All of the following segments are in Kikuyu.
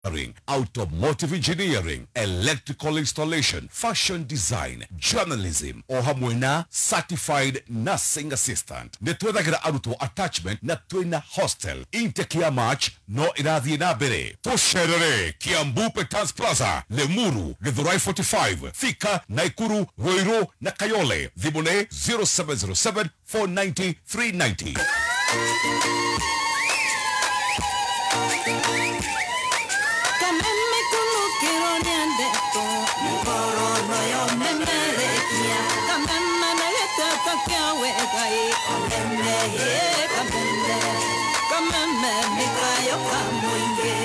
Automotive engineering, electrical installation, fashion design, journalism, o hamwe na certified nursing assistant. Nĩ twethagĩra arutwo attachment na twĩna hostel. Intake ya March no ĩrathiĩ na mbere. Tũcerere Kiambu Petans Plaza, Limuru, Githurai 45, Thika, Naikuru, Ruiru na Kayole. Thimũ nĩ 0707 490 390. Kameme kunukiro nyandeto Mukoro yo memerekia Kameme nagetata kiawegai Omeme ye kameme Kameme mikayo kamuinge.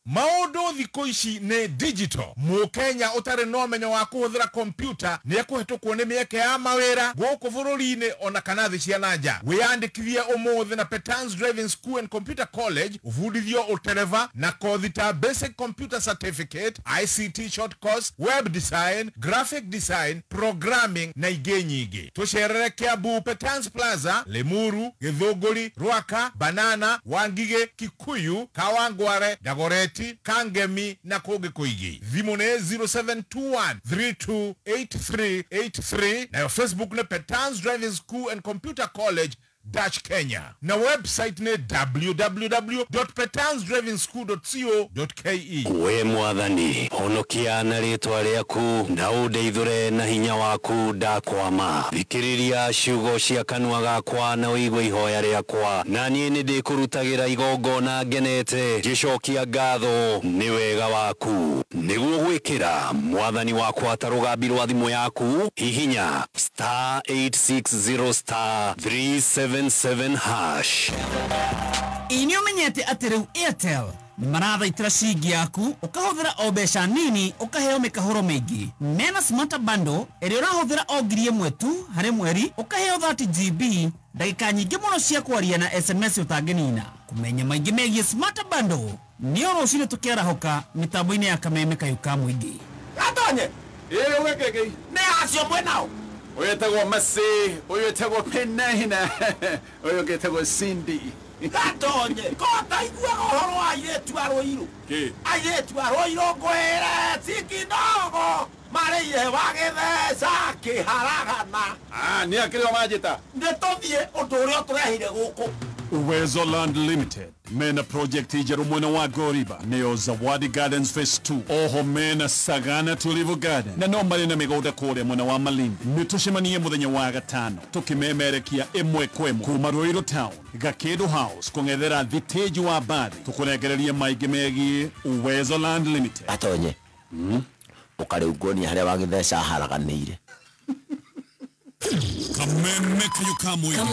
Maũndũ thikũ ici nĩ digital. Mũkenya ũtarĩ na ũmenyo wa kũhũthĩra kompyuta nĩ ekũhetũkwo nĩ mĩeke ya mawĩra gũkũ bũrũri-inĩ ona kana thĩ cia na nja. Wĩyandĩkithie ũmũthĩ na Petans Driving School and Computer College ũbundithio ũtereva na kothi ta Basic Computer Certificate, ICT Short Course, Web Design, Graphic Design, Programming na ingĩ nyingĩ. Tũcerere Kiambu Petans Plaza, Limuru, Gĩthũngũri, Rwaka, Banana, Wangige, Kikuyu, Kawangware, Dagoretti, Kangemi na kũngĩ kũingĩ. Thimũ nĩ 0721 328383 nayo Facebook nĩ Petans Driving School and Computer College dash Kenya na website nĩ www.petansdrivingschool.co.ke. We mwathani honokia na rĩtwa rĩaku na ũndeithũre na hinya waku ndakwama. Thikĩrĩria ciugo cia kanua gakwa na ũigue ihoya rĩakwa, na niĩ nĩndĩkũrutagĩra igongona ngenete ngĩcokia ngatho nĩ wega waku. Nĩguo gwĩkĩra mwathani wakwa ta rũgambi rwa thimũ yaku, hihinya star 860 star 377 hash. Ĩ nĩ ũmenyete atĩ rĩu Airtel nĩ marathaitĩra ciringi yaku ũkahũthĩra o mbeca nini ũkaheo mĩkahũro mĩingĩ. Mena Smarter Bundle ĩrĩa ũrahũthĩra o 1,000 tu harĩ mweri ũkaheo 30 GB ndagĩka nyingĩ mũno cia kwaria na SMS ũtangĩnina. Kũmenya maingĩ megiĩ Smarter Bundle nĩ o rũcinĩ tũkĩarahũka mĩtambo-inĩ ya Kameme Kayũ ka Mũingĩ. Gatonye! Ĩ ũgekĩkĩ? Nĩ acio mwĩnao? Ũyũ etagwo Mercy, ũyũ etagwo Penina, ũyũ ũngĩ etagwo Cindy. Gatonye, ko taiguaga ũhoro wa airĩtu a Rũirũ? Kĩ? Airĩtu a Rũirũ ngwĩre ti kinogo marĩire wagĩtheca kĩharagana. Ah, nĩ akĩrĩ o manjĩta. Nĩ tũthiĩ ũndũ ũrĩa ũtũrehire gũkũ. Uwezo Land Limited mena project njerũ mwena wa Goriba nĩyo Zawadi Gardens Phase 2, oho mena Sagana Tulivu Garden na no marĩ na mĩgũnda kũrĩa mwena wa Malindi. Nĩ tũcemanie mũthenya wa gatano tũkĩmemerekia ĩmwe kwa ĩmwe kuma Ruiru Town Gakĩndũ House kũng'ethera thitĩnji wa mbathi tũkũrengereria maingĩ megiĩ Uwezo Land Limited. Gatonye, ũkarĩu nguonia harĩa wagĩtheca haraganĩire. Kameme Kayũ ka Mũingĩ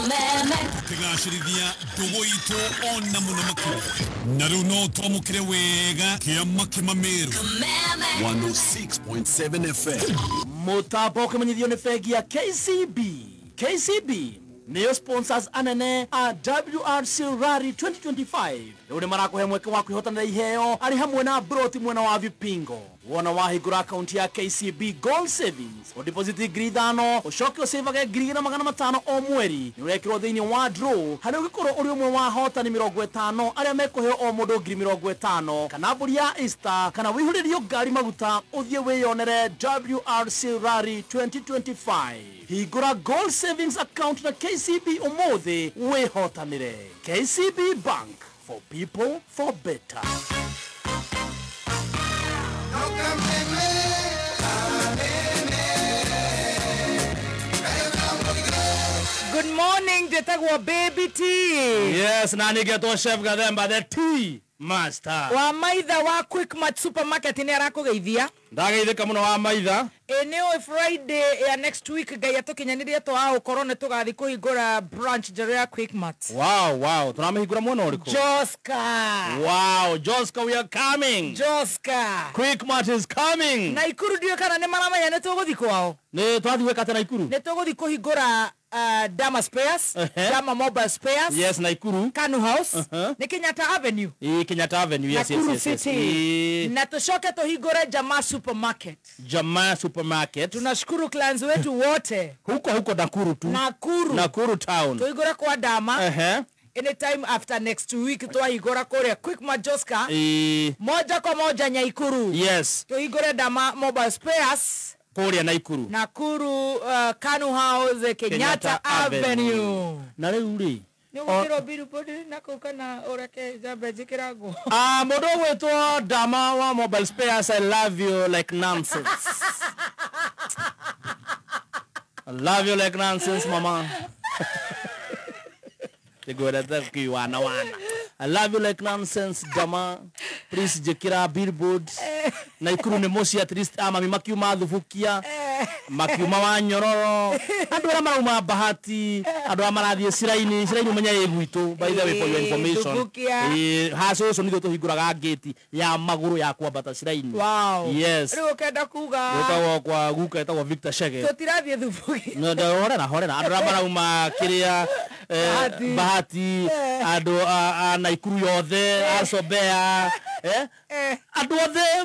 tũkĩgacĩrithia ndũgũ itũ ona mũno makĩria. Na rĩu no twamũkĩre wega kĩama kĩmamĩrũ 106.7 FM. Mũtambo ũkĩmenyithio nĩ bengi ya KCB. KCB nĩyo sponsors anene a WRC Rally 2025. Rĩu nĩ marakũhe mweke wa kwĩhotanĩra iheo arĩ hamwe na broti mwena wa Vipingo. Wona wahingũra akaunti ya KCB Gold Savings, ũdeposit 5,000 ũcoke ũcĩvage 2,500 o mweri. Nĩ ũrekĩrwo thĩinĩ wa draw harĩa ũngĩkorwo ũrĩ ũmwe wa ahotani 50 arĩa mekũheo o mũndũ 50,000 kana mbũri ya Easter kana wĩihũrĩrio ngari maguta ũthiĩ wĩyonere WRC Rally 2025. Hingũra Gold Savings account na KCB ũmũthĩ wĩhotanĩre. KCB Bank, for people for better. Good morning, njĩtagwo Baby T. Yes, na nĩngetwo Chef Gathemba the Tea Master. Wa maitha wa Quickmart Supermarket nĩ arakũgeithia. Ndageithĩka mũno wa maitha. Ĩ nĩ ũĩ Friday ya next week Ngai atũkinyanĩrie twaũkorwo nĩ tũgathiĩ kũhingũra branch njerũ ya Quickmart. Wow, wow, tũramĩhingũra mwena ũrĩkũ? Joska. Wow, Joska, we are coming. Joska. Quickmart is coming. Naikuru ndiũĩ kana nĩ maramenya nĩ tũgũthiĩ kwao. Nĩ twathiĩ gwĩka atĩa Naikuru? Nĩ tũgũthiĩ kũhingũra Dama Spares, Dama Mobile Spares. Yes, Naikuru. Kanu House. Nĩ Kenyatta Avenue. Ĩ Kenyatta Avenue, yes, Nakuru yes, yes, yes. City. Ĩ. Na tũcoke tũhingũre Jamaa Supermarket. Jamaa Supermarket. Tunashukuru clients wetu wote. Huko huko Nakuru tu. Nakuru. Nakuru town. Tũhingũre kwa Dama. Anytime after next week twahingũra kũrĩa Quickmart Joska. Moja kwa moja Nyaikuru. Yes. Tuhingũre Dama Mobile Spares kũrĩa Naikuru. Nakuru, Kanu House, Kenyatta Avenue. Na rĩu rĩ nĩũgũkĩrwo billboard na kũu kana ũreke njambe njĩkĩra nguo? Mũndũ ũgwĩtwo Dama wa Mobile Spares, I love you like nonsense. I love you like nonsense, mama. Nĩngwendete kiwana wana. I love you like nonsense, Dama. Please njĩkĩra billboard. Naikuru nĩ mũciĩ at least mami makiuma Thubukia, makiuma wa Nyororo, andũ arĩa marauma Bahati, andũ arĩa marathiĩ Ciraini, Ciraini ũmenye ĩ gwitũ, by the way, for your information. Ha cũcũ nithuĩ tũhingũraga ngĩti ya magũrũ ya kwambata Ciraini. Wow. Yes. Rĩu ũkenda kuga gwĩtagwo kwa guka etagwo Victor Chege. Tũtirathiĩ Thubukia. Horera horera andũ arĩa marauma kĩrĩa Bahati, andũ a Naikuru yothe, a Sobea, andũ othe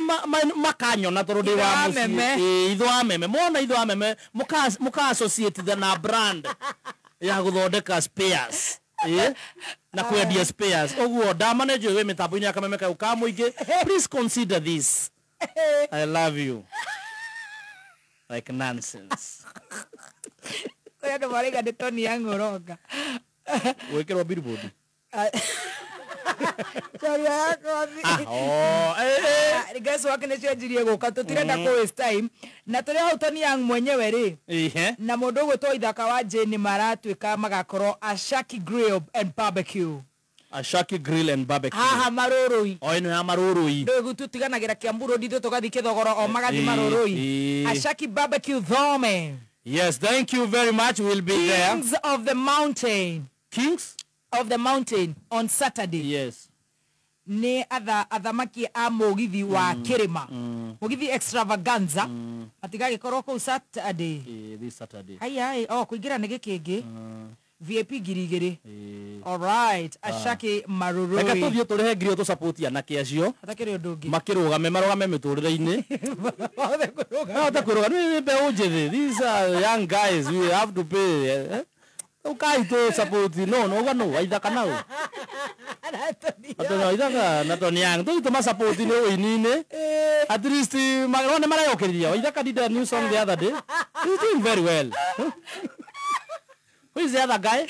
makanyona tondũ ndĩ wa mũciĩ. Itho wa meme mona itho wa meme muka associate the na brand ya gũthondeka spares na kwendia spares. Ũguo ndamanage wĩ mĩtambo-inĩ ya Kameme kayũ ka mũingĩ, please consider this. I love you like nonsense. Kũrĩ andũ marauga nĩ Tony Young ũronga gwĩkĩrwo billboard. Charia yako. Guess what, nĩ cianjirie gũka tũtirenda kũ waste time na tũrĩ hau Tony Young mwenyewe rĩ na mũndũ ũgwĩtwo Ithaka wa Jane maratuĩka magakorwo Ashaki Grill and Barbecue. Ashaki Grill and Barbecue haha Marũrũi. O ĩno ya Marũrũi ndũĩ tũtiganagĩra Kiambu Road ithuĩ tũgathiĩ Kĩthogoro o magathiĩ Marũrũi. Ashaki Barbecue Thome. Yes, thank you very much. We'll be there. Kings of the Mountain. Kings of the Mountain on Saturday. Yes. Nĩ athamaki a mũgithi wa kĩrĩma. Mũgithi extravaganza. Matigagĩkorwo kũu Saturday. This Saturday. Ai oh kũingĩra nĩ gĩkĩngĩ. VIP 2,000. All right, Ashaki Marũrũi. Reke tũthiĩ tũrĩhe ngiri tũ support anake acio. Hatakĩrĩ ũndũ ũngĩ. Makĩrũgame marũgame mĩtũrĩre-inĩ. Mahote kũrũga. Nĩ mbeũ njĩthĩ. These are young guys, we have to pay. Ukai to support no no no Waithaka nao. Atoni Waithaka na Tony Young tu tuma support ni uinine. At least marone marayokeriria. Waithaka did a new song the other day. He's doing very well. Who is the other guy?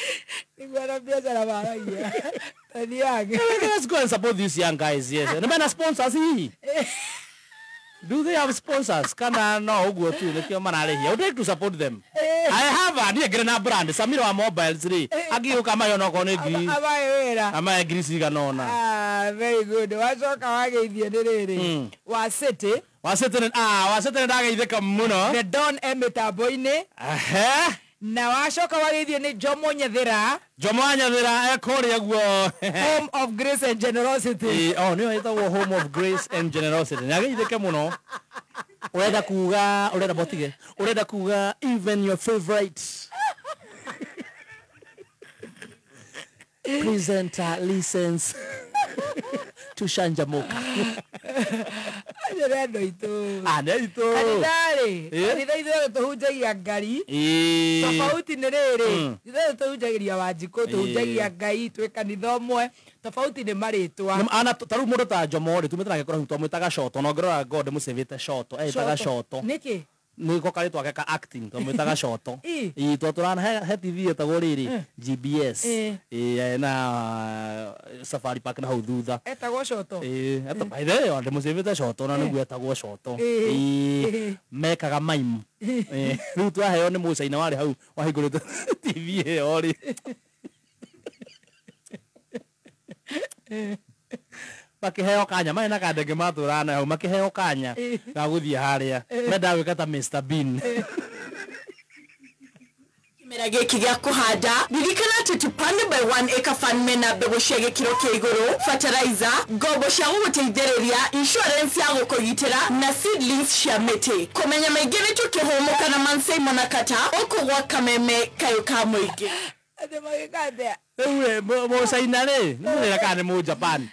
Tony Young. Let's go and support these young guys. Yes. And mena sponsors hihi. Do they have sponsors? Kana no uguo tu nikio mararĩhia. I would like to support them. I have a niĩ ngĩrĩ na brand Samira wa Mobiles rĩ. Angĩũka mayo no korwo nĩ ngiri. Amae wĩra. Amae ngiri cigana ũna. Ah, very good. Wacoka wageithio nĩ rĩrĩ. Wa City. Wa City wa City ndageithĩka mũno. The Don e mĩtambo-inĩ. Na wacoka wageithio nĩ Jomo Nyathira. Jomo Nyathira e kũrĩa guo. Home of Grace and Generosity. Oh, nĩyo ĩtagwo Home of Grace and Generosity. Nĩ ageithĩke mũno. Ũrenda kuga, ũrenda botige. Ũrenda kuga even your favorite presenter listens to Shanjamoka. Acio nĩ andũ aitũ. Nĩ aitũ. Kanitha-rĩ, kanitha ithuothe tũhunjagia Ngai. Tofauti nĩ rĩrĩ, ithuothe tũhunjagĩria Wanjikũ, tũhunjagia Ngai, twĩ kanitha ũmwe. Tofauti nĩ marĩtwa. Ana ta rĩu mũndũ ta Jomo rĩ, tumĩte nake kũraihu twamwĩtaga Shoto, na ũngĩrora God mũcĩvĩte Shoto, etaga Shoto. Nĩkĩ? Nĩko karĩtwa gake ka acting twamwĩtaga Shoto. Ĩ twatũrana he TV ĩtagwo rĩrĩ GBS. Ĩ na Safari Park na hau thutha. Etagwo Shoto. Ĩ by the way ndĩmũcĩvĩte Shoto na nĩguo etagwo Shoto. Ĩ mekaga maimu. Rĩu twaheo nĩ mũcaina warĩ hau wahingũrĩte TV ĩyo rĩ. Makĩheo kanya marĩ na kandenge matũraga nayo makĩheo kanya ga gũthiĩ harĩa mendaga gwĩka ta Mr Bean. Kĩmera gĩkĩ gĩa kũhanda ririkana atĩ Tupande by 1 Acre Fund mena mbegũ cia gĩkĩro kĩa igũrũ, fertilizer, ngombo cia gũgũteithĩrĩria, insurance ya gũkũgitĩra na seedlings cia mĩtĩ. Kũmenya maingĩ nĩ tũkĩhũmũka na Mansai Mwanakata ũkũ gwa Kameme kayũ ka mũingĩ. Atĩ magĩka atĩa? Rĩu mũcaina rĩ, nĩ mũrĩra kana nĩ mũjapan,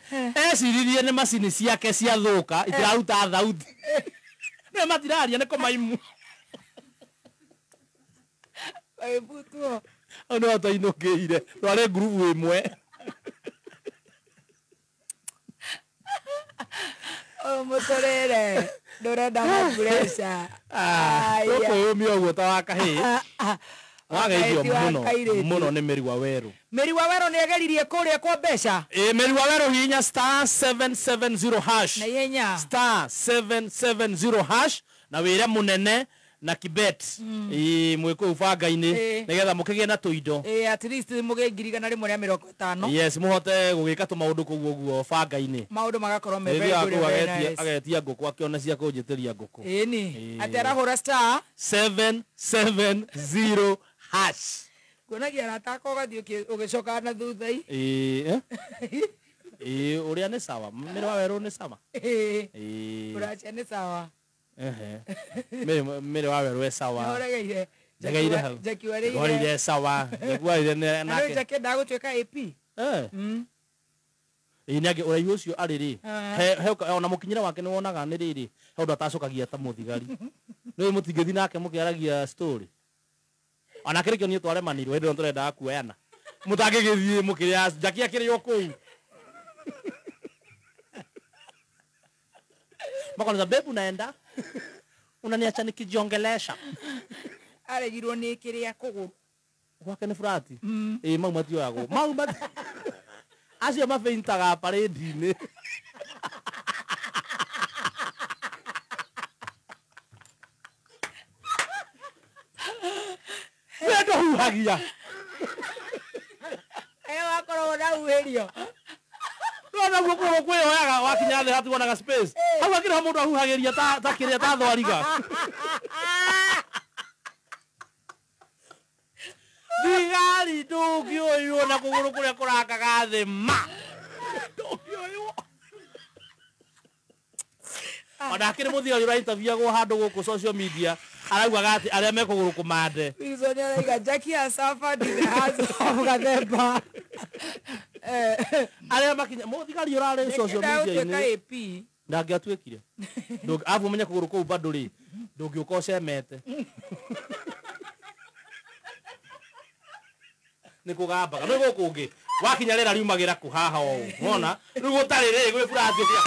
eciririe nĩ macini ciake ciathũka itiraruta thauti. Nĩ matiraria nĩ kũmaimu. Magĩbutwo. Hau nĩho twainũkĩire, twarĩ ngurubu ĩmwe. Mũtũrĩre ndũrenda mapureca. Tũkwĩyũmia ũguo ta wa kahĩĩ. Wageithio mũno mũno nĩ Meri wa Werũ. Meri wa Werũ nĩ ageririe kũrĩa kwa mbeca. Ĩ Meri wa Werũ hihinya star 770 hash. Na ihenya. Star 770 hash na wĩre mũnene na Kibet. Ĩ mwĩ kũu banga-inĩ nĩgetha mũkĩgĩe na tũindo. Ĩ at least mũgĩe 150,000. Yes, mũhote gũgĩka tũmaũndũ kũu ũguo banga-inĩ. Maũndũ magakorwo me very good, very nice. Agetia ngũkũ akĩona cia kũnjĩtĩria ngũkũ. Ĩni atĩ arahũra star 770 hash. Kuonagia arata akwa ũgathiĩ ũgĩcoka na thutha. Ĩ ĩ ũrĩa nĩ sawa. Meri wa Werũ nĩ sawa. Ĩ ũracia nĩ sawa. Ehe. Meri wa Werũ e sawa. Nĩũregeire. Njegeire hau. Jackie warĩire. Warĩire sawa. Jackie warĩire nake. Na rĩu Jackie endaga gũtuĩka AP. Eh. Ĩ nĩ ũraihu ũcio arĩ rĩ. He ona mũkinyĩre wake nĩ wonaga nĩ rĩrĩ. He ũndũ atacokagia ta mũthigari. Nĩ mũtingĩthiĩ nake mũkĩaragia story. Ona kĩrĩ kĩo niĩ twaremanirwo hĩndĩ ĩyo tũrendaga kuoyana. Mũtangĩgĩthiĩ mũkĩrĩa Jackie akĩrĩ o kũu. Makonza bebu naenda. Unaniacha nikijiongelesha. Aregirwo nĩ kĩrĩa kũgũrũ. Gwake nĩ furati. Ĩ mau matioyagwo. Mau mati. Acio mabeintaga parade-inĩ. We ndũhuhagia. Ĩyo wakorwo ũrahuhĩrio. Nona guoko kwĩyoyaga wakinya thĩ hatuonaga space. Hau hakĩrĩ ho mũndũ ahuhagĩria ta kĩrĩa ta thwariga. Thigari ndũngĩoywo na kũgũrũ kũrĩa kũrakaga thĩ ma. Ndũngĩoywo. Ona akĩrĩ mũthigari ũrainterviewagwo handũ gũkũ social media araugaga atĩ arĩa me kũgũrũ kũmande. Wilson arauga Jackie has suffered in the hands of Gathemba. Arĩa makinya mũthigari ũrarĩ social media-inĩ ndangĩatuĩkire. Arabu ũmenye kũgũrũ kũu bado rĩ ndũngĩũka ũcemete. Nĩ kũgambaga. Nĩ gũkũ ũngĩ wakinya rĩera riumagĩra kũ haha ũũ. Wona rĩu gũtarĩ rĩ gwĩ burati ũkĩa.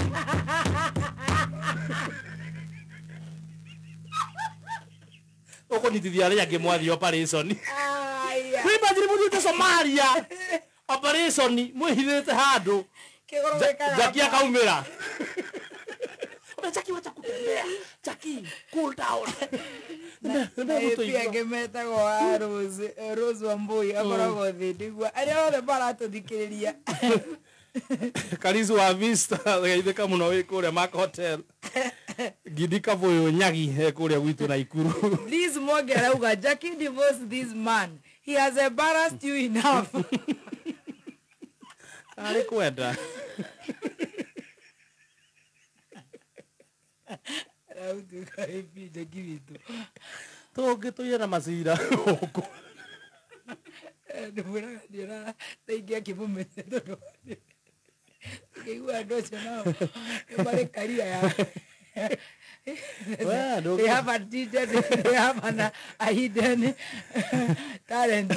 Ũkũnyitithia arĩa angĩ mwathiĩ operation. Kwĩ mũthiĩte Somalia operation mwĩhithĩte handũ. Jackie akaumĩra. Jackie wacha kutembea. Jackie cool down. Pia angĩ metagwo a Rose Wambui akoragwo thĩ ndigua arĩa othe maratũthikĩrĩria. Karizu wa Vista geithĩka mũno wĩ kũrĩa Mark Hotel. Gidi Kavũyũ Nyagi he kũrĩa gwitũ Naikuru. Liz Mwangi arauga Jackie divorce this man. He has embarrassed you enough. Arĩ kwenda. Arautuka AP Jackie witũ. Tũngĩtũire na macira gũkũ. Ndĩmwĩraga ndiona ta ingĩakĩmũmenya tondũ ngĩigua andũ acio nao nĩ marĩ career ya They have a teacher, they have a hidden talent.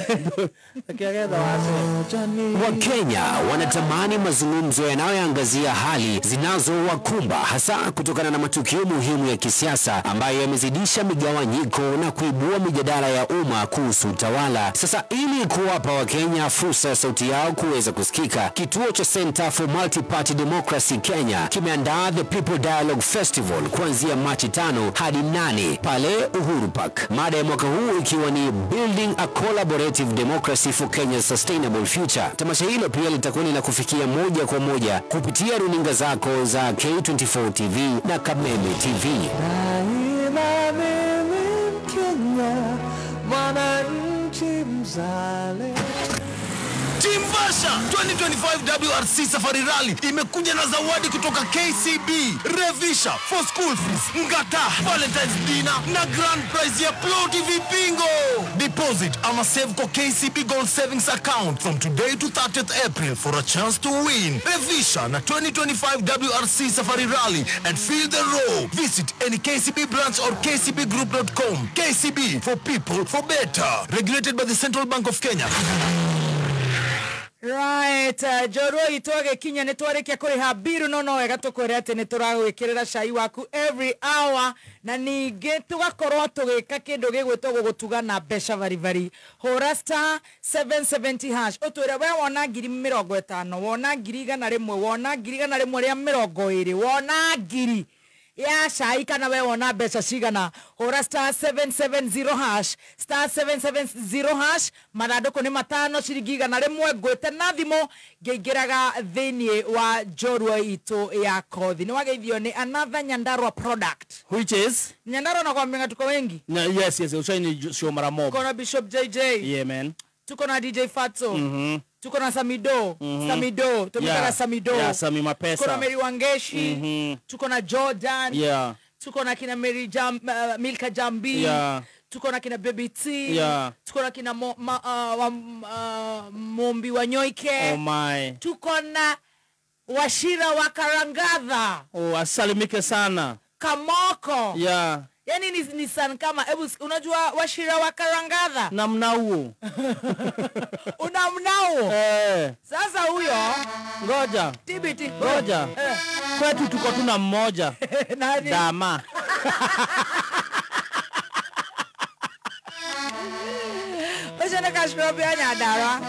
Wakenya wanatamani mazungumzo yanayoangazia hali zinazowakumba hasa kutokana na matukio muhimu ya kisiasa ambayo yamezidisha migawanyiko na kuibua mijadala ya umma kuhusu utawala. Sasa ili kuwapa Wakenya fursa ya sauti yao kuweza kusikika, kituo cha Center for Multi-Party Democracy Kenya kimeandaa The People Dialogue Festival kuanzia Machi 5 hadi 8 pale Uhuru Park. Mada ya mwaka huu ikiwa ni Building a Collaborative Democracy for Kenya's Sustainable Future. Tamasha hilo pia litakuwa la kufikia moja kwa moja kupitia runinga zako za K24 TV na Kameme TV. Daima mimi Mkenya, mwananchi mzalendo. Team Vasha 2025 WRC Safari Rally imekuja na zawadi kutoka KCB, Revisha for school fees, Ngata, Valentine's dinner na grand prize ya Ploti Vipingo. Deposit ama save kwa KCB Gold Savings Account from today to 30th April for a chance to win. Revisha na 2025 WRC Safari Rally and feel the roar. Visit any KCB branch or kcbgroup.com. KCB for people for better. Regulated by the Central Bank of Kenya. Right, njorua itũ agĩkinya nĩ twarĩkia kũrĩha mbiru no no wega tũkwĩre atĩ nĩ tũragwĩkĩrĩra cai waku every hour na ningĩ tũgakorwo tũgĩka kĩndũ gĩgwĩtwo gũgũtuga na mbeca baribari. Hũra star 770 hash ũtwĩre we wona 50,000, wona 100,000, wona 120,000, wona ngiri ya cai kana we wona mbeca cigana. Hũra star 770 hash, star 770 hash, mathandũkũ nĩ 5, ciringi 100, ngwĩte na thimũ ngĩingĩraga thĩinĩ wa njorua itũ ya kothi. Nĩ wageithio nĩ another Nyandarua product which is Nyandarua na kwambia tuko wengi. Na, yes yes, ushaini show mara mob. Tuko na Bishop JJ. Yeah man. Tuko na DJ Fatso. Tuko na Samido. Samido. Tumeka na Samido. Yeah, Sami Mapesa. Tuko na Mary Wangeshi. Tuko na Jordan. Yeah. Tuko na kina Mary Jam, Milka Jambi. Yeah. Tuko na kina Baby T. Yeah. Tuko na kina Mombi Wanyoike. Oh my. Tuko na Washira wa Karangatha. Oh, asalimike sana. Kamoko. Yeah. Yani ni san kama, ebu, unajua Washira wa Karangatha? Na mnauo. Una mnauo? Eh. Sasa huyo. Ngoja. TBT. Ngoja. Eh. Kwetu tuko tuna mmoja. Nani? Dama. Ucio nĩ kashrobi ya Nyandarua.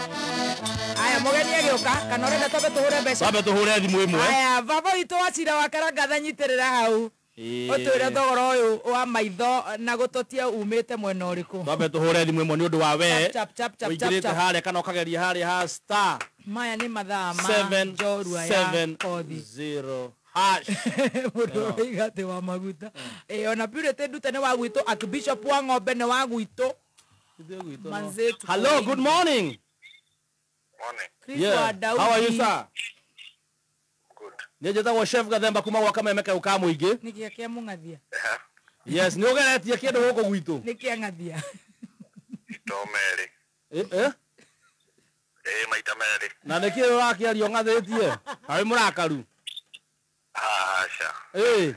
Aya, mũgeni agĩũka, kana ũrenda twambe tũhũre mbeca? Twambe tũhũre thimũ ĩmwe. Aya, baba witũ Wachira wa Karangatha nyitĩrĩra hau. Ũtwĩre thogora ũyũ wa maitho na gũtotia umĩte mwena ũrĩkũ. Twambe tũhũre thimũ ĩmwe nĩ ũndũ wa we. Chap chap chap chap Ũingĩrĩte harĩa kana ũkageria harĩa ha star. Maya nĩ mathaa ma njorua ya kothi. 770 hash. Mũndũ ũroiga atĩ wa maguta. Ĩ ona Purity Ndute nĩ wa gwitũ, Archbishop wa Ng'ombe nĩ wa gwitũ. Manzetu. Hello, good morning. Morning. Yeah. How are you, sir? Good. Nĩ njĩtagwo Chef Gathemba kuma gwa Kameme kau ka mũingĩ. Nĩ kĩa kĩa mũng'athia? Yes, nĩ ũgeretie kĩndũ gũkũ gwitũ. Nĩ kĩa ng'athia? Maita merĩ. Eh? Eh, maita merĩ. Na nĩ kĩ ũrakĩaria ũng'athĩtie? Harĩ mũrakaru? Aca. Eh.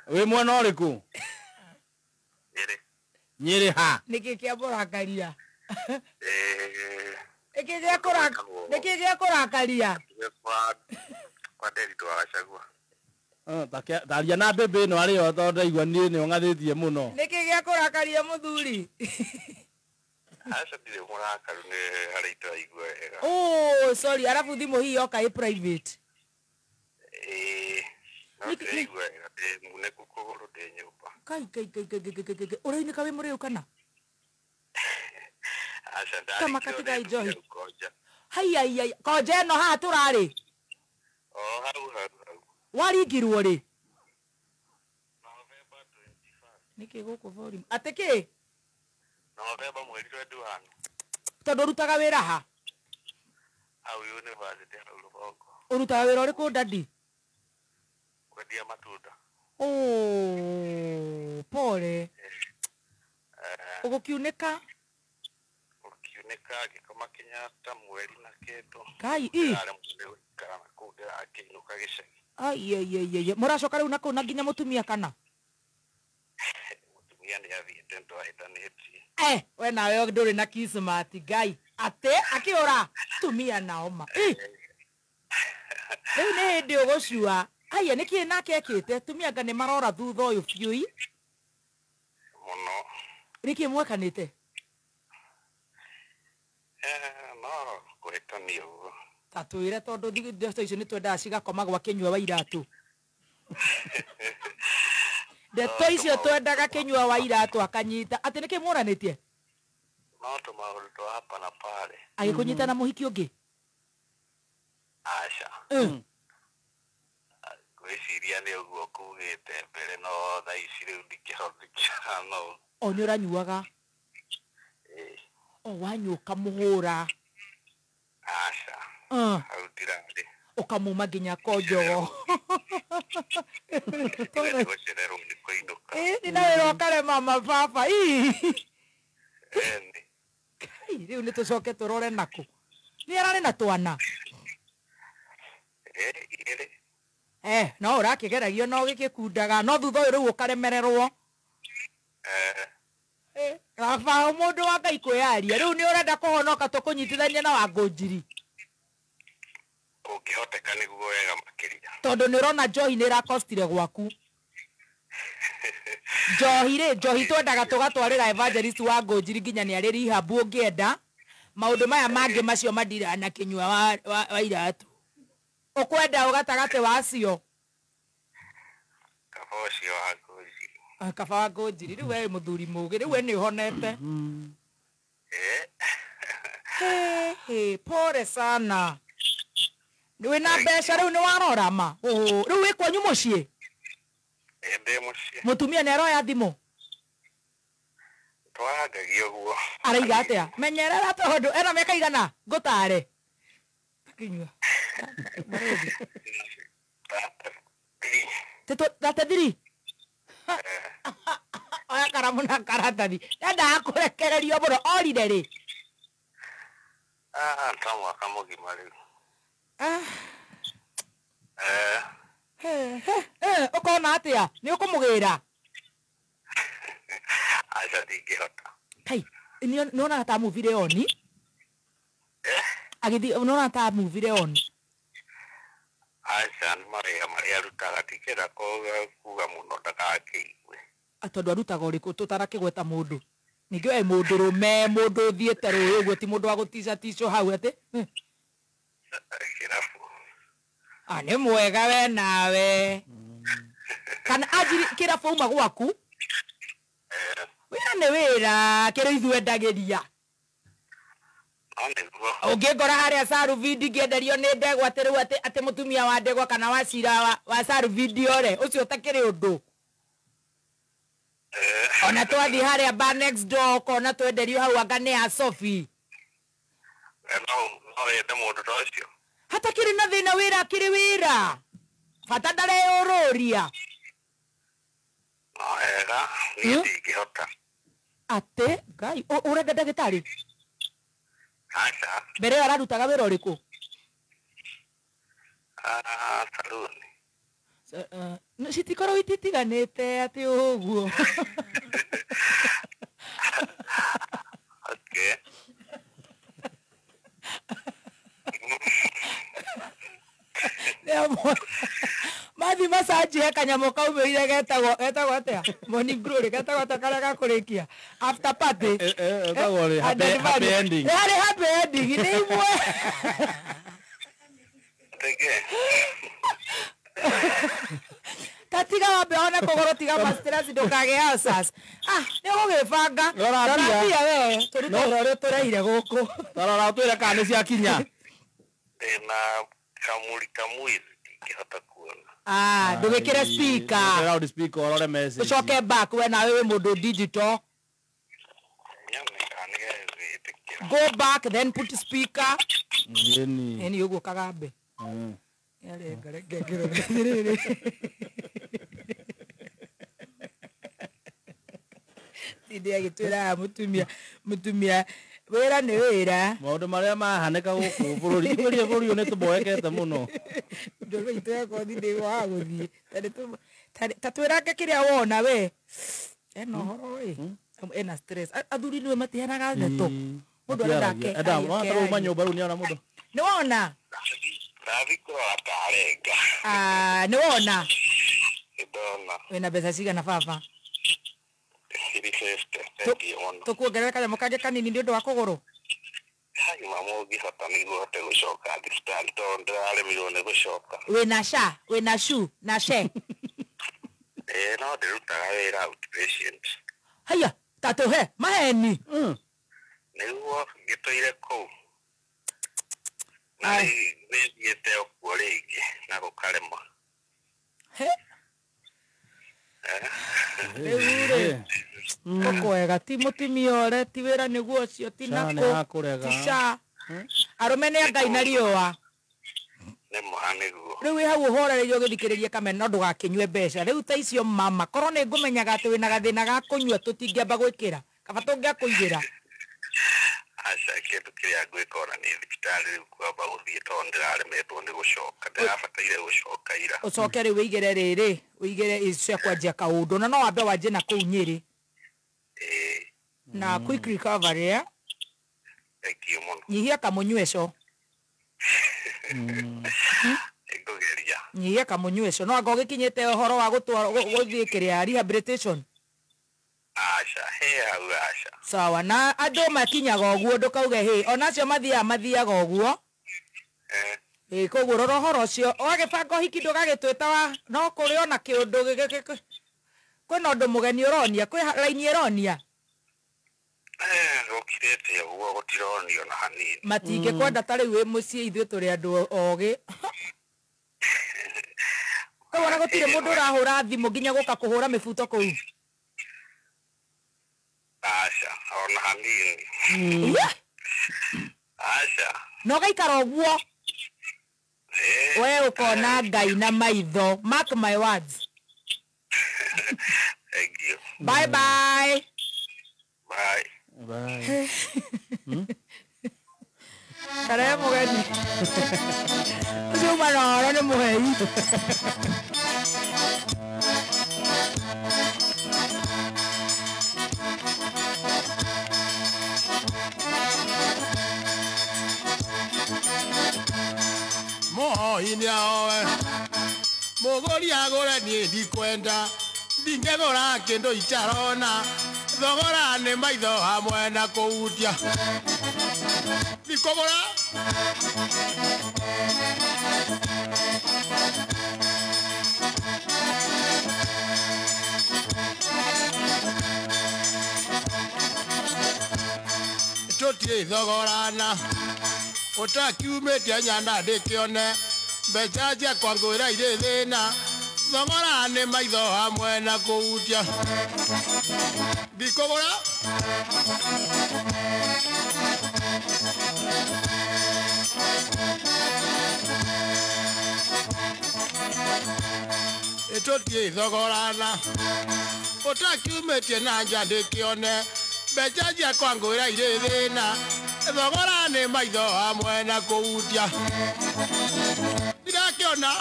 Wĩ mwena ũrĩkũ? Nyĩrĩ. Nyĩrĩ ha? Nĩ kĩ kĩa mũrakaria? Eh. Nĩ kĩ gĩa kũrakaria? Kwa Nderitu wa Gachagua. Taria na mbĩmbĩ ĩno arĩo tondũ ndaigua niĩ nĩ ũng'athĩtie mũno. Nĩ kĩ gĩa kũrakaria mũthuri? Aca ndirĩ mũrakaru, nĩ harĩa itaraigua wega. Oh, sorry, arabu thimũ hii yoka ĩ private. Ĩĩ, no ndĩraigua wega, ndĩ munĩku kũgũrũ ndĩ nyũmba. Kai kai kai kai kai kai kai, ũrainĩka wĩ mũrĩu kana? Aca Kama ndarĩkio katika nĩ njohi. Konja. Hai ai ai, konja ĩno haha tũrarĩ? O hau hau hau. Waringirwo rĩ? November 21. Nĩkĩ gũkũ volume? Atĩ kĩ? November mweri 21. Tondũ ũrutaga wĩra ha? Hau university hau Rũgongo. Ũrutaga wĩra ũrĩkũ dadi? Kwendia matunda. Oh, pole. Ũgũkiunĩka? Gũkiunĩka ngĩkoma Kenyatta mweri na kĩndũ. Kai i. Ndĩraremwo nĩ gũikara na kũu ndĩrakĩinũka gĩcagi. Ai ai ai ai, mũracoka rĩu na kũu na nginya mũtumia kana? Mũtumia nĩ athiĩte nĩtwahĩtanĩtie. Eh, we nawe ndũrĩ na kismati Ngai. Atĩ akĩũra tumia naoma. Rĩu nĩ hĩndĩ ũgũcua. Aya nĩkĩ nake ekĩte? Tumia anga nĩ marora thutha ũyũ biũ i. Mũno. Nĩkĩ mwekanĩte? No kũhĩtania ũguo. Ta twĩre tondũ ndeto icio nĩ twendaga cigakoma gwa kĩnyua wa iratũ. Ndeto icio twendaga kĩnyua wa iratũ akanyita. Atĩ nĩkĩ muoranĩtie? No tũmaũndũ twa hapa na pale. Agĩkũnyita na mũhiki ũngĩ? Aca. Ngwĩciria nĩ ũguo kugĩte mbere no thaa ici rĩu ndikĩhana ũguo. O nĩ ũranyuaga? Ĩĩ. O wanyua ũkamũhũra? Aca. Hau ndirarĩ. Ũkamuma nginya konjogo. Ndirenda gũcererwo nĩ kũinũka. Ĩ, na wĩra ũkarema mababa. Ĩ. Ĩni. Kai, rĩu nĩ tũcoke tũrore nakũ. Nĩ ararĩ na twana? Ĩ, igĩrĩ. Eh, no ũrakĩgeragio no gĩkĩkundaga no thutha ũyũ rĩu ũkaremererwo. Eh. Kaba mũndũ wa Ngai kwĩyaria. Rĩu nĩ ũrenda kũhonoka tũkũnyitithania na Wangũnjiri. Kũngĩhoteka nĩguo wega makĩria. Tondũ nĩ ũrona njohi nĩ ĩrakostire gwaku. Njohi rĩ, njohi twendaga tũgatwarĩra evangelist Wangũnjiri nginya nĩ arĩ rehab ũngĩenda. Maũndũ maya mangĩ macio mandira na kĩnyua wa iratũ. Ũkwenda ũ gatagatĩ wacio? Kaba ũcio Wangũnjiri. Kaba Wangũnjiri. Rĩu we mũthuri mũgĩ, rĩu we nĩ ũhonete. Hey, pole sana. Wĩna mbeca rĩu nĩ warora ma? Rĩu wĩ kwanyu mũciĩ? Ndĩ mũciĩ. Mũtumia nĩ aroya thimũ? Twarangagia ũguo. Araiga atĩa? Menyerera tondũ ena mĩaka igana ngũtare. Kinyua. 33. Oya karamu na karatathi. Ndendaga kũrekererio mũno. Orire rĩ? Ta mwaka mũgima rĩu. Ũkona atĩa? Nĩ ũkũmũgĩra? Aca ndingĩhota. Kai, nĩonaga ta muvire on? Agĩthiĩ nĩonaga ta muvire on? Aca nĩ mawĩra marĩa arutaga ndingĩenda kuga mũno ndagakĩigue. Tondũ arutaga ũrĩkũ tũtarakĩgweta mũndũ? Ningĩ we mũndũrũme, mũndũ ũthiĩte rũĩ ũguo ti mũndũ wa gũticaticwo hau atĩ? Kĩrabu. Nĩ mwega we nawe. Kana anjiri kĩrabu auma gwaku? Wĩra nĩ wĩra, kĩrĩa ithuĩ endagĩria. Ũngĩngora harĩa Saruvindi ngĩenderio nĩ ndegwa atĩ rĩu atĩ mũtumia wa ndegwa kana wa cira wa Saruvindi ore, ũcio ũtakĩrĩ ũndũ. Ona twathiĩ harĩa bar next door ũkona twenderio hau anga nĩ ya Sophie. No wende mũndũ ta ũcio. Hatakĩrĩ na thĩna wĩra akĩrĩ wĩra. Bata ndareyũrũria. No wega, niĩ ndingĩhota. Atĩ Ngai, ũrenda ndagĩtarĩ? Aca. Mbere ĩyo ararutaga wĩra ũrĩkũ? Saluni. Citikorwo ititiganĩte atĩ ũguo. Okay. Mathi massage he kanyamũ kaumĩrire getagwo atĩa? Morning glory getagwo atĩa karĩa gakũrĩkia? After party. Getagwo rĩ happy ending. Harĩ happy ending nĩ imwe. Tatiga wambe one kũgũrũ tiga ma stress ndũkagĩe ulcers. Nĩ ũgũgĩbanga. Rora mbia we, tũrute ũhoro ũrĩa tũreire gũkũ. Rora ũtwĩre kana nĩ ciakinya. Ndĩna kamuri kamwĩrĩ ndingĩhota kuona. Ndũgĩkĩre speaker. Loud speaker ũrore message. Ũcoke back we nawe wĩ mũndũ digital. Go back then put speaker. Ĩni ũguo kagambe. Tinde agĩtwĩra mũtumia mũtumia wĩra nĩ wĩra. Maũndũ marĩa mahanĩka gũkũ bũrũri bũrũri ũyũ nĩ tũboekete mũno. Ndũrũ itũ yakothi ndĩgwaga gũthiĩ. Ta twĩrange kĩrĩa wona we. Ena ũhoro ĩ. Ena stress. Athuri nĩwe matiheanaga ndeto. Mũndũ arenda ake. Enda ũrauma nyũmba rĩu nĩona mũndũ. Nĩ wona? Ndathi kũrora tarenga. Nĩ wona? Ndona. Wĩna mbeca cigana baba? 350. Thank you mũno. Tũkuongerera kanyamũ kangĩ kanini nĩ ũndũ wa kũgũrũ? Hai mama ũngĩhota nĩguo hote gũcoka thibitarĩ tondũ ndĩraremirwo nĩ gũcoka. Wĩna SHA, wĩna SHU na SHE? No ndĩrutaga wĩra outpatient. Haiya, tatũhe maheni. Nĩguo ngĩtũire kũu. Na nĩthiĩte okuo rĩngĩ na gũkarema. He? Rĩu rĩ gũkwega ti mũtumia ũre ti wĩra nĩguo ũcio ti nakũ ti SHA. Arũme nĩ a Ngai na riũa. Rĩu wĩ hau ũhorereirio ũgĩthikĩrĩria kamena no ndũgakĩnyue mbeca. Rĩu ta icio mama korwo nĩ ngũmenyaga atĩ wĩna gathĩna ga kũnyua tũtingĩamba gwĩkĩra. Kaba tũngĩakũigĩra. Aca kĩndũ kĩrĩa ngwĩka ona nĩ thibitarĩ rĩu kwamba gũthiĩ tondũ ndĩraremetwo nĩ gũcoka ndĩrabataire gũcoka ira. Ũcoke rĩu wĩigĩre rĩrĩ wĩigĩre cia kwanjia kaũndũ na no wambe wanjie na kũu Nyĩrĩ. Na quick recovery eh? Thank you mũno. Nyihia kamũnyueco. Nĩngũgeria. Nyihia kamũnyueco. No anga ũgĩkinyĩte ũhoro wa gũtwarwo gũthiĩ kĩrĩa rehabilitation? Aca, he hau aca. Sawa, na andũ makinyaga ũguo ndũkauge hĩ, ona acio mathiaga ũguo. Ĩ koguo rora ũhoro ũcio, wagĩbanga ũhiki ndũgagĩtwĩta wa no kũrĩ ona kĩũndũ kwĩna ũndũ mũgeni ũronia, kwĩ raini ĩronia. Gũkirĩte ũguo gũtironio na hanini. Matingĩkwenda ta rĩu wĩ mũciĩ ithuĩ tũrĩ andũ ogĩ. Koguo ona gũtirĩ mũndũ ũrahũra thimũ nginya gũka kũhũra mĩbuto kũu. Aca, ona hanini. Aca. Na ũgaikara ũguo. We ũkona Ngai na maitho. Mark my words. Thank you. Bye bye. Bye. Bye. Kare mũgeni. Ũcio uma na ũhoro nĩ mũhei. Mũhoi nĩaoe mũgũri agũre niĩ ndikwenda ndingĩgũra kĩndũ itarona thogora nĩ maitho hamwe na kũhutia ndikũgũra. Tũtirĩ thogorana ũtakiumĩte nyana ndĩkĩone mbeca ciakwa ngwĩra irĩ thĩna thogora nĩ maitho hamwe na kũhutia ndikũgũra. Tũtirĩ thogorana ũtakiumĩtie na nja ndĩkĩone mbeca ciakwa ngwĩra irĩ thĩna thogora nĩ maitho hamwe na kũhutia ndirakĩona.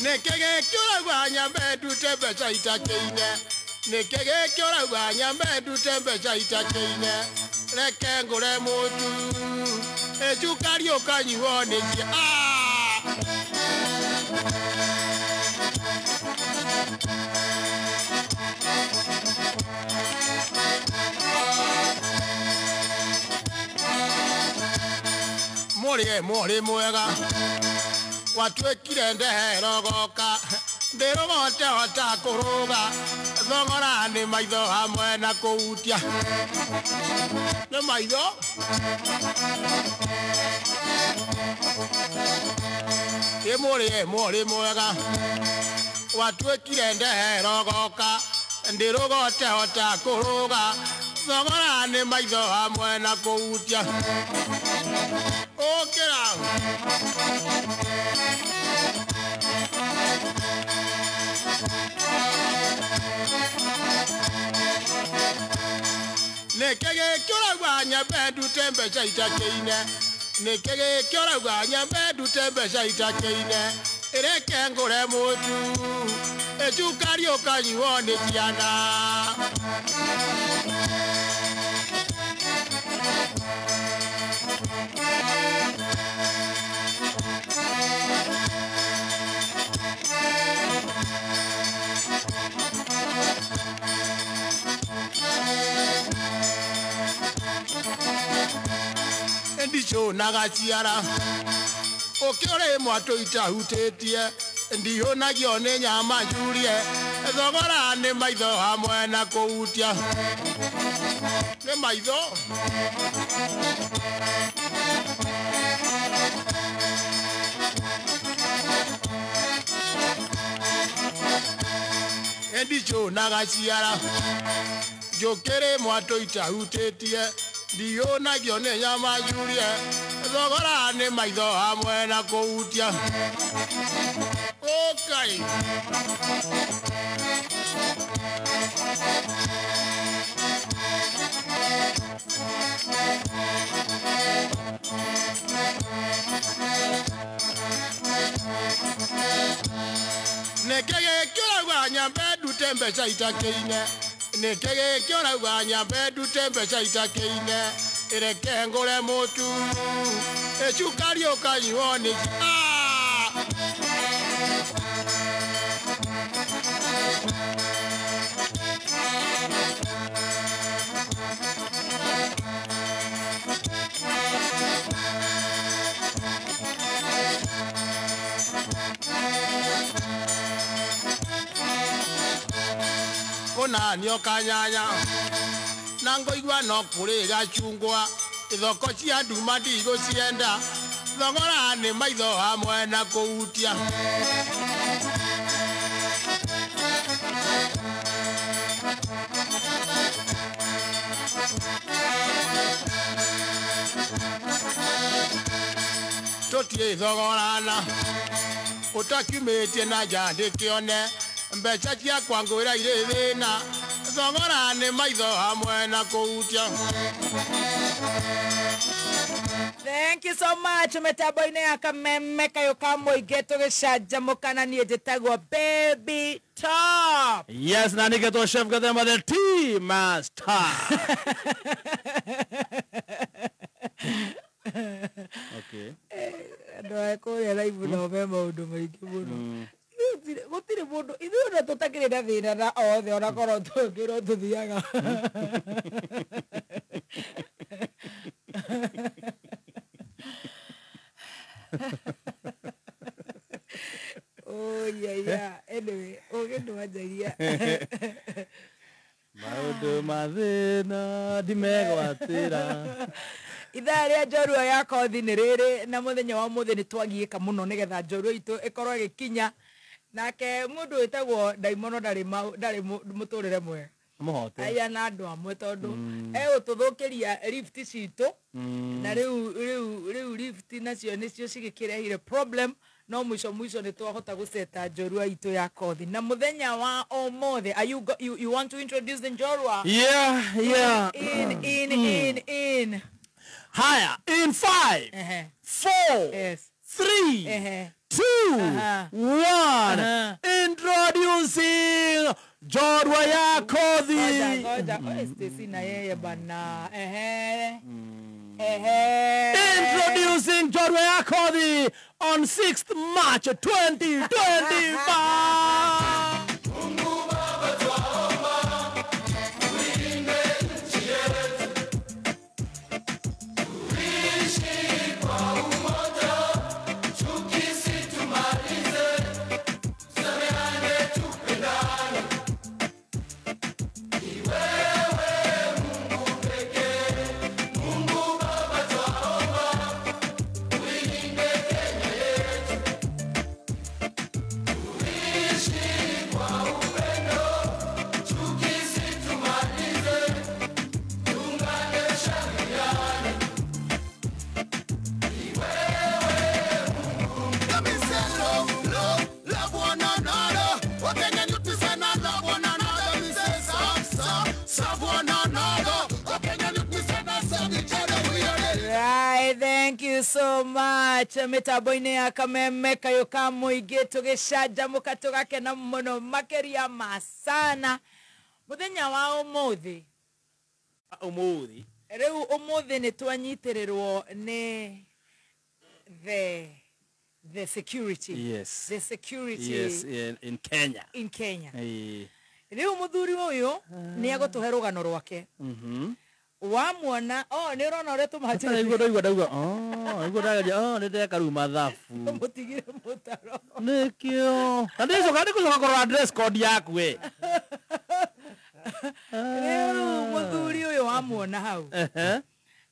Nĩkĩ gĩkĩ ũrauga nyambe ndute mbeca itakĩine? Nĩkĩ gĩkĩ ũrauga nyambe ndute mbeca itakĩine? Reke ngũre mũtu ĩcukari ũkanyuo nĩ mũrĩe mũrĩ mwega watuĩkire ndehero goka ndĩrũgotehota kũrũga thogora nĩ maitho hamwe na kũhutia nĩ maitho. Ĩ mũrĩe mũrĩ mwega watuĩkire ndehero goka ndĩrũgotehota kũrũga thogora nĩ maitho hamwe na kũhutia ũkĩra. Nĩkĩ gĩkĩ ũrauga nyambe ndute mbeca itakĩine? Nĩkĩ gĩkĩ ũrauga nyambe ndute mbeca itakĩine? Ĩreke ngũre mũtu ĩcukari ũkanyuo nĩ ciana. Ndiconaga ciara ũkĩũrĩ mwatũ itahutĩtie ndihũnagio nĩ nyama njurie thogora nĩ maitho hamwe na kũhutia nĩ maitho. Ndiconaga ciara njũkĩrĩ mwatũ itahutĩtie ndihũnagio nĩ nyama njurie thogora nĩ maitho hamwe na kũhutia ũkai. Nĩkĩ gĩkĩ ũrauga nyambe ndute mbeca itakĩine? Nĩkĩ gĩkĩ ũrauga nyambe ndute mbeca itakĩine? Ĩreke ngũre mũtu, ĩcukari ũkanyuo nĩ kũnanio kanyanya na ngoigua no kũrĩ gacungwa ithoko cia nduma ndigũcienda thogora nĩ maitho hamwe na kũhutia. Tũtirĩ thogorana ũtakiumĩtie na nja ndĩkĩone mbeca ciakwa ngwĩra irĩ thĩna thogora nĩ maitho hamwe na kũhutia. Thank you so much mĩtambo-inĩ ya Kameme kayũ ka mũingĩ tũgĩcanjamũka na niĩ njĩtagwo Baby Top. Yes, na nĩgetwo Chef Gathemba the Tea Master. Okay. Andũ a kũrĩa live nao me maũndũ maingĩ mũno. Gũtirĩ mũndũ ithuĩ ona tũtakĩrĩ na thĩna na othe ona korwo tũngĩrwo tũthiaga. Oh yeah yeah. Anyway, ũgĩ ndwanjagia. Maũndũ mathĩna ndimegwatĩra. Ithaa rĩa njorua ya kothi nĩ rĩrĩ na mũthenya wa ũmũthĩ nĩ twagiĩka mũno nĩgetha njorua itũ ĩkorwo ĩgĩkinya. Nake mũndũ wĩtagwo Ndaimono ndarĩ mũtũrĩre mwega. Mũhote. Aya na andũ amwe tondũ egũtũthũkĩria lift citũ na rĩu lift nacio nĩcio cigĩkĩrehire problem no mwisho mwisho nĩ twahota gũceta njorua itũ ya kothi na mũthenya wa ũmũthĩ. Are you, you want to introduce the njorua? Yeah, yeah. In. Haya, in 5, 4, yes, 3, 2, 1. Introducing Njorua ya Kothi. Ngoja, Stacy na yeye bana. Introducing Njorua ya Kothi on 6th March 2025. Thank you so much mĩtambo-inĩ ya Kameme kayũ ka mũingĩ tũgĩcanjamũka tũgakena mũno makĩria ma sana mũthenya wa ũmũthĩ. Ũmũthĩ rĩu ũmũthĩ nĩ twanyitĩrĩrwo nĩ the security. Yes. The security. Yes, in Kenya. In Kenya. Rĩu mũthuri ũyũ nĩ egũtũhe rũgano rwake. Wamwona nĩ ũrona ũrĩa tũmahĩtĩtie. Ndaigua ndaigua ndageria nĩ ndeka rĩu mathabu mũtigire mũtaro nĩkĩo na ndĩcoka nĩgũcoka kũrora dress code yaku we. Rĩu mũthuri ũyũ wamwona hau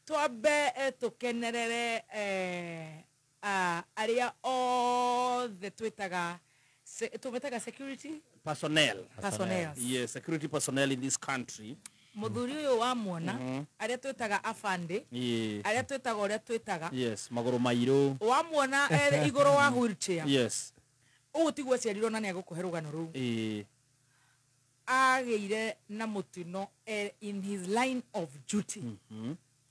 twambe tũkenerere arĩa othe twĩtaga tũmetaga security personnel. Yes, security personnel in this country. Mũthuri ũyũ wamwona arĩa twĩtaga afande, arĩa twĩtaga ũrĩa twĩtaga, yes, magũrũ mairũ, wamwona igũrũ wa wheelchair, yes, ũguo tiguo aciarirwo na nĩegũkũhe rũgano rũu. Agĩire na mũtino in his line of duty,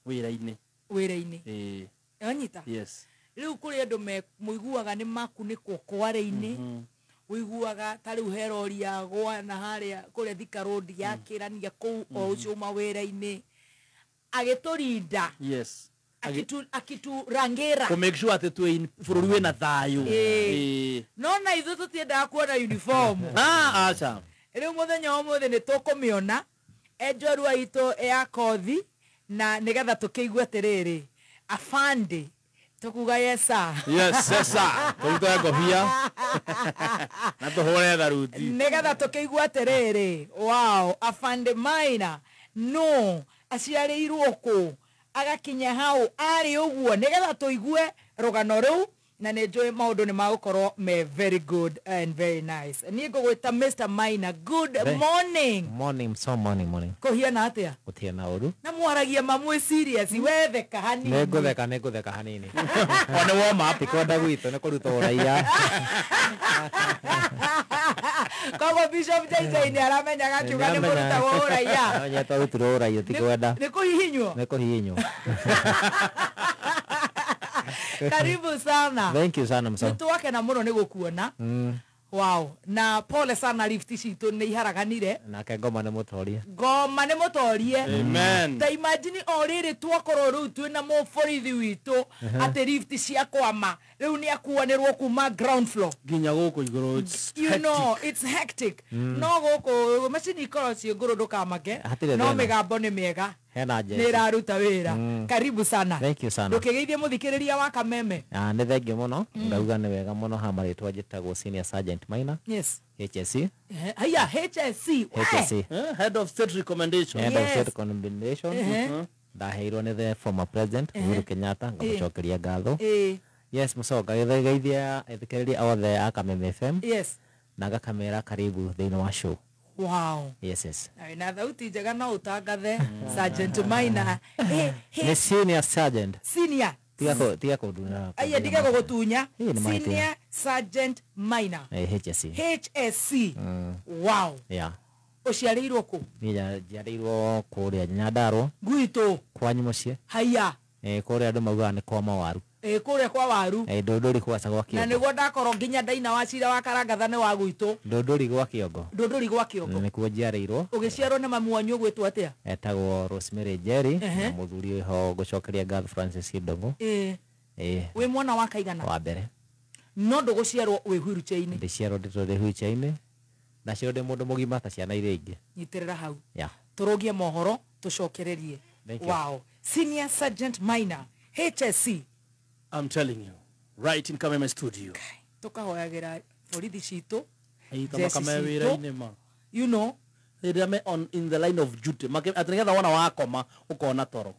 wĩra-inĩ, wĩra-inĩ, wanyita? Yes. Rĩu kũrĩ andũ mũiguaga nĩ makunĩkwo kware-inĩ, Wiguaga ta rĩu he rori yagwa na harĩa kũrĩa Thika Road yakĩrania kũu o ũcio mawĩra-inĩ agĩtũrinda. Yes. Akiturangira Kũ make sure atĩ twĩ bũrũri wĩna thayũ. No na ithuĩ tũtiendaga kuona uniform. Ah, aca. Rĩu mũthenya wa ũmũthĩ nĩ tũkũmĩona enjorua itũ ya kothi na nĩgetha tũkĩigue atĩrĩrĩ afande tukuga yes sir. Yes, yes sir. Tũrute ngobia na tũhũre tharuti nĩgetha tũkĩigue atĩrĩrĩ wow afande Maina no aciarĩirwo kũ agakinya hau arĩ ũguo nĩgetha tũigue rũgano rũu na nĩ njũĩ maũndũ nĩ magũkorwo me very good and very nice. Niĩ ngũgwĩta Mr. Maina, good morning. Morning, so morning, morning. Kũhiana atĩa? Gũtirĩ na ũru. Na mwaragia mamwe serious, wetheka hanini. Nĩngũtheka hanini. One warm up. Ti kwenda gwitũ nĩ kũrutwo ũraiya. Koguo Bishop JJ nĩ aramenyaga akiuga nĩ mũrutagwo ũraiya. Amenye twarutirwo ũraiya ti kwenda. Nĩ kũhihinywo? Nĩ kũhihinywo. Karibu sana. Thank you sana msa. Nĩtwakena mũno nĩ gũkuona. Wow. Na pole sana lift citũ nĩ iharaganire. Nake ngoma nĩ mũtorie. Ngoma nĩ mũtorie. Amen. Ta imagine o rĩrĩ twakorwo rĩu twĩna mũborithi witũ atĩ lift ciakwama rĩu nĩ akuanĩrwo kuma ground floor nginya gũkũ igũrũ. You know, it's hectic. No gũkũ macini ikorwo ciĩ ngũrũ ndũkamake. No mĩgambo nĩ mĩega. Nĩ ĩraruta wĩra. Karibu sana. Thank you sana. Ndũkĩgeithie mũthikĩrĩria wa Kameme. Nĩ thengiũ mũno. Ngauga nĩ wega mũno ha marĩtwa njĩtagwo Senior Sergeant Maina. Yes. HSC. Haya, HSC. HSC. Head of State Recommendation. Head of State Recommendation. Ndaheirwo nĩ the former president Uhuru Kenyatta ngamũcokeria ngatho. Yes, mũcoka gĩthegeithia ethikĩrĩria othe a Kameme FM. Yes. Na ngakamera karibu thĩinĩ wa show. Wow. Yes, yes. Na thauti njega no ũtangathe Sergeant Maina. Nĩ Senior Sergeant. Senior. Tiga kũnduna. Aya ndiga gũgũtunya. Senior Sergeant Maina. HSC. HSC. Wow. Yeah. Ũciarĩirwo kũ? Niĩ njiarĩirwo kũrĩa Nyandarua. Gwitũ. Kwanyu mũciĩ. Haya. Kũrĩa andũ maugaga nĩ kwa mawaru. Kũrĩa kwa waru. Ndũndũri gwaca gwa Kĩongo. Na nĩguo ndakorwo nginya ndaina wa cira wa Karangatha nĩ wa gwitũ. Ndũndũri gwa Kĩongo. Ndũndũri gwa Kĩongo. Nĩkuo njiarĩirwo. Ũgĩciarwo nĩ mamu wanyu ũgwĩtwo atĩa? Etagwo Rosemary Njeri na mũthuri wĩho ngũcokeria ngatho Francis Ndung'u. Wĩ mwana wa kaigana? Wa mbere. No ndũgũciarwo wĩ wheelchair-inĩ? Ndĩciarwo ndĩ wheelchair-inĩ. Ndaciarwo ndĩ mũndũ mũgima ta ciana iria ingĩ. Nyitĩrĩra hau. Yeah. Tũrũgie mohoro tũcokererie. Wow. Senior Sergeant Maina, HSC. I'm telling you, right in Kameme studio. Tukahoyagira borithi citũ. You know, they are on in the line of duty. Atĩ nĩgetha wona wakoma ũkona toro.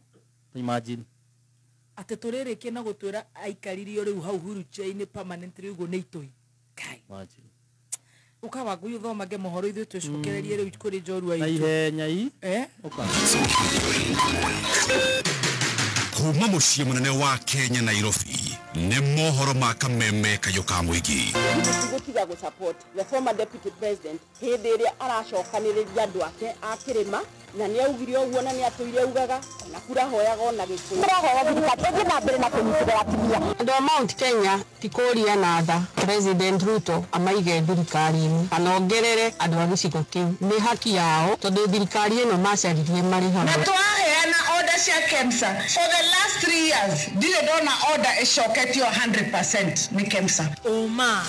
Imagine. Atĩ tũrĩrĩkie na gũtwĩra aikaririo rĩu hau wheelchair-inĩ permanently ũguo nĩ itũi. Kai. Imagine. Ũkawa ngũi ũthomage mohoro ithuĩ tũcokererie rĩu kũrĩ njorua itũ. Na ihenya i. Ũka. Kuma mũciĩ mũnene wa Kenya Nairobi nĩ mohoro ma Kameme kayũ ka mũingĩ. Gũtiga gũ support the former deputy president hĩndĩ ĩrĩa aracokanĩrĩria andũ ake a kĩrĩma na nĩ augire ũguo na nĩ atũire augaga na kura hoyaga ona gĩkũyũ. Tũrahoya thirikari ĩthiĩ na mbere na kũnyitĩrĩra atumia. Andũ a Mount Kenya ti kũria na tha President Ruto amaige thirikari-inĩ kana ongerere andũ a gĩcigo kĩu nĩ haki yao tondũ thirikari ĩno macaririe marĩ hamwe. Na twaheana order cia KEMSA for the last 3 years ndirĩ ndona order ĩcoketio 100% nĩ KEMSA. Ũma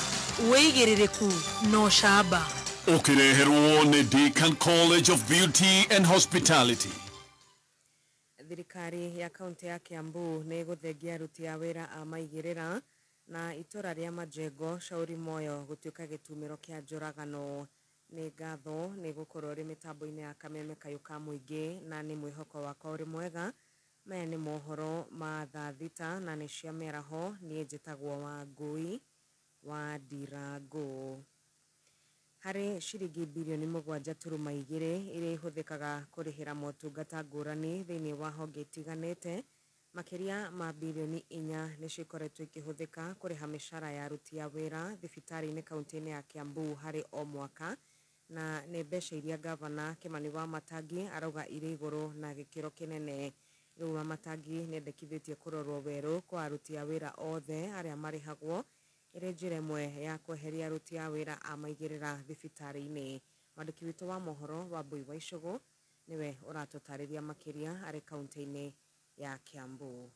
wĩigĩrĩrĩku na ũcamba. Ũkĩreherwo nĩ Deakin College of Beauty and Hospitality. Thirikari ya kaunti ya Kiambu nĩ ĩgũthengia aruti a wĩra a maigĩrĩra na itũra rĩa Majengo Shauri Moyo gũtuĩka gĩtumĩro kĩa njũragano. Nĩ ngatho nĩ gũkorwo ũrĩ mĩtambo-inĩ ya Kameme kayũ ka mũingĩ na nĩ mwĩhoko wakwa ũrĩ mwega. Maya nĩ mohoro ma thaa thita na nĩ cia mĩaraho. Niĩ njĩtagwo Wangũi wa Ndirango. Harĩ ciringi birioni 7.2 iria ihũthĩkaga kũrĩhĩra motungata ngũrani thĩinĩ wa honge itiganĩte, makĩria ma birioni 4 nĩ cikoretwo ikĩhũthĩka kũrĩha mĩcara ya aruti a wĩra thibitarĩ-inĩ kaunti-inĩ ya Kiambu harĩ o mwaka, na nĩ mbeca iria gavana Kimani Wamatangi arauga irĩ igũrũ na gĩkĩro kĩnene. Rĩu Wamatangi nĩendekithĩtie kũrorwo werũ kwa aruti a wĩra othe arĩa marĩhagwo Ĩrĩ njĩra ĩmwe ya kweheria aruti a wĩra a maigĩrĩra thibitarĩ-inĩ. Mwandĩki witũ wa mohoro Wambui wa Icũgũ nĩwe ũratũtarĩria makĩria arĩ kaunti-inĩ ya Kiambu.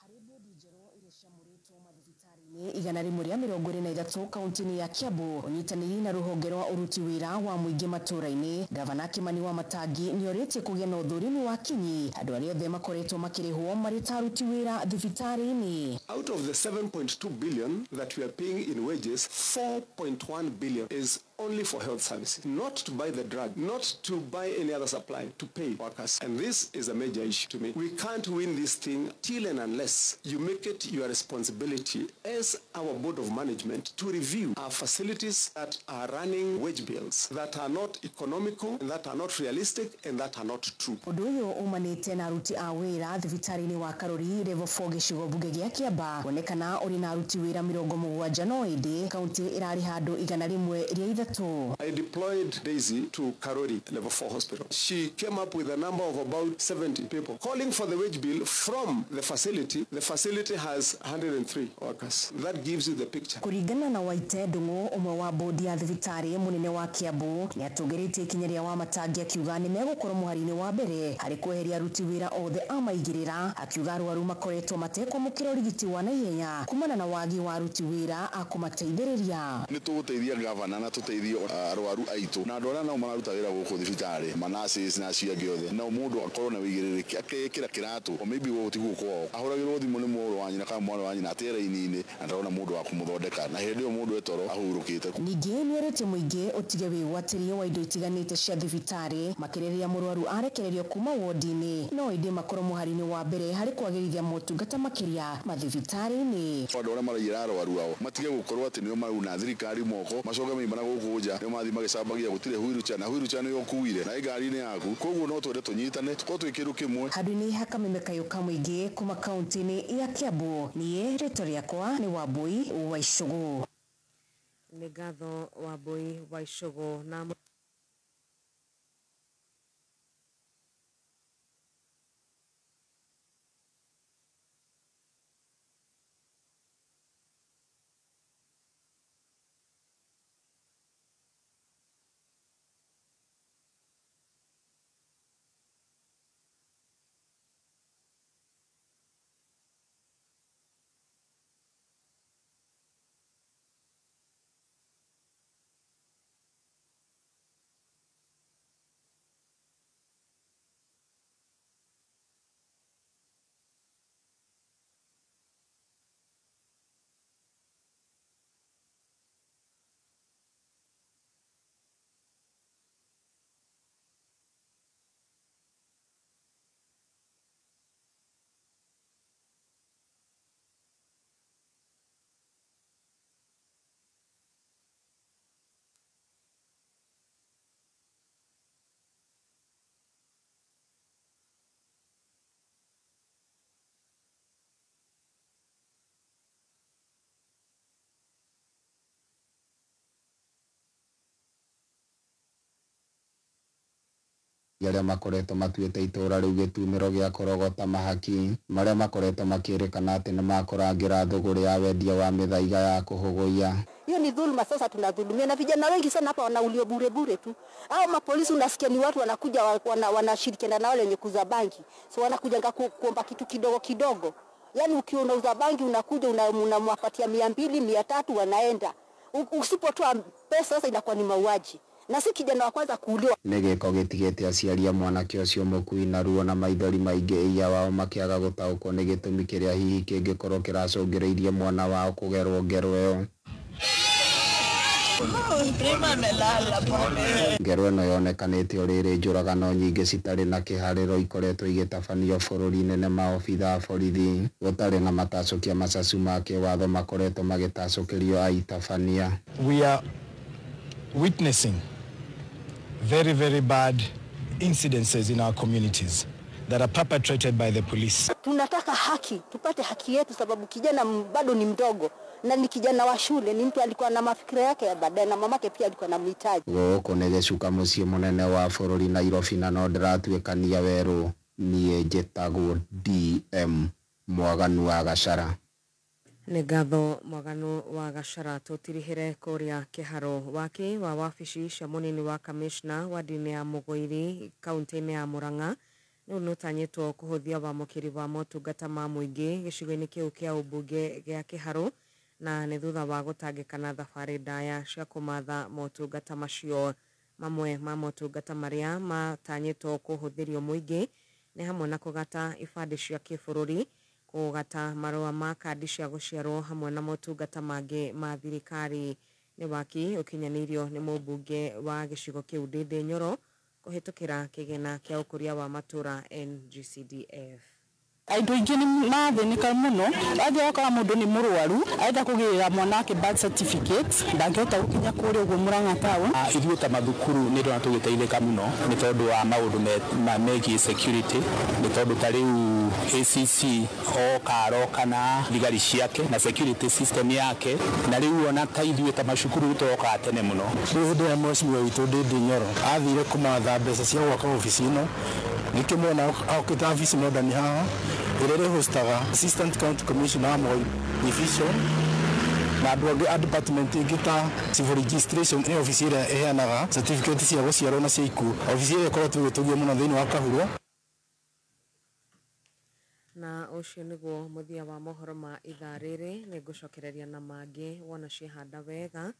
Harĩ bodi njerũ iria ciamũrĩtwo mathibitarĩ-inĩ 123 kaunti-inĩ ya Kiambu ũnyitanĩri na rũhonge rwa ũruti wĩra wa mũingĩ matũũra-inĩ. Gavana Kimani wa Matangi nĩorĩtie kũgĩa na ũthũrimi wa kinyi andũ arĩa othe makoretwo makĩrĩhwo marĩ ta aruti wĩra thibitarĩ-inĩ. Out of the 7.2 billion that we are paying in wages, 4.1 billion is only for health services, not to buy the drug, not to buy any other supply, to pay workers. And this is a major issue to me. We can't win this thing till and unless you make it your responsibility as our board of management to review our facilities that are running wage bills that are not economical, and that are not realistic, and that are not true. Ũndũ ũyũ umanĩte na aruti a wĩra thibitarĩ-inĩ wa Karori level 4 gĩcigo mbunge gĩa Kĩamba kuonekana ũrĩ na aruti wĩra 70 no ĩndĩ kaunti ĩrarĩha andũ 103. I deployed Daisy to Karori level 4 hospital. She came up with a number of about 70 people calling for the wage bill from the facility. The facility has 103 workers. That gives you the picture. Kũringana na Waite Ndung'u ũmwe wa bodi ya thibitarĩ mũnene wa Kiambu nĩatũgĩrĩtie ikinya rĩa Wamatangi akiuga nĩmegũkorwo mũhari-inĩ wa mbere harĩ kweheria aruti wĩra othe a maigĩrĩra akiuga arwaru makoretwo matekwamũkĩra ũrigiti wa naihenya kumana na wagi wa aruti wĩra a kũmateithĩrĩria. Nĩ tũgũteithia gavana na tũteithie arwaru aitũ na andũ arĩa nao mararuta wĩra gũkũ thibitarĩ manaces na acio angĩ othe nao mũndũ akorwo na wĩigĩrĩrĩki akekĩra kĩratũ o maybe gũgũ tiguo kwao ahũragĩrwo thimũ nĩ mũrũ wa nyina kana mwana wa nyina atĩ raini-inĩ na ndarona mũndũ wa kũmũthondeka na hĩndĩ ĩyo mũndũ etoro ahurũkĩte. Ningĩ nĩerĩte mũingĩ ũtige wĩgwatĩrie wa indo itiganĩte cia thibitarĩ makĩrĩrĩria mũrwaru arekererio kuma wodi-inĩ no ĩndĩ makorwo mũhari-inĩ wa mbere harĩ kwagĩrithia motungata makĩria mathibitarĩ-inĩ. Andũ arĩa maraiyĩra arwaru ao matige gũkorwo atĩ nĩo marauna thirikari moko macoke maimana gũkũ nja nĩo mathiĩ magĩcambagia gũtirĩ huirucha na huirucha nĩyo ũkuire na ĩ ngari-inĩ yaku koguo no twende tũnyitane tũkorwo twĩ kĩndũ kĩmwe. Handũ-inĩ ha kameme kayũ ka mũingĩ kuma kaunti-inĩ ya Kiambu niĩ rĩtwa rĩakwa nĩ Wambui wa Icũgũ. Nĩ ngatho Wambui wa Icũgũ na Arĩa makoretwo matuĩte itũũra rĩu gĩtumĩro gĩa kũrogota mahaki marĩa makoretwo makĩrĩkana atĩ nĩmakũrangĩra thũgũrĩ ya wendia wa mĩthaiga ya kũhũgũiya. Hiyo ni dhuluma, sasa tunadhulumia na vijana wengi sana hapa wanaulio bure bure tu. Hao mapolisi unasikia ni watu wanakuja wanashirikiana na wale wenye kuuza bangi. So wanakuja kuomba kitu kidogo kidogo. Yaani ukiwa unauza bangi unakuja unamwapatia 200, 300 wanaenda. Usipotoa pesa sasa inakuwa ni mauaji. Na si kijana wa kwanza kuuliwa. Nĩ gĩko gĩtigĩte aciari a mwanake ũcio mũkui na ruo na maithori maingĩ ĩya wao makĩaga gũtaũkwo nĩ gĩtũmi kĩrĩa hihi kĩngĩkorwo kĩracũngĩrĩirie mwana wao kũgerwo ngero ĩyo. Ngero ĩno yonekanĩte o rĩrĩ njũragano nyingĩ citarĩ na kĩharĩro ikoretwo igĩtabanio bũrũri-inĩ nĩ maobitha a borithi gũtarĩ na matacũkia macacu ma kĩwatho makoretwo magĩtacũkĩrio aitabania. We are witnessing very, very bad incidences in our communities that are perpetrated by the police. Tunataka haki, tupate haki yetu sababu kijana bado ni mdogo na ni kijana wa shule, ni mtu alikuwa na mafikira yake ya baadaye na mamake pia alikuwa anamhitaji. Gũkũ nĩ gĩcuka mũciĩ mũnene wa bũrũri Nairobi na no ndĩratuĩkania werũ. Niĩ njĩtagwo DM Mwaganu wa Gachara. Nĩ ngatho Mwaganu wa Gacara. Tũtirihĩre kũrĩa Kĩharo. Waki wa wabici cia mũnini wa kamishna wadi-inĩ ya Mũgũiri kaunti-inĩ ya Murang'a rĩu nĩũtanyĩtwo kũhũthia wamũkĩri wa motungata ma mũingĩ gĩcigo-inĩ kĩu kĩa ũmbunge gĩa Kĩharũ, na nĩ thutha wa gũtangĩka na thabarĩ ndaya cia kũmatha motungata macio. Mamwe ma motungata marĩa matanyĩtwo kũhũthĩrio mũingĩ nĩ hamwe na kũgata ibandĩ cia kĩbũrũri, kũgata marũa ma kandi cia gũciarwo, hamwe na motungata mangĩ ma thirikari. Nĩ waki ũkinyanĩirio nĩ mũmbunge wa gĩcigo kĩu Ndĩndĩ Nyoro kũhĩtũkĩra kĩgĩna kĩa ũkũria wa matũra NGCDF. Andũ aingĩ nĩ mathĩnĩka mũno, wathiĩ ũgakora mũndũ nĩ mũrwaru arenda kũgĩrĩra mwana wake birth certificate, ndangĩhota gũkinya kũrĩa ũguo Murang'a town. Ithuĩ ta mathukuru nĩ ndona tũgĩteithĩka mũno nĩ tondũ wa maũndũ megiĩ security, nĩ tondũ ta rĩu ACC oka aroka na thigari ciake na security system yake, na rĩu ona ta ithuĩ ta macukuru tũrokaga tene mũno. Rĩu hĩndĩ ĩrĩa mheshimiwa witũ Ndĩndĩ Nyoro athire kũmatha mbeca cia gwaka obici ĩno, nĩkĩmwona okĩte obici Modern haha ĩrĩa ĩrĩhostaga Assistant County Commissioner wa Moi Division na andũ angĩ a department ĩngĩ ta civil registration, nĩ obici ĩrĩa ĩheanaga certificate cia gũciarwo na cia ikuũ, obici ĩrĩa ĩkoretwo ĩgĩtũgio mũno thĩinĩ wa Kahuro. Na ũcio nĩguo mũthia wa mohoro ma ithaa rĩrĩ. Nĩ ngũcokereria na mangĩ wona ciehanda wega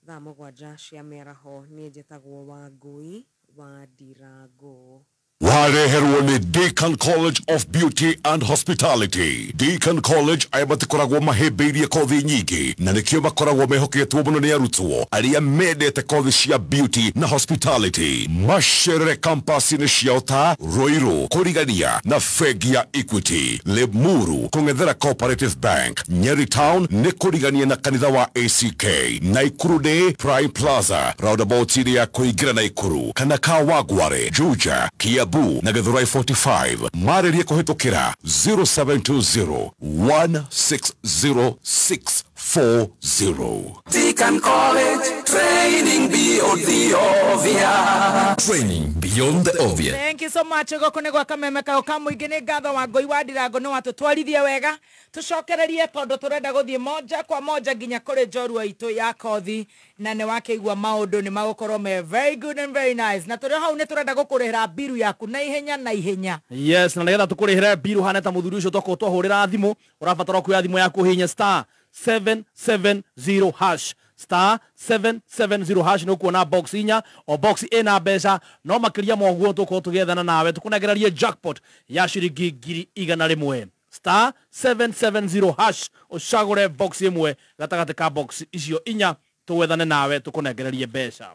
thaa 7 cia mĩaraho. Niĩ njĩtagwo Wangũi wa Ndirango. Wareherwo nĩ Deacon College of Beauty and Hospitality. Deacon College aya matikoragwo mahĩmbĩirie kothi nyingĩ, na nĩkĩo makoragwo mehoketwo mũno nĩ arutwo arĩa mendete kothi cia beauty na hospitality. Macerere campus-inĩ ciao ta Ruiru, kũrigania na bengi ya Equity, Limuru kũng'ethera Cooperative Bank, Nyeri Town nĩ kũrigania na kanitha wa ACK, Naikuru nĩ Prime Plaza roundabout-inĩ ya kũingĩra Naikuru, kana Kawangware, Juja, Kiambu na Githurai 45. Marĩrie kũhĩtũkĩra 0720 160640. Deacon College, training beyond the obvious. Training beyond the obvious. Thank you so much. Gũkũ nĩ gwa Kameme kaũ ka mũingĩ. Nĩ ngatho wa Ngũi wa Ndirango nĩ watũtwarithia wega. Tũcokererie tondũ tũrenda gũthiĩ moja kwa moja nginya kũrĩ njorua itũ ya kothi, na nĩ wakĩigua maũndũ nĩ magũkorwo me very good and very nice. Na tũrĩ hau nĩ tũrenda gũkũrĩhĩra mbiru yaku na ihenya na ihenya. Yes, na nĩgetha tũkũrĩhĩre mbiru hane ta mũthuri ũcio twakorwo twahũrĩra thimũ, ũrabatara kuoya thimũ yaku ũhihinye star 770 hash, star 770 hash, nĩ ũkuona box inya o box ĩna mbeca, no makĩria ma ũguo tũkorwo tũgĩethana nawe tũkũnengererie jackpot ya ciringi 100,000. Star 770 hash ũcagũre box ĩmwe gatagatĩ ka box icio inya, tũgwethane nawe tũkũnengererie mbeca.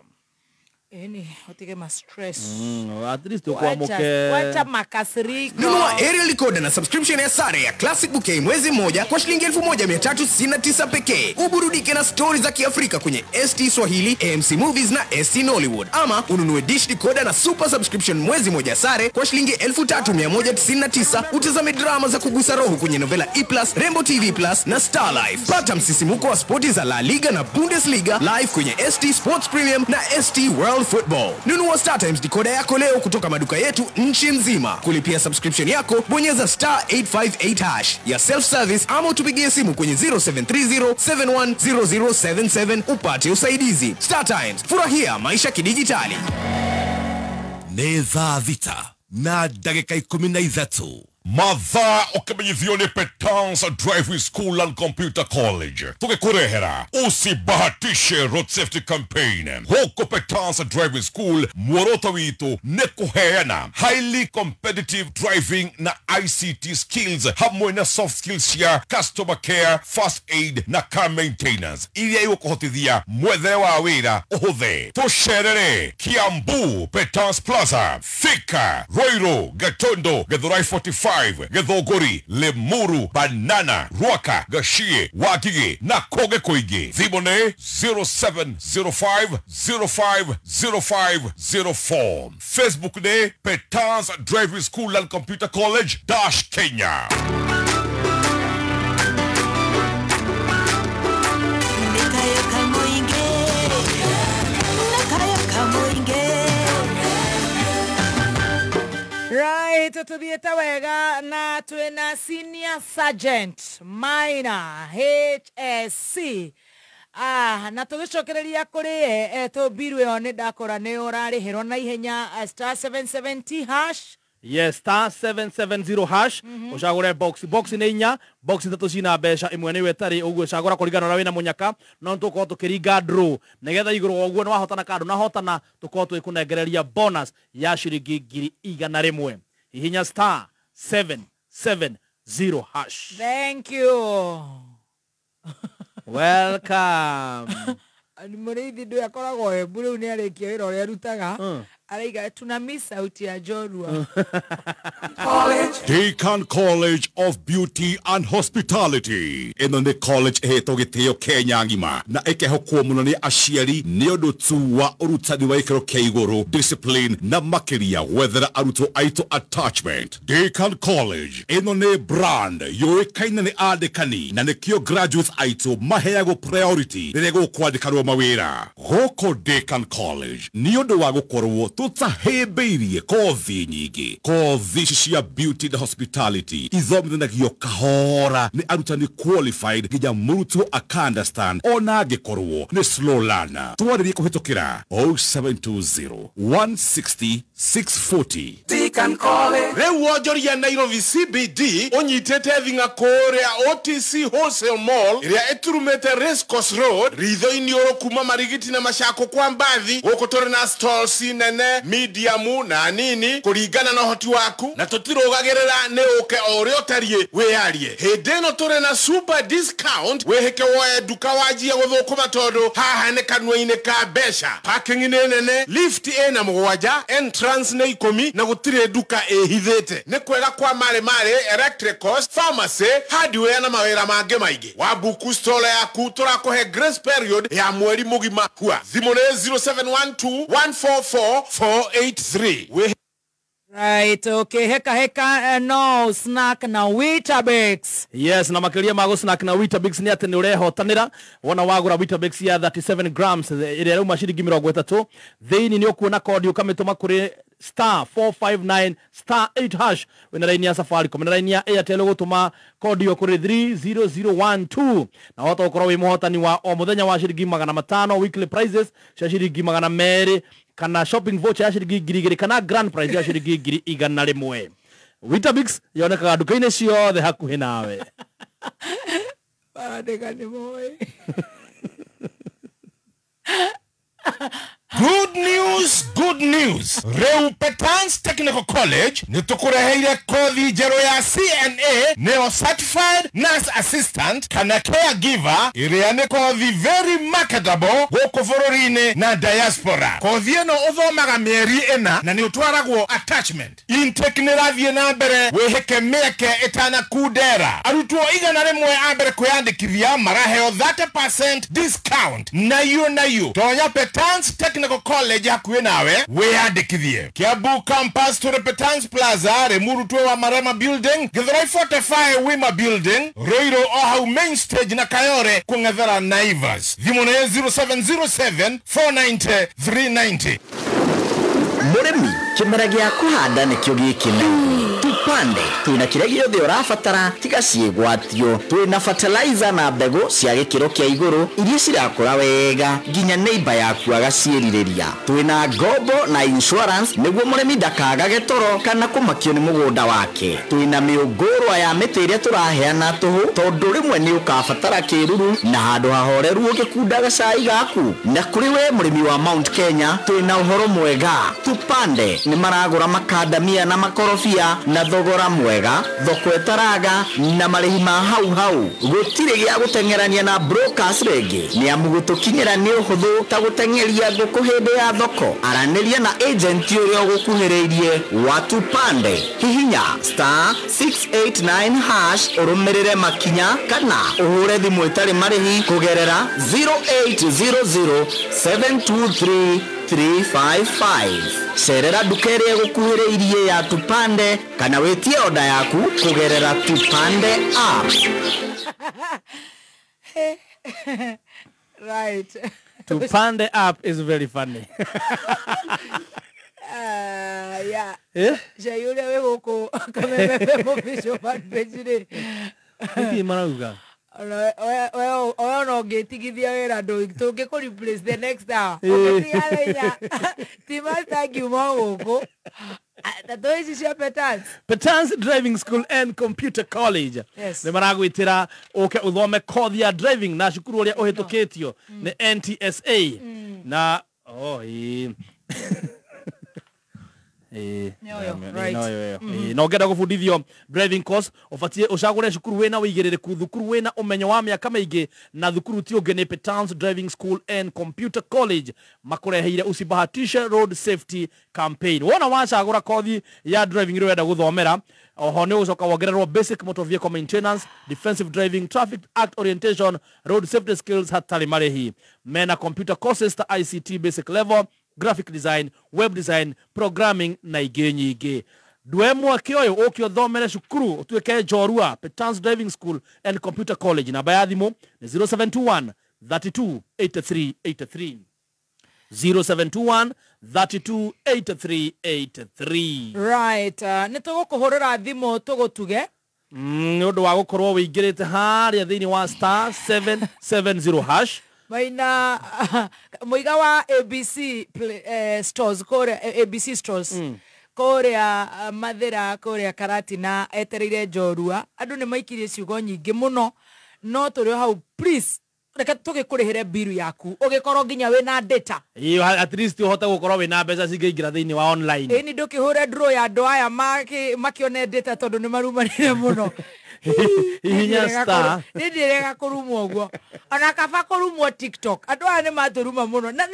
Eni, utige ma stress. At least ukuamuke. Wacha makasiriko. Nunua aerial decoder na subscription ya sare ya Classic Bouquet mwezi mmoja kwa shilingi 1369 pekee. Uburudike na stories za Kiafrika kwenye ST Swahili, AMC Movies na ST Nollywood. Ama ununue dish decoder na super subscription mwezi mmoja sare kwa shilingi 3199, utazame drama za kugusa roho kwenye Novela E+, Rainbow TV Plus na Star Life. Pata msisimuko wa spoti za La Liga na Bundesliga live kwenye ST Sports Premium na ST World Football. Nunua Star Times decoder yako leo kutoka maduka yetu nchi nzima. Kulipia subscription yako, bonyeza star 858 hash ya self service ama utupigie simu kwenye 0730 710077 upate usaidizi. Star Times, furahia maisha kidijitali. Nĩ thaa 6 na ndagĩka 13. Mathaa ũkĩmenyithio nĩ Petans Driving School and Computer College. Tũgĩkũrehera usibahatishe road safety campaign. Huko Petans Driving School muoroto witũ nĩ kũheana highly competitive driving na ICT skills hamwe na soft skills cia customer care, first aid na car maintenance iria igũkũhotithia mwethere wa wĩra ũhũthe. Tũcerere Kiambu Petans Plaza, Thika, Ruiru, Gatondo, Githurai 45, Githũngũri, Limuru, Banana, Ruaka, Gachie, Wangigĩ na kũngĩ kũingĩ. Thimũ nĩ 0705 05 05 04. Facebook nĩ Petans Driving School and Computer College dash Kenya. Right, Right, tuthiĩte wega na twĩna Senior Sergeant Minor HSC. Na tũgĩcokereria kũrĩ tũmbiru ĩyo nĩ ndakora nĩ ũrarĩhĩrwo na ihenya star 770 hash. Yes, star 770 hash. Ũcagũre box. Box nĩ inya, box ithatũ cina mbeca, ĩmwe nĩyo ĩtarĩ, ũguo cagũra kũringana na ũrĩa wĩna mũnyaka, no nĩtũgũkorwo tũkĩringa draw nĩgetha igũrũ wa ũguo nĩwahotana kana ndũnahotana, tũkorwo tũgĩkũnengereria bonus ya ciringi 100,000. Hihinya star 770 hash. Thank you. Welcome. Mũrĩithi ndũyũ akoragwo Embu rĩu nĩ arĩkia wĩra ũrĩa arutaga, araiga tuna miss out ya njorua. Deacon College of Beauty and Hospitality ĩno nĩ college ĩhetwo gĩtĩo Kenya ng'ima na ĩkehokwo mũno nĩ aciari nĩ ũndũ tu wa ũrutani wa gĩkĩro kĩa igũrũ, discipline na makĩria gwethera arutwo aitũ attachment. Deacon College ĩno nĩ brand yũĩkaine nĩ andĩkani na nĩkĩo graduates aitũ maheagwo priority rĩrĩa gũkwandĩkanwo mawĩra. Gũkũ Deacon College nĩ ũndũ wa gũkorwo tũtahĩmbĩirie kothi nyingĩ, kothi ici cia beauty and hospitality ithomithanagio kahora nĩ arutani qualified nginya mũrutwo aka understand ona angĩkorwo nĩ slow learner. Twarĩrie kũhĩtũkĩra 0720 160 640. Deacon College. Rĩu wonjoria Nairobi CBD ũnyitĩte thing'a kũrĩa OTC Wholesale Mall ĩrĩa ĩturumĩte Race Course Road ritho-inĩ ũrũ kuma Marigiti na Machako kwa Mbathi. Gũkũ tũrĩ na stalls nene, medium na nini kũringana na ũhoti waku, na tũtirũgagĩrĩra nĩ ũke o ũrĩa ũtariĩ wĩyarie. Hĩndĩ ĩno tũrĩ na super discount, wĩhĩke woe nduka wanjie gũthũkũma tondũ haha nĩ kanua-inĩ ka mbeca. Parking nĩ nene, lift ĩna 7, entrance nĩ 10 na gũtirĩ nduka ĩhithĩte. Nĩ kwega kwa marĩ marĩ, electricals, pharmacy, hardware na mawĩra mangĩ maingĩ. Wabuku stall yaku tũrakũhe grace period ya mweri mũgima. Hua thimũ nĩ 0712 144 483. Right, okay, heka heka no snack na Weetabix. Yes, na makiria ma snack na Weetabix ni atĩ nĩ ũrehotanĩra wona wagũra Weetabix ya 37 grams ĩrĩa ĩrauma ciringi 30 thĩinĩ nĩ ũkuona kodi ũkamĩtũma kũrĩ star 459 star 8 hash wĩna raini ya Safaricom na raini ya Airtel ũgũtũma kodi ĩyo kũrĩ 30012 na wahota gũkorwo wĩ mũhotani wa o mũthenya wa ciringi 500 weekly prizes cia ciringi 200 kana shopping voucher ya ciringi 2,000 kana grand prize ya ciringi 100,000. Weetabix yonekaga nduka-inĩ ciothe hakuhĩ nawe. Barandĩka nĩ moĩ. Good news, good news. Rĩu Petans Technical College nĩ tũkũreheire kothi njerũ ya CNA nĩyo Certified Nurse Assistant kana Caregiver ĩrĩa nĩ kothi very marketable gũkũ bũrũri-inĩ na diaspora. Kothi ĩno ũthomaga mĩeri 4 na nĩ ũtwaragwo attachment. Intake nĩ ĩrathiĩ na mbere, wĩhĩke mĩeke ĩtanakundera. Arutwo 100 a mbere kwĩyandĩkithia maraheo 30% discount. Nayo nayo tonya Petans Technical College hakuhĩ nawe wĩyandĩkithie. Kiambu campus tũrĩ Petans Plaza, Limuru twĩ wa Marema Building, Githurai 45 Wima Building, Ruiru o hau main stage na Kayore kũng'ethera Naivas. Thimũ nĩ 0707 490 390. Mũrĩmi, kĩmera gĩa kũhanda nĩkĩo gĩkĩ na tupande twĩna kĩrĩa gĩothe ũrabatara tiga ciĩgwatio. Twĩna fertilizer na mbegũ cia gĩkĩro kĩa igũrũ iria cirakũra wega nginya neighbor yaku agaciĩrirĩria. Twĩna ngombo na insurance nĩguo mũrĩmi ndakagage toro kana kũmakio nĩ mũgũnda wake. Twĩna mĩũngũrwa ya mĩtĩ ĩrĩa tũraheana tũhũ tondũ rĩmwe nĩ ũkabatara kĩruru na handũ hahoreru ũgĩkundaga cai gaku. Na kũrĩ we mũrĩmi wa Mount Kenya twĩna ũhoro mwega. Tupande nĩ maragũra makandamia na makorobia na thogora mwega, thoko ĩtaraga na marĩhi ma hau hau. Gũtirĩ gĩa gũteng'erania na brokers rĩngĩ nĩ amu gũtũkinyĩra nĩ ũhũthũ ta gũteng'eria ngũkũ hĩndĩ ya thoko. Aranĩria na agent ũrĩa ũgũkuhĩrĩirie wa Tupande. Hihinya star 689 hash ũrũmĩrĩre makinya kana ũhũre thimũ ĩtarĩ marĩhi kũgerera 0800 723 355. Cerera nduka ĩrĩa ĩgũkuhĩrĩirie ya Tupande kana wĩtie oda yaku kũgerera Tupande app. Right. Tupande app is very funny. Ya. Cai ũrĩa wĩ gũkũ Kameme FM official fan page rĩ. Nĩkĩ marauga? We ona ũngĩtigithia wĩra tũngĩkũ replace the next hour. Ũngĩtiga thaa inya ti master ngiuma gũkũ. Tatũ ici cia Petans. Petans Driving School and Computer College. Yes. Nĩ maragwĩtĩra ũke ũthome kothi ya driving na cukuru ũrĩa ũhĩtũkĩtio nĩ NTSA. Na oh ĩĩ. Na ũngĩenda gũbundithio driving course ũbatiĩ ũcagũre cukuru wĩna wĩigĩrĩrĩku, thukuru wĩna ũmenyo wa mĩaka mĩingĩ, na thukuru ti ũngĩ nĩ Petans Driving School and Computer College. Makũreheire usibahatishe road safety campaign. Wona wacagũra kothi ya driving ĩrĩa ũrenda gũthomera, oho nĩ ũgũcoka wongererwo basic motor vehicle maintenance, defensive driving, traffic act orientation, road safety skills hatarĩ marĩhi. Mena computer courses ta ICT basic level, graphic design, web design, programming na ingĩ nyingĩ. Ndwe mweke ũyũ ũke ũthomere cukuru ũtuĩke njorua. Petans Driving School and Computer College. Namba ya thimũ nĩ 0721 32 83 83. 0721 32 83 83. Right, nĩ tũgũkũhũrĩra thimũ tũgũtuge. Nĩ ũndũ wa gũkorwo wĩingĩrĩte harĩa thĩinĩ wa star 770 hash. Maina muiga wa ABC stores kũrĩa ABC stores kũrĩa Mathĩra kũrĩa Karatina etereire njorua. Andũ nĩ maikirie ciugo nyingĩ mũno, no tũrĩ o hau, please reke tũgĩkũrĩhĩre biru yaku ũgĩkorwo nginya wĩna data. Ĩĩ, at least ũhote gũkorwo wĩna mbeca cingĩingĩra thĩinĩ wa online. Ĩni ndũkĩhũre draw ya andũ aya makĩone data tondũ nĩ marumanire mũno. Hihinya star. Nĩ ndĩrega kũrumwo ũguo. Ona kaba kũrumwo TikTok. Andũ aya nĩ matũruma mũno. Na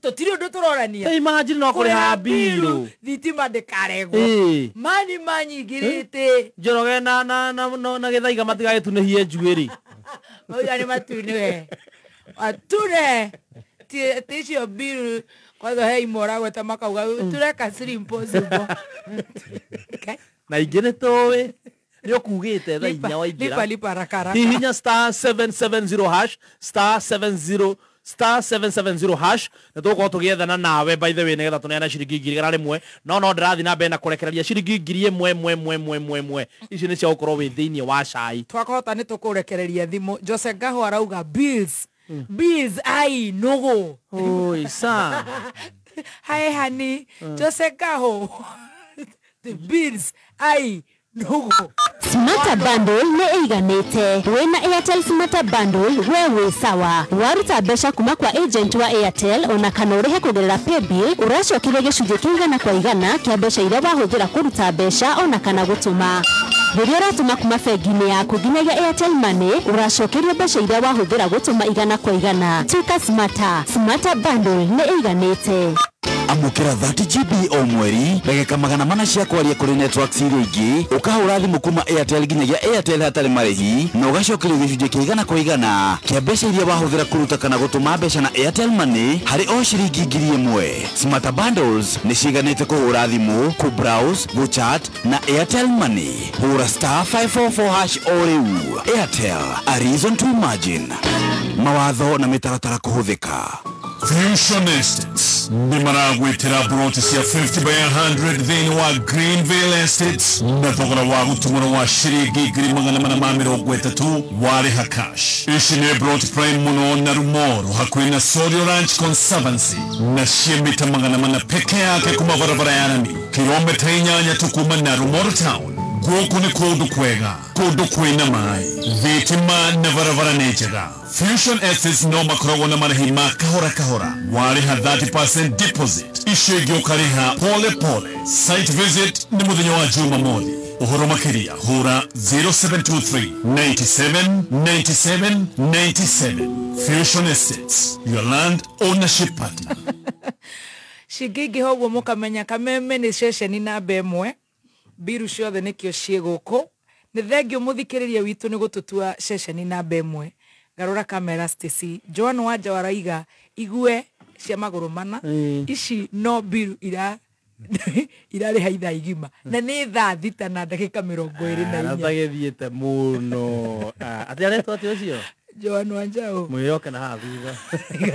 tũtirĩ ũndũ tũrorania. Ta imagine no kũrĩha biru. Thitima ndĩkaregwo. Mani manyingĩrĩte. Njoroge na na na Gĩthaiga matigagĩtunĩhie njuĩrĩ. Mauga nĩ matune. Matune. Ti icio biru kwanza he imwe ũragweta makauga tureka siri impossible. Na ingĩ nĩ tũĩ. Nĩ ũkugĩte thaa inya waingĩra. Lipa lipa haraka haraka. Hihinya star 770 hash, star 70 star 770 hash, na tũgũkorwo tũgĩethana nawe by the way nĩgetha tũneane ciringi 1,100. No ndĩrathiĩ na mbere na kũrekereria ciringi 1,111. Ici nĩ cia gũkorwo wĩ thĩinĩ wa cai. Twakũhota nĩ tũkũrekereria thimũ. Jose Ngaho arauga bills. Bills ai nũgũ. Oi sa. Hi honey. Jose Ngaho. The bills ai nũgũ. Smarter Bundle nĩ ĩiganĩte. Wĩna Airtel Smarter Bundle we wĩ sawa. Waruta mbeca kuma kwa agent wa Airtel ona kana ũrĩhe kũgerera paybill, ũracokerio gĩcunjĩ kĩa igana kwa igana kĩa mbeca iria wahũthĩra kũruta mbeca ona kana gũtũma. Rĩrĩa ũratũma kuma bengi-inĩ yaku nginyagia Airtel Money, ũracokerio mbeca iria wahũthĩra gũtũma igana kwa igana. Tuĩka smarter. Smarter Bundle nĩ ĩiganĩte. Amũkĩra 30 GB o mweri, ndagĩka 400 cia kwaria kũrĩ networks iria ingĩ, ũkahũra thimũ kuma Airtel nginyagia Airtel hatarĩ marĩhi, na ũgacokerio gĩcunjĩ kĩa igana kwa igana kĩa mbeca iria wahũthĩra kũruta kana gũtũma mbeca na Airtel Money harĩ o ciringi 1,000. Smarter Bundles nĩ ciiganĩte kũhũra thimũ, kũ-browse, gũ-chat na Airtel Money. Hũra star 544 hash o rĩu. Airtel, a reason to imagine. Mawatho na mĩtaratara kũhũthĩka. Fusion Estates nĩ maragwĩtĩra broti cia 50 by 100 thĩinĩ wa Greenville Estates na thogora wa gũtũmũra wa ciringi 430 warĩha cash. Ici nĩ broti prime mũno na Rumoro hakuhĩ na Sorio Ranch Conservancy na cia mita 400 peke yake kuma barabara ya rami, kilomita 8 tu kuma na Rumoro town. Gũkũ nĩ kũndũ kwega, kũndũ kwĩna maĩ, thitima na barabara nĩ njega. Fusion Estates no makoragwo na marĩhi ma kahora kahora, warĩha 30% deposit, icio ingĩ ũkarĩha pole pole. Site visit nĩ mũthenya wa Jumamothi. Ũhoro makĩria hũra 0723 97 97 97. Fusion Estates, your land ownership partner. Cingĩingĩha ũguo mũkamenya Kameme nĩ ceceni namba ĩmwe. Mbiru ciothe nĩkĩo ciĩ gũkũ. Nĩ thengio mũthikĩrĩria witũ nĩ gũtũtua ceceni namba ĩmwe. Garũra kamera Stacy. Joan Wanja waraiga igue cia magũrũ mana. Ici no mbiru irarĩha ithaa igima. Na nĩ thaa 6:24. Atagĩthiĩte mũno. Atĩ aretwo atĩ ũcio? Joan Wanjao Mwĩyoke na haha thutha.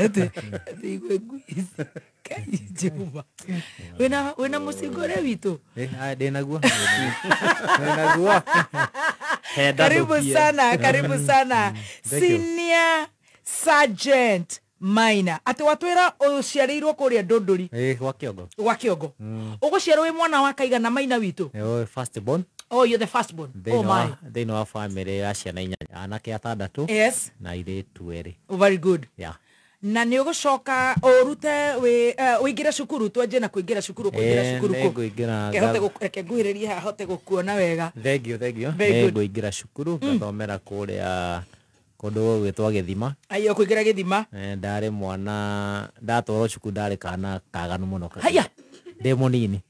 Atĩ igue ngui ici. Kai Jehova. Wĩna mũcingore witũ? Ndĩnaguo. Ndĩnaguo. Karibu sana, karibu sana. Senior Sergeant Maina. Atĩ watwĩra ũciarĩirwo kũrĩa Ndũndũri. Gwa Kĩongo. Gwa Kĩongo. Ũgũciarwo wĩ mwana wa kaigana Maina witũ? First born. Oh, you're the first born. Oh my. Thĩinĩ wa family ya ciana inya, anake atandatũ. Yes. Na airĩtu erĩ. Oh, very good. Yeah. Na nĩ ũgũcoka ũrute ũingĩre cukuru, twanjie na kũingĩra cukuru, kũingĩra cukuru kũ? Nĩngũingĩra. Reke nguhĩrĩrie haha hote gũkuona wega. Thank you, thank you. Nĩngũingĩra cukuru, ngathomera kũrĩa kũndũ gũgwĩtwo Gĩthima. Aiyo, kũingĩra Gĩthima. Ndarĩ mwana, ndatwarwo cukuru ndarĩ kana kaganu mũno. Haya. Ndĩ mũnini.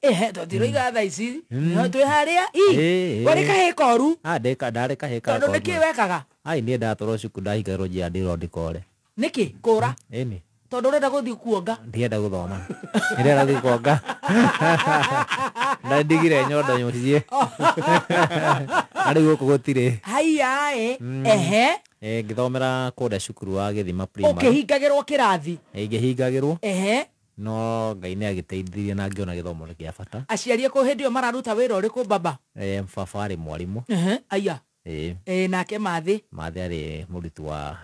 Tũtiroiga thaa ici. Twĩ harĩa i. Warĩ kahĩĩ koru? Ndarĩ kahĩĩ koru. Tondũ nĩkĩ wekaga? Ai, niĩ ndatwarwo cukuru ndahingagĩrwo njĩra ndĩrwo ndĩkore. Nĩkĩ? Kũra? Ĩni. Tondũ ũrenda gũthiĩ kuonga? Ndienda gũthoma. Ndĩrenda gũthiĩ kuonga. Ndandigire nyondo mũciĩ. Na rĩu gũkũ gũtirĩ. Haiya ĩ. Ehe. Ngĩthomera kũrĩa cukuru wa Gĩthima Primary. Ũkĩhingagĩrwo kĩrathi? Ngĩhingagĩrwo. Ehe. No Ngai nĩ agĩteithirie na ngĩona gĩthomo nĩ kĩa bata. Aciari aku hĩndĩ ĩyo mararuta wĩra ũrĩkũ baba? Baba arĩ mwarimũ. Ehe, aya. Nake Mathĩ? Mathĩ arĩ mũruti wa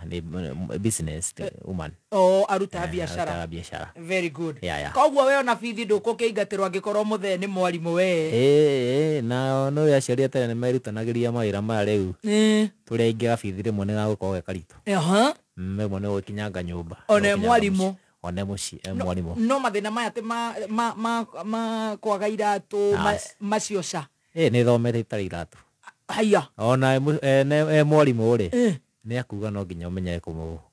business woman. Oh, arutaga biacara. Arutaga biacara. Very good. Yeah, yeah. Koguo we ona bithi ndũkũkĩingatĩrwo angĩkorwo mũthee nĩ mwarimũ we. Na no aciari a tene nĩ merutanagĩria mawĩra maya rĩu. Tũrĩa aingĩ gabithi rĩmwe nĩ gagũkorwo ge karitũ. Rĩmwe nĩ gũkinyanga nyũmba. One mwarimũ. One mũciĩ mwarimũ. No mathĩna maya atĩ ma kwaga iratũ macio ca. Nĩ thomete itarĩ iratũ. Haya. Ona mwarimũ rĩ, nĩ akuga no nginya ũmenye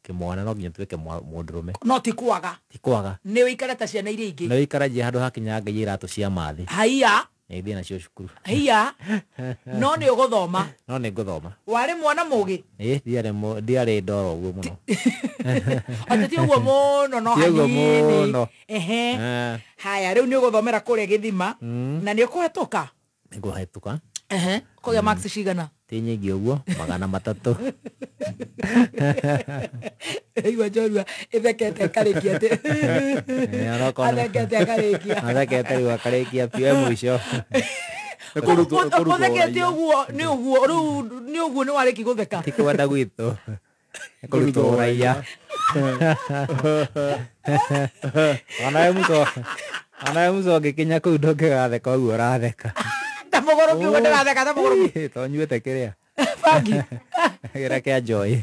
kĩmwana, no nginya ũtuĩke mũndũrũme. No ti kwaga. Ti kwaga. Nĩ ũikare ta ciana iria ingĩ. Nĩ ũikaragie handũ hakinyanga iratũ cia Mathĩ. Haya. Nĩ ithiĩ nacio cukuru. Haya. No nĩ ũgũthoma. No nĩ ngũthoma. Warĩ mwana mũgĩ? Ndiarĩ ndoro ũguo mũno. Atĩ ti ũguo mũno no hanini. Ehe. Haya, rĩu nĩ ũgũthomera kũrĩa Gĩthima na nĩ ũkũhetũka? Nĩ ngũhetũka. Ehe, kũgĩa marks cigana? Ti nyingĩ ũguo, 300. Igua njorua ĩthekete ĩkarĩkia atĩ. Athekete akarĩkia. Athekete rĩu akarĩkia biũ e mũico. Ũthekete ũguo nĩ ũguo rĩu nĩ ũguo nĩ warĩki gũtheka. Ti kwenda gwitũ. Nĩ kũrutwo ũraiya. Onawe mũco ũngĩkinya kũu ndũngĩgatheka ũguo ũratheka. Ta mũgũrũki ũguo ndĩratheka ta mũgũrũki. To nyuĩte kĩrĩa? Bangi. Kĩrĩa kĩa Joy.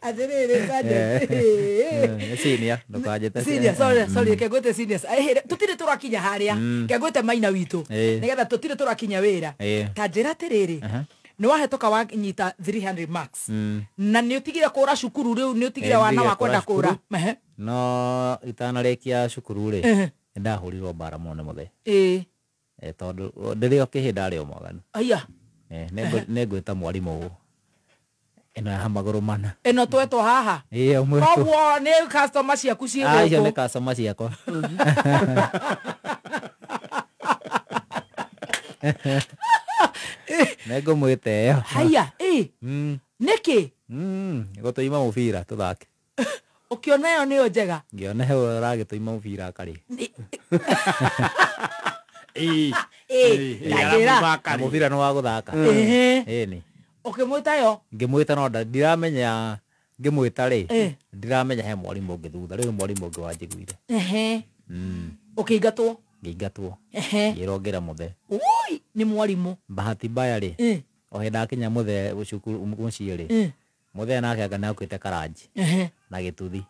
Atĩrĩrĩ Sergeant. Nĩ senior, ndũkanjĩte senior. Sorry, sorry, reke ngwĩte senior. Tũtirĩ tũrakinya harĩa. Reke ngwĩte Maina witũ. Nĩgetha tũtirĩ tũrakinya wĩra. Ta njĩra atĩrĩrĩ. Nĩ wahetũka wanyita 300 marks. Na nĩ ũtigire kũra cukuru rĩu, nĩ ũtigire wana wa kwenda kũra. No itanarĩkia cukuru rĩ, ndahũrirwo mbara mũno nĩ mũthee. Tondũ ndĩrĩ o kĩhĩ ndarĩ o mwaganu. Aya. Nĩ ngwĩta mwarimũ ĩno ya magũrũ mana. Ĩno twetwo haha. Koguo nĩ customer ciaku ciĩ gũkũ. Icio nĩ customer ciakwa. Nĩ ngũmwĩta ĩyo. Haya, Nĩkĩ? Gũtũima mũbira tũthake. Ũkĩona ĩyo nĩyo njega? Ngĩona ĩyo ũragĩtũima mũbira akarĩ. Njĩra. Mũbira nĩ wa gũthaka. Ĩni. Ũkĩmwĩta yo? Ngĩmwĩta no ndiramenya ngĩmwĩta rĩ, ndiramenya he mwarimũ ũngĩ thutha, rĩu mwarimũ ũngĩ wanjiguire. Ũkĩingatwo? Ngĩingatwo. Ngĩrwo ngĩre mũthee. Oi, nĩ mwarimũ. Bahati mbaya rĩ, o hĩndĩ ndakinya mũthee cukuru mũciĩ rĩ, mũthee nake anga nĩ akuĩte karanji na gĩtuthi.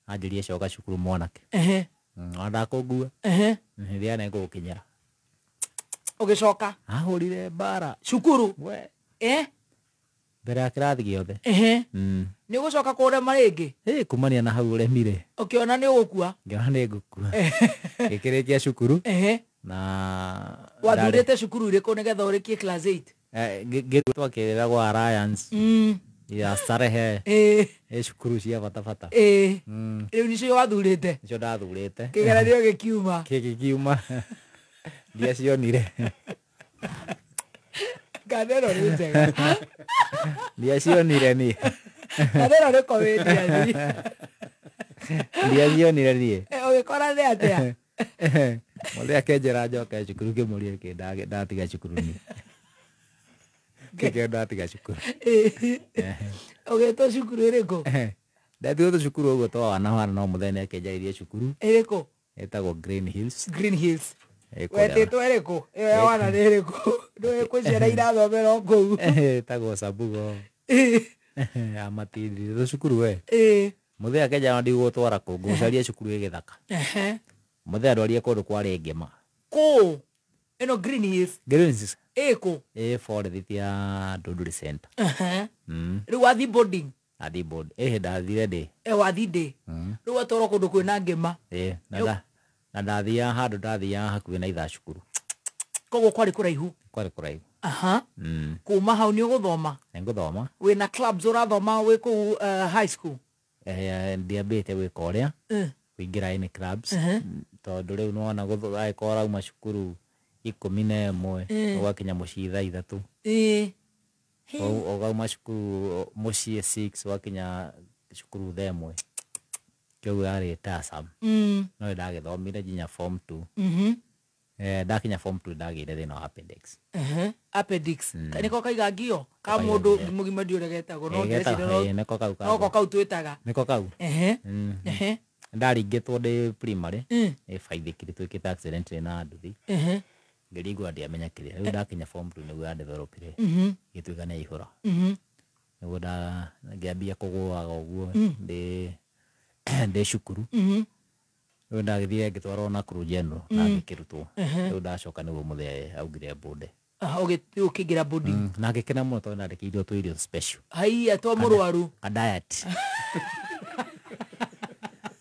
Anjĩrie coka cukuru mwanake. Ona ndakũngua. Hĩndĩ ĩrĩa nĩngũgũkinyĩra. Ũgĩcoka? Ahũrire mbara. Cukuru? We. Mbere ya kĩrathi gĩothe. Nĩ ũgũcoka kũrema rĩngĩ? Kumania na hau ũremire. Ũkĩona nĩ ũgũkua? Ngĩona nĩ ngũkua. Ngĩkĩrĩkia cukuru. Na wathurĩte cukuru ĩrĩkũ nĩgetha ũrĩkie class 8? Twakĩrĩra gwa Alliance. Ya Starehe. Cukuru cia bata bata. Rĩu nĩcio wathurĩte? Nĩcio ndathurĩte. Kĩgeranio gĩkiuma? Gĩkiuma. Ndiacionire. Ngano ĩno nĩ njega. Ndiacionire niĩ. Ngano ĩno nĩ comedian. Ndiacionire niĩ. Ũgĩkora nĩ atĩa? Mũthee akĩnjĩra njoke cukuru ngĩmũria kĩ ndatiga cukuru niĩ. Kĩkĩo ndatiga cukuru. Ũgĩtwo cukuru ĩrĩkũ? Ndatigwo tũcukuru ũguo twa wana wana no mũthee nĩ akĩnjarĩria cukuru. Ĩrĩkũ? Ĩtagwo Green Hills. Green Hills. Wetĩtwo ĩrĩkũ? Ĩyo ya wana nĩ ĩrĩkũ? Ndũĩ kwĩ ciana irathomera o kũu. Ĩtagwo Sabugo. Ya matindi tũcukuru we. Mũthee akĩnjĩra ndigũgũtwara kũu ngũcaria cukuru ĩ gĩthaka. Mũthee andwarie kũndũ kwarĩ ngĩma. Kũũ? Ĩno Green Hills? Green Hills. Ĩkũ? Ĩ forest ya Ndunduri Center. Rĩu wathiĩ boarding? Athiĩ board. Ĩhĩ ndathire ndĩ. Wathiĩ ndĩ. Rĩu watwarwo kũndũ kwĩna ngĩma. Ĩ, na ndathiaga handũ ndathiaga hakuhĩ na ithaa cukuru. Koguo kwarĩ kũraihu? Kwarĩ kũraihu. Aha. Kuma hau nĩ ũgũthoma? Nĩngũthoma. Wĩna clubs ũrathoma wĩ kũu high school? Ndiambĩte gwĩka ũrĩa. Kũingĩra any clubs. Tondũ rĩu nĩwona angĩkorwo ũrauma cukuru 11 ũgakinya mũciĩ thaa 3. Ũgauma cukuru mũciĩ 6 ũgakinya cukuru thaa 1. Kĩu yarĩ tasam. No ndagĩthomire nginya form 2. Ndakinya form 2 ndagĩire thĩna wa appendix. Appendix. Nĩko kaiga ngio ka mũndũ mũgima ndiũrĩa getagwo no ndĩreciria nĩko kau noko kau twĩtaga. Nĩko kau. Ndaringĩtwo ndĩ primary ĩ baithikiri twĩkĩte accident na nduthi. Ngĩringwo ndiamenya kĩrĩa. Rĩu ndakinya form 2 nĩguo ya developire. Gĩtuĩka nĩ ihũra. Nĩguo ngĩambia kũgũaga ũguo ndĩ cukuru. Rĩu ndagĩthire ngĩtwarwo Nakuru General na ngĩkĩrutwo. Rĩu ndacoka nĩguo mũthee augire mbũnde. Ũkĩingĩra boarding. Na ngĩkena mũno tondũ ndandĩkĩirwo tũirio special. Haiya twa mũrwaru. Ka diet.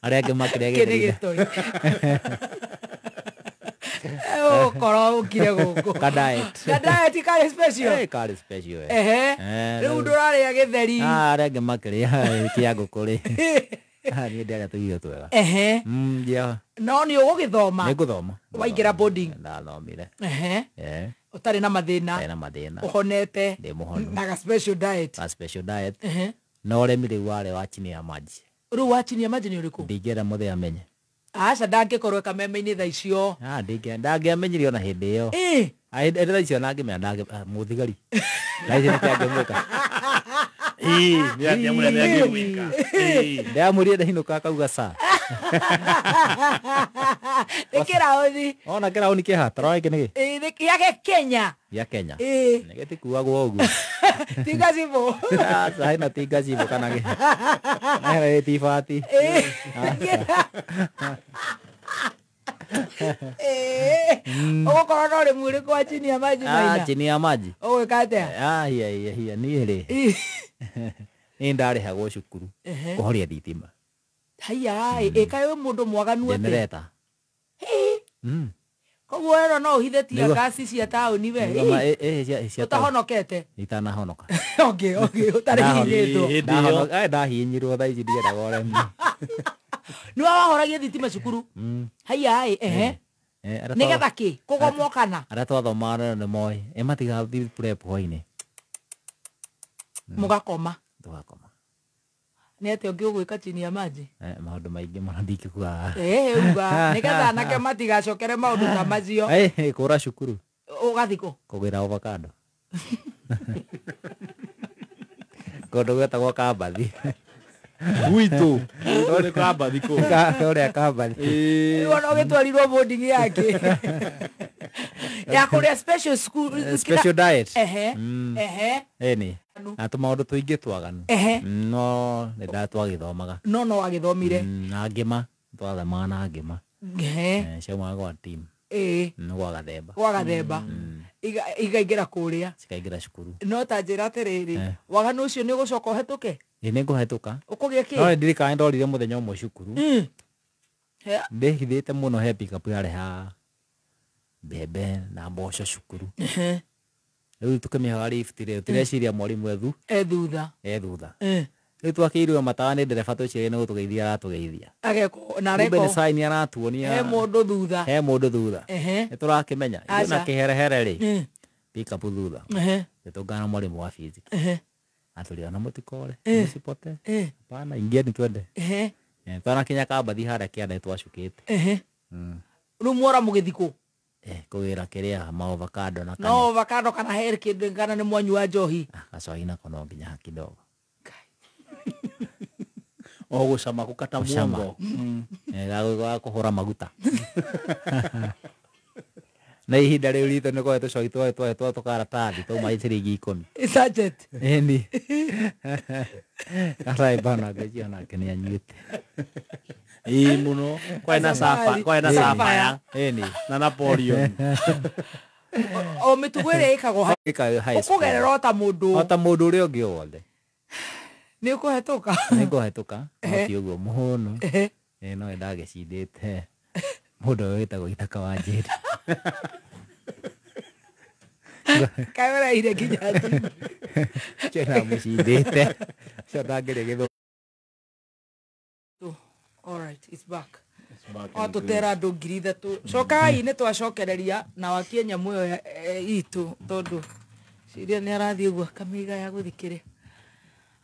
Arĩa angĩ makĩrĩa gĩtheri. Ũkorwo ũkire gũkũ. Ka diet. Ka diet karĩ special. Karĩ special. Rĩu ndũrarĩa gĩtheri. Arĩa angĩ makĩrĩa kĩa ngũkũ rĩ. Niĩ ndĩarĩa tũirio twega. No nĩ ũgũgĩthoma? Nĩngũthoma. Waingĩra boarding? Ndathomire. Ũtarĩ na mathĩna? Ndarĩ na mathĩna. Ũhonete? Ndĩ mũhonu. Na ga special diet? Ka special diet. No ũremi rĩu warĩ wa chini ya maji. Rĩu wa chini ya maji nĩ ũrĩkũ? Ndingĩenda mũthee amenye. Aca ndangĩkorwo kameme-inĩ thaa icio. Ndangĩamenyire ona hĩndĩ ĩyo. Hĩndĩ thaa icio nangĩmenya mũthigari. Thaa icio nĩkĩo angĩmwĩka. Ndamũrire ndainũka akauga sa. Nĩ kĩraũni. Ona kĩraũni kĩha tarora gĩkĩ nĩ kĩ? Gĩa Kenya. Gĩa Kenya. Gĩtikuagwo ũguo. Ti gazebo. Aca hena ti gazebo kana gĩ. Na ti ibati. Ũgũkorwo na ũrĩmi ũrĩkũ wa chini ya maji Maina? Chini ya maji. Ũgwĩka atĩa? Hiya niĩ rĩ. Niĩ ndarĩhagwo cukuru kũhoria thitima. Haiya ĩkaĩ wĩ mũndũ mwaganu atĩa? Generator. Koguo ĩno no ũhithe tia gasi cia taũni we. Ũtahonokete? Itanahonoka. Okay, ũtarĩ hihinyĩtwo. Ndahihinyirwo thaa ici ndiendaga ũremi. Nĩ wahoragia thitima cukuru? Haiya ehe. Nĩgetha kĩ? Kũgomwo kana? Arĩa twathomaga nĩ moĩ. Ĩ matigathiĩ prep hwainĩ. Mũgakoma? Tũgakoma. Nĩ atĩa ũngĩ ũgwĩka chini ya maji? Maũndũ maingĩ mũno ndingĩkuga. Uga nĩgetha anake matigacokere maũndũ ta macio. Kũra cukuru. Ũgathiĩ kũ? Kũgĩra avocado. Kũndũ gwetagwo Kambathi. Gwitũ. Nĩ Kambathi kũ? Kũrĩa Kambathi. Rĩu ona ũgĩtwarirwo boarding yake. Ya kũrĩa special school. Special diet. Ĩni. Na tũmaũndũ tũingĩ twaganu. No nĩ ndatwagĩthomaga. No wagĩthomire. Na ngĩma twathomaga na ngĩma. Ciaumaga gwa team. Gwa Gathemba. Gwa Gathemba. Ikaingĩra kũrĩa. Cikaingĩra cukuru. No ta njĩra atĩrĩrĩ, waganu ũcio nĩ ũgũcoka ũhetũke? Ĩ nĩngũhetũka. Ũkũgĩa kĩ? No ndirikana ndorire mũthenya ũmwe cukuru. Ndĩhithĩte mũno he pickup yareha mbembe na mboco cukuru. Rĩu tũkĩmĩhoya lift rĩ, tũreciria mwarimũ e thutha. E thutha. Rĩu twakĩirwo matawa nĩ ndereba twĩcirie nĩ gũtũgeithia aratũgeithia. Ageko na areko. Kumbe nĩ sign aratuonia. He mũndũ thutha. He mũndũ thutha. Nĩ tũrakĩmenya. Ithuĩ na kĩherehere rĩ. Pickup thutha. Tũtũngana na mwalimu wa physics. Atũria na mũtikore, msipote. Hapana, ingieni twende. Twanakinya kambathi harĩa kĩanda twacukĩte. Rĩu mwora mũgĩthiĩ kũ? Kũgĩra kĩrĩa ma avocado na kana. No avocado kana he kĩndũ kana nĩ mwanyua njohi. Gacoi nako no nginya kidogo. O gũcama gũkata muongo. Ga kũhũra maguta. Na ihinda rĩu ritũ nĩ kwae tũcoi twae tũkaratathi twauma ciringi 10. Sachet. Ĩni. Karai bana ngĩcio nake nĩ anyuĩte. Ĩĩ mũno. Kwae na sapa, kwae na sapphire. Ĩni. Na Napoleon. O mĩtugo ĩrĩa ĩkagwo high school. Ũkũgerera o ta mũndũ. O ta mũndũ ũrĩa ũngĩ wothe. Nĩ ũkũhetũka? Nĩ ngũhetũka. No ti ũguo mũhũnu. No ndagĩcindĩte. Mũndũ ũyũ wĩtagwo Ithaka wa Njeri. Kaĩ ũraire nginya thimũ. Ũcio ndamũcindĩte. Ũcio ndangĩrĩ gĩthũngũ. All right, it's back. O tũtera andũ 3,000. Cokai nĩ twacokereria na wakie nyamũ ĩyo itũ tondũ ciria nĩ arathiĩ ũguo akamĩiga ya gũthikĩrĩa.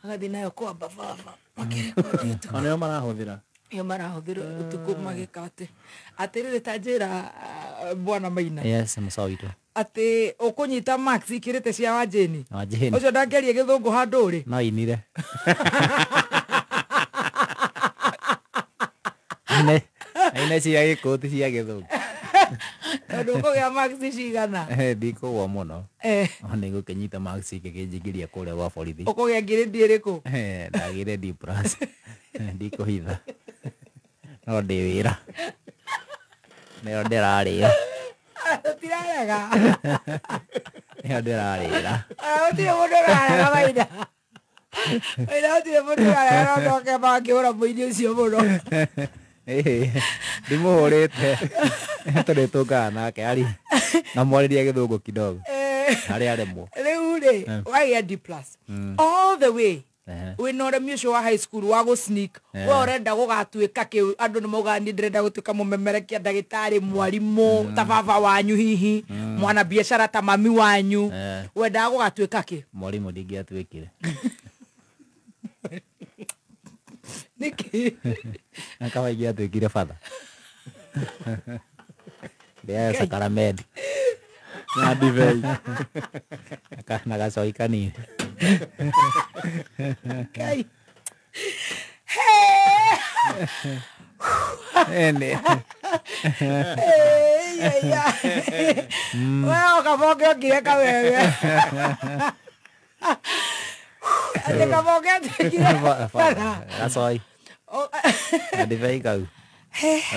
Agathiĩ nayo kwamba baba makĩrekondi ũtukũ. Ona nĩo marahũthĩra. Nĩo marahũthĩra ũtukũ magĩka atĩ. Atĩrĩrĩ ta njĩra bwana Maina. Yes, mũcaũ witũ. Atĩ ũkũnyita max ikĩrĩte cia Wanjĩni. Wanjĩni. Ũcio ndangĩaria gĩthũngũ handũ rĩ. No inire. Aine cia gĩkũyũ ti cia gĩthũngũ. Tondũ ũkũgĩa max cigana? Ndikũgwa mũno. O nĩ ngũkĩnyita max ikĩkĩnjingĩria kũrĩa gwa borithi. Ũkũgĩa ngirĩndi ĩrĩkũ? Ndagĩire D plus. Ndikũhitha. No ndĩ wĩra. Nĩyo ndĩrarĩra. Tũtirarega. Nĩyo ndĩrarĩra. Gũtirĩ mũndũ ũrarega Maina. Maina gũtirĩ mũndũ ũrarega no ndoke makĩhũra mũini ũcio mũno. Ndimũhũrĩte. Tũrĩtũngana nake ari. Ngamwarĩria gĩthũngũ kidogo. Harĩa aremwo. Rĩu rĩ, wagĩa D plus. All the way. Wĩna ũremi ũcio wa high school wa gũ sneak. We ũrenda gũgatuĩka kĩ andũ nĩ maugaga niĩ ndĩrenda gũtuĩka mũmemerekia ndagĩtarĩ mwarimũ ta baba wanyu hihi mwana biacara ta mami wanyu. Wendaga gũgatuĩka kĩ? Mwarimũ ndingĩatuĩkire. Nĩkĩ? Kaba ingĩatuĩkire batha. Ndĩaga sakaramedi. Na ndibei. Na gacoi kanini. Kai. Ene. We ũkaboke ũkire kameme. Atĩ kaboke atuĩkire batha. Gacoi. Na ndibei kau.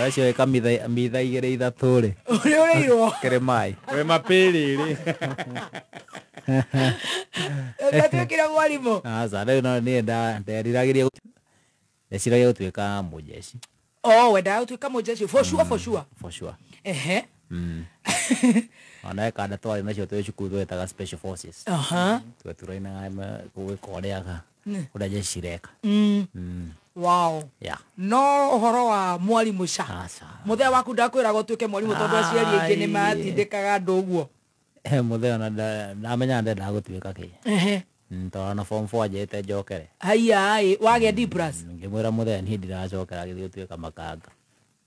Acio ĩka mitha igĩrĩ ithatũ rĩ. Ũrĩa ũrĩirwo. Kĩrĩ maĩ. Wĩ mapĩrĩ rĩ. Ũngĩatuĩkire mwarimũ? Aca, rĩu no niĩ nderiragĩria ndeciragia gũtuĩka mũjeshi. Oh, wendaga gũtuĩka mũjeshi for sure, for sure. For sure. Ehe. Ona kanda twarĩ nacio twĩ cukuru twetaga special forces. Tweturainaga gwĩka ũrĩa ũrĩa jeshi cireka. Wow. Yeah. No ũhoro wa mwarimũ ca. Mũthee waku ndakwĩraga ũtuĩke mwarimũ tondũ aciari aingĩ nĩ matindĩkaga andũ ũguo. Mũthee ona ndamenya ndendaga gũtuĩka kĩ. Tondũ ona form 4 anjĩrĩte njokere. Haiya ĩ, wagĩa D plus. Ngĩmwĩra mũthee niĩ ndiracokera gĩthiĩ gũtuĩka makanga.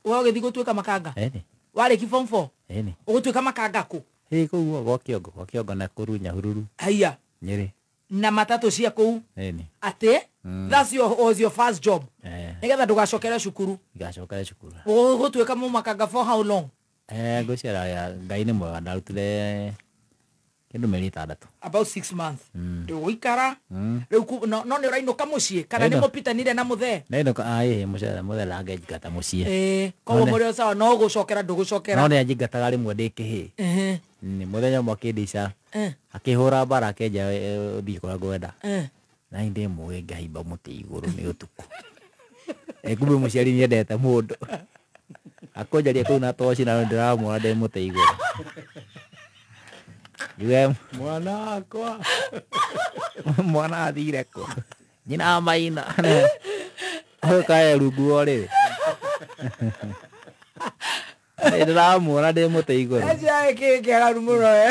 We ũgĩthiĩ gũtuĩka makanga? Ĩni. Warĩki form 4? Ĩni. Ũgũtuĩka makanga kũ? Ĩ kũu gwa Kĩongo, gwa Kĩongo na kũu Nyahururu. Haiya. Nyĩrĩ. Na matatũ cia kũu? Ĩni. Atĩ? That's your was your first job. Nĩgetha ndũgacokere cukuru. Ngacokere cukuru. Ũgũtuĩka mũmakanga for how long? Ngwĩciria Ngai nĩ mwega ndarutire kĩndũ mĩeri 6. About 6 months. Ndũgũikara. Rĩu no nĩ ũrainũka mũciĩ kana nĩ mũpitanire na mũthee? Ndainũka ĩĩ mũthee ndangĩnjingata mũciĩ. Koguo mũrĩ o sawa no gũcokera ndũgũcokera. No nĩ anjingataga rĩmwe ndĩ kĩhĩĩ. Mũthenya ũmwe akĩndica akĩhũra mbara akĩnja ũthiĩ kũrĩa ngwenda. Na niĩ ndĩ mũgĩ ngaimba mũtĩ igũrũ nĩ ũtukũ. Kumbe mũciari nĩendete mũndũ. Akũnjaria kũu na toci na ndĩramwona ndĩ mũtĩ igũrũ. Njuge mwana wakwa. Mwana athire kũ? Nyina Maina. Ũkae rungu o rĩrĩ. Ndĩramuona ndĩ mũtĩ igũrũ. Acio kĩ kĩagaru mũno we.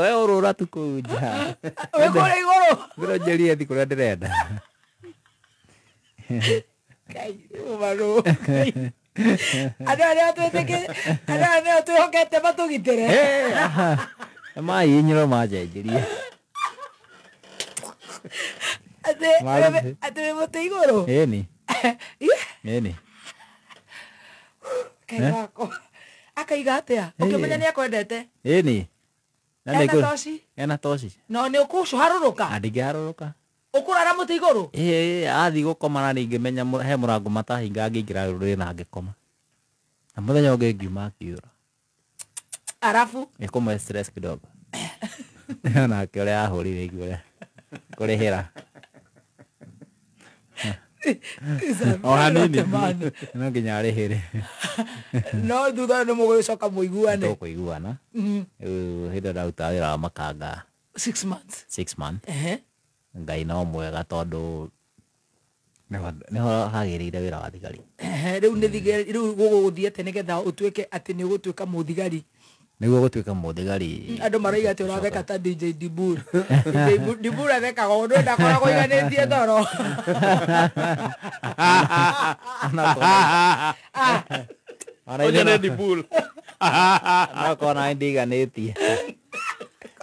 We ũrũra tu kũu nja. Wĩ kũrĩa igũrũ. Ngwĩra ũnjĩrie thi kũrĩa ndĩrenda. Ngai, ũmarũ. Andũ arĩa twĩtĩkĩ, andũ arĩa nĩo twĩhokete matũgitĩre. Mahihinyirwo manjenjirie. Atĩ atĩ wĩ mũtĩ igũrũ. Ĩni. Ĩni. Ngai wakwa. Akaiga atĩa? Ũkĩmenya nĩ akwendete. Ĩni. Ena toci? Ena toci. No nĩ ũkũharũrũka? Ndingĩharũrũka. Ũkũrara mũtĩ igũrũ? Ĩĩ, athiĩ gũkoma na ningĩmenya he mũrango matahinga angĩingĩra rũrĩrĩ na angĩkoma. Na mũthenya ũngĩ ngiuma akiura. Arabu? Ĩkũmwe stress kidogo. Nake ũrĩa ahũrire igua kũrĩhĩra. O hanini. No nginya arĩhĩre. No thutha nĩ mũgũgĩcoka mũiguane. Tũkũiguana. Rĩu hĩndĩ ĩyo ndarutaga wĩra wa makanga. 6 months. 6 months. Ngai no mwega tondũ nĩho hagĩrĩire wĩra wa thigari. Rĩu nĩ thigari, rĩu gũgũthiĩ atĩa nĩgetha ũtuĩke atĩ nĩ ũgũtuĩka mũthigari? Nĩguo gũtuĩka mũthigari. Andũ marauga atĩ ũratheka ta DJ Dibur. DJ Dibur athekaga ũndũ ndakoragwo aiganĩtie toro. Ũcio nĩ Dibur. Onakorwo nani ndiganĩtie.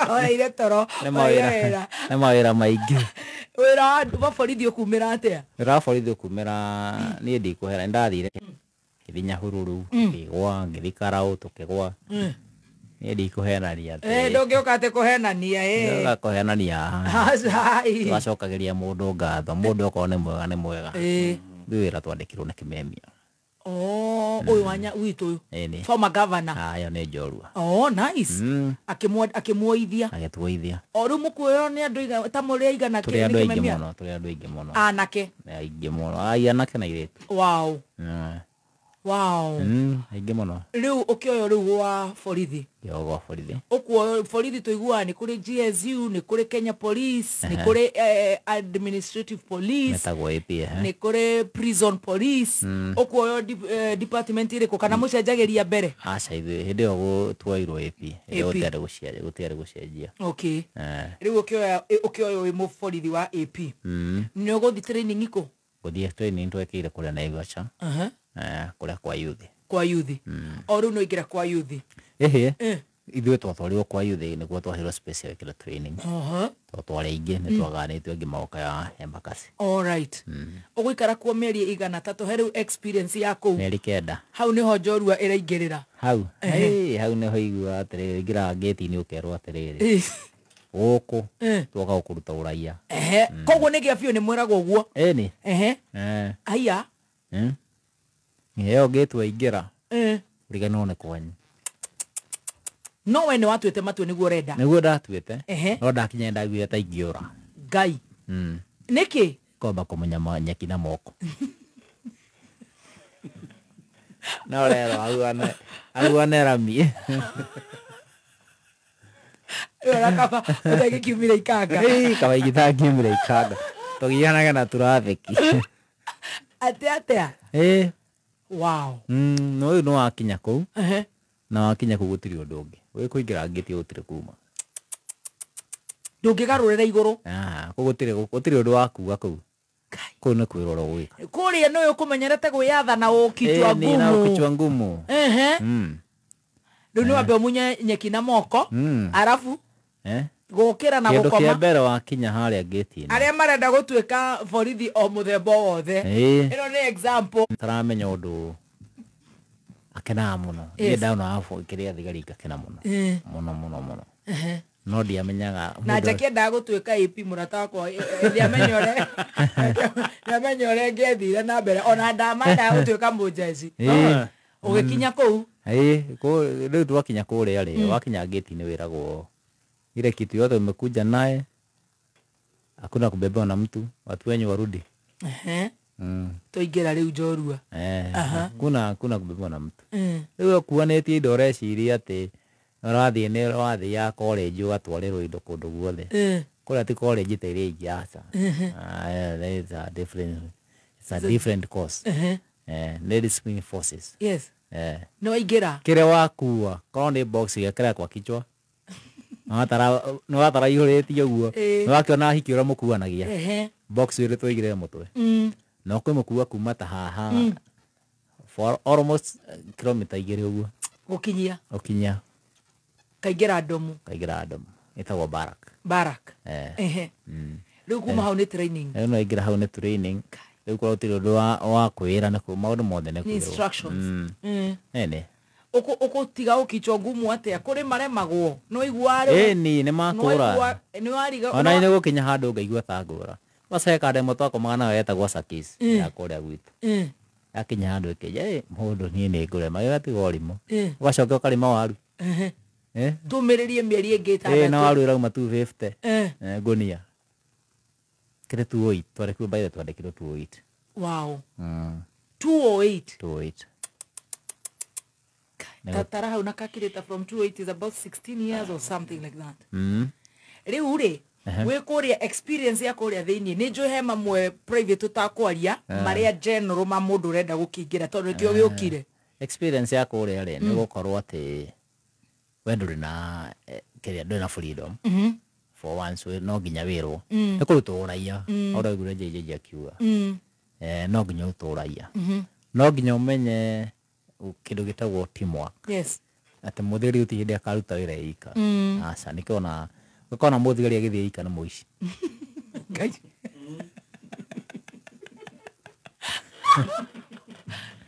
Oreire toro. Nĩ mawĩra maingĩ. Wĩra wa borithi ũkumĩra atĩa? Wĩra wa borithi ũkumĩra niĩ ndikũhera, nĩndathire ngĩthiĩ Nyahururu, ngĩgwa, ngĩthiĩ Karaũ tũkĩgwa. Niĩ ndikũhenania atĩ. Ndũngĩũka atĩ kũhenania ĩ. Ndĩroka kũhenania haha. Tũgacokagĩria mũndũ ngatho, mũndũ okorwo nĩ mwega nĩ mwega. Ithuĩ wĩra twandĩkirwo nĩ Kĩmemia. Oh, ũyũ wa witũ ũyũ. Ĩni. Former governor. Ĩyo nĩ njorua. Oh, nice. Akĩmuoithia. Agĩtuoithia. O rĩu mũkuoywo nĩ andũ ta mũrĩ aigana Tũrĩ andũ aingĩ mũno, tũrĩ andũ aingĩ mũno. Anake. Aingĩ mũno. Ai, anake na airĩtu. Wow. Wow. Aingĩ mũno. Rĩu ũkĩoywo rĩu gwa borithi. Ngĩoywo gwa borithi. Ũkuoywo borithi tũiguaga nĩ kũrĩ GSU, nĩ kũrĩ Kenya Police, nĩ kũrĩ Administrative Police. Metagwo AP. Nĩ kũrĩ Prison Police. Ũkuoywo department ĩrĩkũ kana mũcenjagĩria mbere? Aca ithuĩ hĩndĩ ĩyo tuoirwo AP. Hĩndĩ ĩyo gũtiarĩ gũcenjia. Okay. Rĩu ũkĩoywo wĩ mũborithi wa AP. Nĩ ũgũthiĩ training kũ? Gũthiĩ training twekĩire kũrĩa Naivasha. Kũrĩa kwa youth. Kwa youth. O rĩu nĩ waingĩra kwa youth. Ĩhĩ. Ithuĩ twatwarirwo kwa youth nĩguo twaheirwo space ya gwĩkĩra training. Tondũ twarĩ aingĩ nĩ twagayanĩtio angĩ magoka ya Embakasi. All right. Ũgũikara kuo mĩeri igana ta tũhe rĩu experience ya kũu. Mĩeri 9. Hau nĩho njorua ĩraingĩrĩra. Hau. Hau nĩho iguaga atĩrĩrĩ, ingĩraga ngĩti-inĩ ũkerwo atĩrĩrĩ. Gũkũ twoka gũkũruta ũraiya. Koguo nĩ gĩa biũ nĩ mwĩragwo ũguo. Ĩni. Haiya. Ĩyo ngĩti waingĩra. Ũriganĩrwo nĩ kwanyu. No we nĩ watuĩte matua nĩguo ũrenda. Nĩguo ndatuĩte. No ndakinya ndaiguire ta ingĩũra. Ngai. Nĩkĩ? Kwamba kũmunya nyeki na moko. No rero ahuane rami. Ĩyo kaba ũtangĩkiumĩra ikanga. Kaba ingĩtangiumĩra ikanga. Tũgianaga na tũratheki. Atĩ atĩa? Wow. No rĩu nĩ wakinya kũu. Na wakinya kũu gũtirĩ ũndũ ũngĩ. Wĩ kũingĩra ngĩti gũtirĩ kuma. Ndũngĩgarũrĩra igũrũ. Kũu gũtirĩ ũndũ wa kuga kũu. Kũu nĩ kwĩrora ũgwĩka. Kũrĩa nĩwe ũkũmenyerete gwĩyatha na ũkichwa ngumu. Na ũkichwa ngumu. Rĩu nĩ wambe ũmunye nyeki na moko. Arabu gũkĩra na gũkoma. Kĩndũ kĩa mbere wakinya harĩa ngĩti-inĩ. Arĩa marenda gũtuĩka borithi o mũthemba wothe. Ĩno nĩ example. Taramenya ũndũ akenaga mũno. Niĩ ndona kĩrĩa thigari ngakena mũno. Mũno mũno mũno. No ndiamenyaga. Na Jackie endaga gũtuĩka AP mũrata wakwa ndiamenya ũrĩa ndiamenya ũrĩa ngĩathire na mbere ona ndamendaga gũtuĩka mũnjeci. Ũgĩkinya kũu? Rĩu twakinya kũrĩa rĩ, wakinya ngĩti-inĩ wĩragwo ile kitu yote umekuja naye hakuna kubebewa na mtu, watu wenyu warudi. Twaingĩra rĩu njorua. Hakuna kubebewa na mtu. Rĩu ũkuanĩtie indo ũreciria atĩ ũrathiĩ nĩ wathiĩ ya college ũgatwarĩrwo indo kũndũ guothe. Kũrĩa ti college ta iria ingĩ aca. It's a different, it's a different course. Nĩ discipline forces. Yes. Nĩ waingĩra. Kĩrĩa wakua korwo nĩ box gekĩra kwa kichwa. Nĩ watara ihũrĩtie ũguo. Nĩ wakĩona hiki ũrĩa mũkuanagia. Box ĩrĩ tũigĩrĩre mũtwe. Na ũkĩmũkua kuma ta haha for almost kilomita 2 ũguo. Gũkinyia. Gũkinyia. Kaingĩra ndomu. Kaingĩra ndomu. Ĩtagwo barak. Barak. Rĩu kuma hau nĩ training. Rĩu no ingĩra hau nĩ training. Rĩu korwo gũtirĩ ũndũ wa kwĩra nĩ maũndũ mothe nĩ kwĩrwo. Instructions. Ĩni. Ũkũtiga ũkichwo ngumu atĩa kũrĩ maremagwo no igua rĩu. Ĩni nĩ makũra. Nĩ wariga. Ona nĩ gũkinya handũ ngaigua ta ngũra. Kwanza he kandemo twakomaga nayo yetagwo Sakis ya kũrĩa gwitũ. Yakinya handũ ĩkĩnja mũndũ niĩ nĩ ngũrema ĩgatiga ũrimũ. Ũgacoka ũkarĩma waru. Tũmĩrĩrie mĩeri ĩngĩ ĩtandatũ. Na waru ĩrauma 250. Ngũnia. Kĩrĩ 208 twarĩkirwo by the twandĩkirwo 208. Wow. 208. 208. Tara hau na calculator from 208 is about 16 years or something like that. Rĩu rĩ wĩ kũrĩa experience ya kũrĩa thĩinĩ nĩ njũĩ he mamwe private tũtakwaria marĩa general ma mũndũ ũrenda gũkĩingĩra tondũ nĩkĩo gĩũkire. Experience ya kũrĩa rĩ nĩ gũkorwo atĩ we ndũrĩ na kĩrĩa ndũrĩ na freedom. For once no nginya wĩrwo nĩ kũrutwo ũraiya ũraiguire JJ akiuga no nginya ũrutwo ũraiya no nginya ũmenye kĩndũ gĩtagwo teamwork. Yes. Atĩ mũthigari gũtirĩ hĩndĩ akaruta wĩra ika. Aca nĩkĩo ũkona mũthigari agĩthiĩ ika nĩ mũici. Ngai.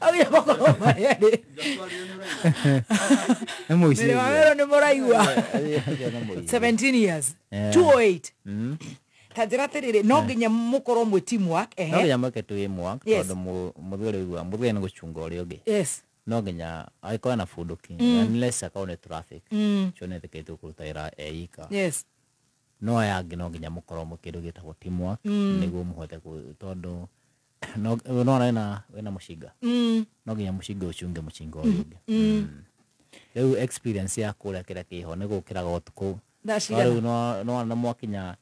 Agĩa gũkorwo marĩ. Nĩ mũici. Nĩ wawero nĩ mũraigua. 17 years. 208. Ta njĩra atĩrĩrĩ no nginya mũkorwo mwĩ teamwork. No nginya mwĩke teamwork tondũ mũthigari ũiguaga mũthigari nĩ gũcunga ũrĩa ũngĩ. Yes. No nginya angĩkorwo ena bunduki unless akorwo nĩ traffic ũcio nĩ etĩkĩrĩtwo kũruta wĩra e ika. Yes. No aya angĩ no nginya mũkorwo mwĩ kĩndũ gĩtagwo teamwork nĩguo mũhote tondũ no wĩna mũcinga. No nginya mũcinga ũcunge mũcinga ũrĩa ũngĩ. Rĩu experience ya kũrĩa kĩrĩa kĩho nĩ gũkĩraga ũtukũ. Rĩu no no mwakinya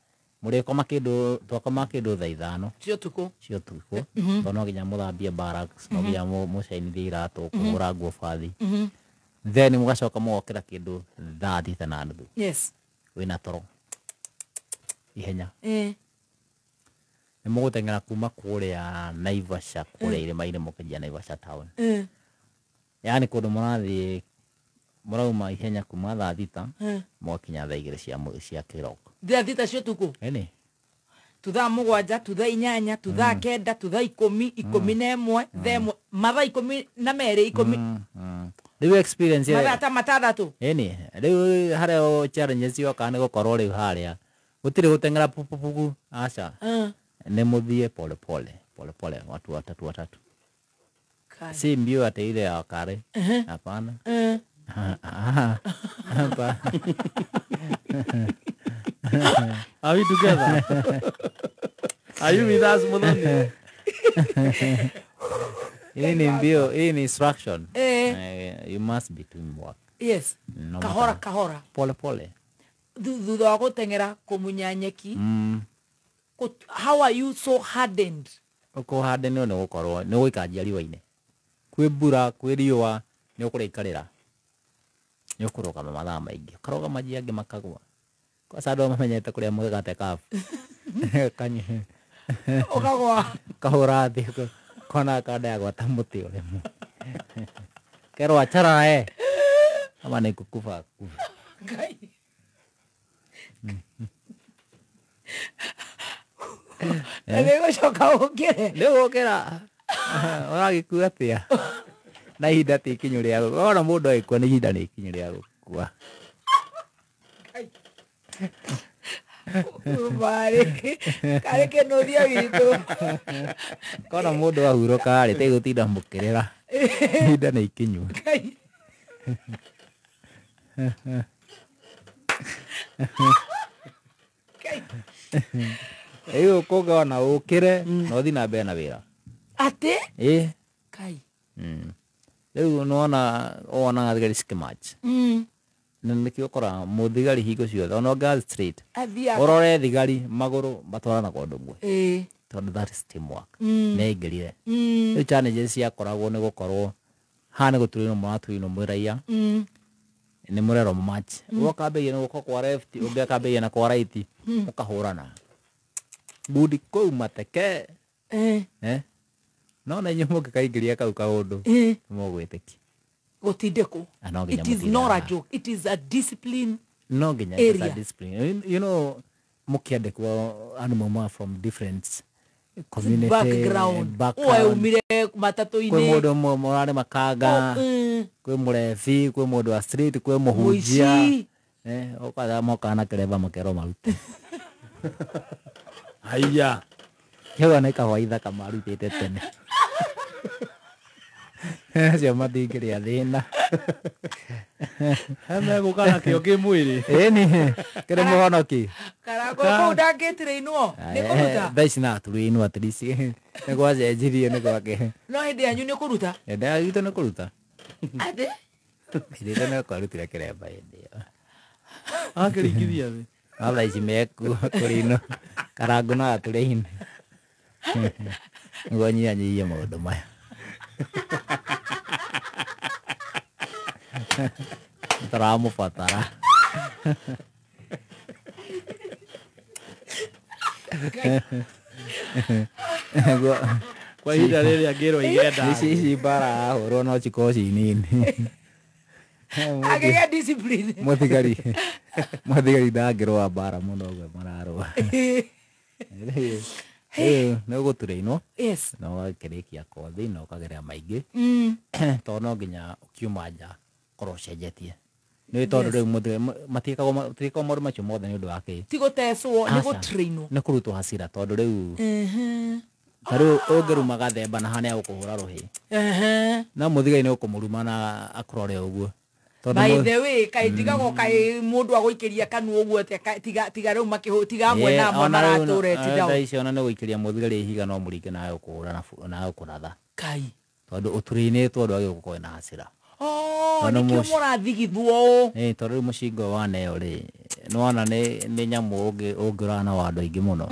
mũrĩkoma kĩndũ twakoma kĩndũ thaa 5 cia ũtukũ. Cia ũtukũ. Tondũ no nginya mũthambie barracks, no nginya mũcainithie iratũ, kũhũra nguo bathi. Then mũgacoka mũgokĩra kĩndũ thaa 6:30. Yes. Wĩna toro. Ihenya. Nĩ mũgũteng'era kuma kũrĩa Naivasha kũrĩa irĩma-inĩ mũkĩnjia Naivasha town. Yaani kũndũ mũrathiĩ mũrauma ihenya kuma thaa 6 mũgakinya thaa 2 cia kĩroko. Thaa 6 cia ũtukũ. Ĩni. Thaa 7, thaa 8, thaa 9, thaa 10, 11, thaa 1, mathaa 12, 10. Rĩu experience mathaa ta 6. Ĩni. Rĩu harĩa challenges yokaga nĩ gũkorwo rĩu harĩa gũtirĩ gũteng'era pupupuku aca. Nĩ mũthiĩ pole pole pole pole watu watatu watatu. Si mbio ate ile ya kare. Hapana. Hapana. Are we together? Are you with us, Muthoni? Hii ni mbio, hii ni instruction. You must be teamwork. Yes. No kahora kahora. Pole pole. Thutha wa gũteng'era kũmunya nyeki. How are you so hardened? Ũkũ hardened nĩ gũkorwo nĩ gũikanjia riũa-inĩ. Kwĩ mbura, kwĩ riũa, nĩ ũkũrĩikarĩra. Nĩ ũkũrũgama mathaa maingĩ. Ũkarũgama njia angĩ makagwa. Kwanza andũ mamenyete kũrĩa mũgate kabu. Ũkagwa. Kahũra thĩ kona kanda ya gwata mũtĩ ũrĩmwe. Kerwo achana naye. Ama nĩ kukufa kufa. Ngai. Na nĩ gũcoka ũkĩre. Nĩ gũkĩra. Ũragĩkua atĩa? Na ihinda ti ikinyu rĩa gũkua. Wona mũndũ agĩkua nĩ ihinda nĩ ikinyu rĩa gũkua. Marĩ karĩ kĩnũthia witũ. Kona mũndũ ahurũka rĩ tegũtinda mũkĩrĩra. Ihinda nĩ ikinyu. Ngai. Rĩu ũkũngona ũkĩre na ũthiĩ na mbere na wĩra. Atĩ? Ĩĩ. Kai. Rĩu nĩwona wonaga thigari cikĩmatch. Na nĩkĩo ũkoraga mũthigari hingo ciothe ona ũngĩgathiĩ straight ũrore thigari magũrũ matwaranaga ũndũ ũmwe. Tondũ that is teamwork. Nĩ aingĩrire. Rĩu challenges ciakoragwo nĩ gũkorwo Haha nĩ gũturĩrwo mũraturĩrwo mwĩ raia. Nĩ mũrerwo match. Ũkambĩrĩria na guoko kwa left, ũngĩ akambĩrĩria na kwa right, mũkahũrana. Ngundi kũu mateke. No na inyuĩ mũngĩkaingĩria kau kaũndũ nĩmũgwĩtĩkia. Gũtindĩkwo. No nginya It is mũtinde not a haha. joke. It is a discipline. No nginya it's a Area. discipline. You know, mũkĩandĩkwo andũ maumaga from different community Background. background. We umire Kwĩ matatũ-inĩ. mũndũ mũrarĩma kanga, kwĩ mũrebi, kwĩ mũndũ wa street, kwĩ mũhunjia. Mũici. Ũkatha mokaga na kĩremba makerwo marute. Haiya. Kĩu nĩ kahũa ithaka marutĩte tene. Acio matingĩrĩa thĩna. Megũka nakĩo kĩmwĩrĩ. Ĩni, kĩrĩ mũhonoki. Karangũ kũu ndangĩtĩrĩinwo nĩ kũruta. Thaa ici no aturĩinwo at least. Nĩ gwacenjirie nĩ gwake. No hĩndĩ yanyu nĩ kũruta. Hĩndĩ ya gwitũ nĩ kũruta. Atĩ? Hĩndĩ ĩyo nĩ kwarutire kĩremba hĩndĩ ĩyo. Akĩringithia thĩ. No thaa ici mekuo kũrĩinwo. Karangũ no atũrĩine. Nĩguo nyihanyihie maũndũ maya. Tũramũbatara. Kwa ihinda rĩrĩ angĩrwo igenda. Ici ici mbara ahũrwo no cikorwo ci nini. Akĩgĩa discipline. Mũthigari mũthigari ndangĩrũa mbara mũno ũguo mararũa. Nĩ ũgũturĩinwo. Yes. Na ũgakĩrĩkia kothi na ũkagerera maingĩ. Tondũ no nginya ũkiuma nja ũkorwo ũcenjetie. Nĩ tondũ rĩu matiĩkagwo maũndũ macio mothe nĩ ũndũ wa kĩ? Ti gũtecwo, nĩ Aca. gũtrainwo. Nĩ kũrutwo hasira tondũ rĩu ta rĩu ũngĩruma gathemba na hane agũkũhũra rũhĩ. No mũthigari nĩ ũkũmũruma na akũrore ũguo. By the way, kaĩ ndigagwo kaĩ mũndũ agũikĩria kanua ũguo atĩa tiga tiga rĩu makĩhũ tiga amwe na amwe maratũre ti Thaa ici ona nĩ gũikĩria mũthigari ihiga no mũringe nawe ũkũhũra na ũkũratha. Kai. Tondũ ũturĩinĩtwo ndwagĩrĩirwo gũkorwo na hasira. Oh, nĩkĩo mũrathigithwo. Tondũ rĩu mũcinga waneo rĩ, nĩwona nĩ nyamũ ũngĩũragana na andũ aingĩ mũno.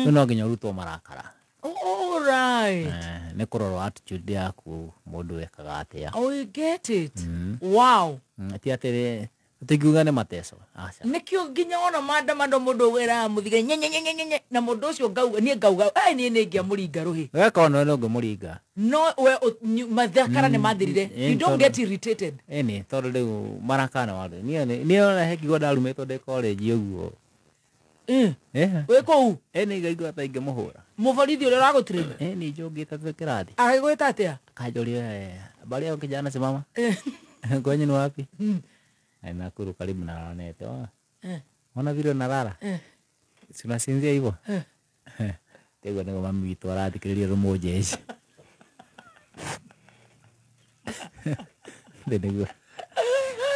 Rĩu no nginya ũrutwo marakara. All right. Nĩ kũrorwo attitude yaku mũndũ ekaga atĩa. Oh, you get it. Wow. Ti atĩ tũtingiuga nĩ mateco. Aca. Nĩkĩo nginya ona maandamano mũndũ wĩraga mũthigari nye nye nye nye nye na mũndũ ũcio ngauga niĩ ngauga ai niĩ nĩ ingĩamũringa rũhĩ. Weka ona no ũngĩmũringa. No we mathakara nĩ mathirire. You don't get irritated. Ĩni tondũ rĩu marakara nĩ wandũ. Niĩ ona he ngigua ndarumĩtwo ndĩ college ũguo. Wĩ kũu? Ĩni ngaigua ta ingĩmũhũra. Mũborithi ũrĩa ũragũtrain? Ĩni njũngĩte twĩ kĩrathi. Agĩgwĩta atĩa? Akanjũria habari yako kijana simama. Kwenyu ni wapi? Nakuru karibu na Lanet. Ona vile unalala? Si unasinzia hivyo? Tego nĩguo mami witũ arathikĩrĩria rũmũ jeshi. Nĩguo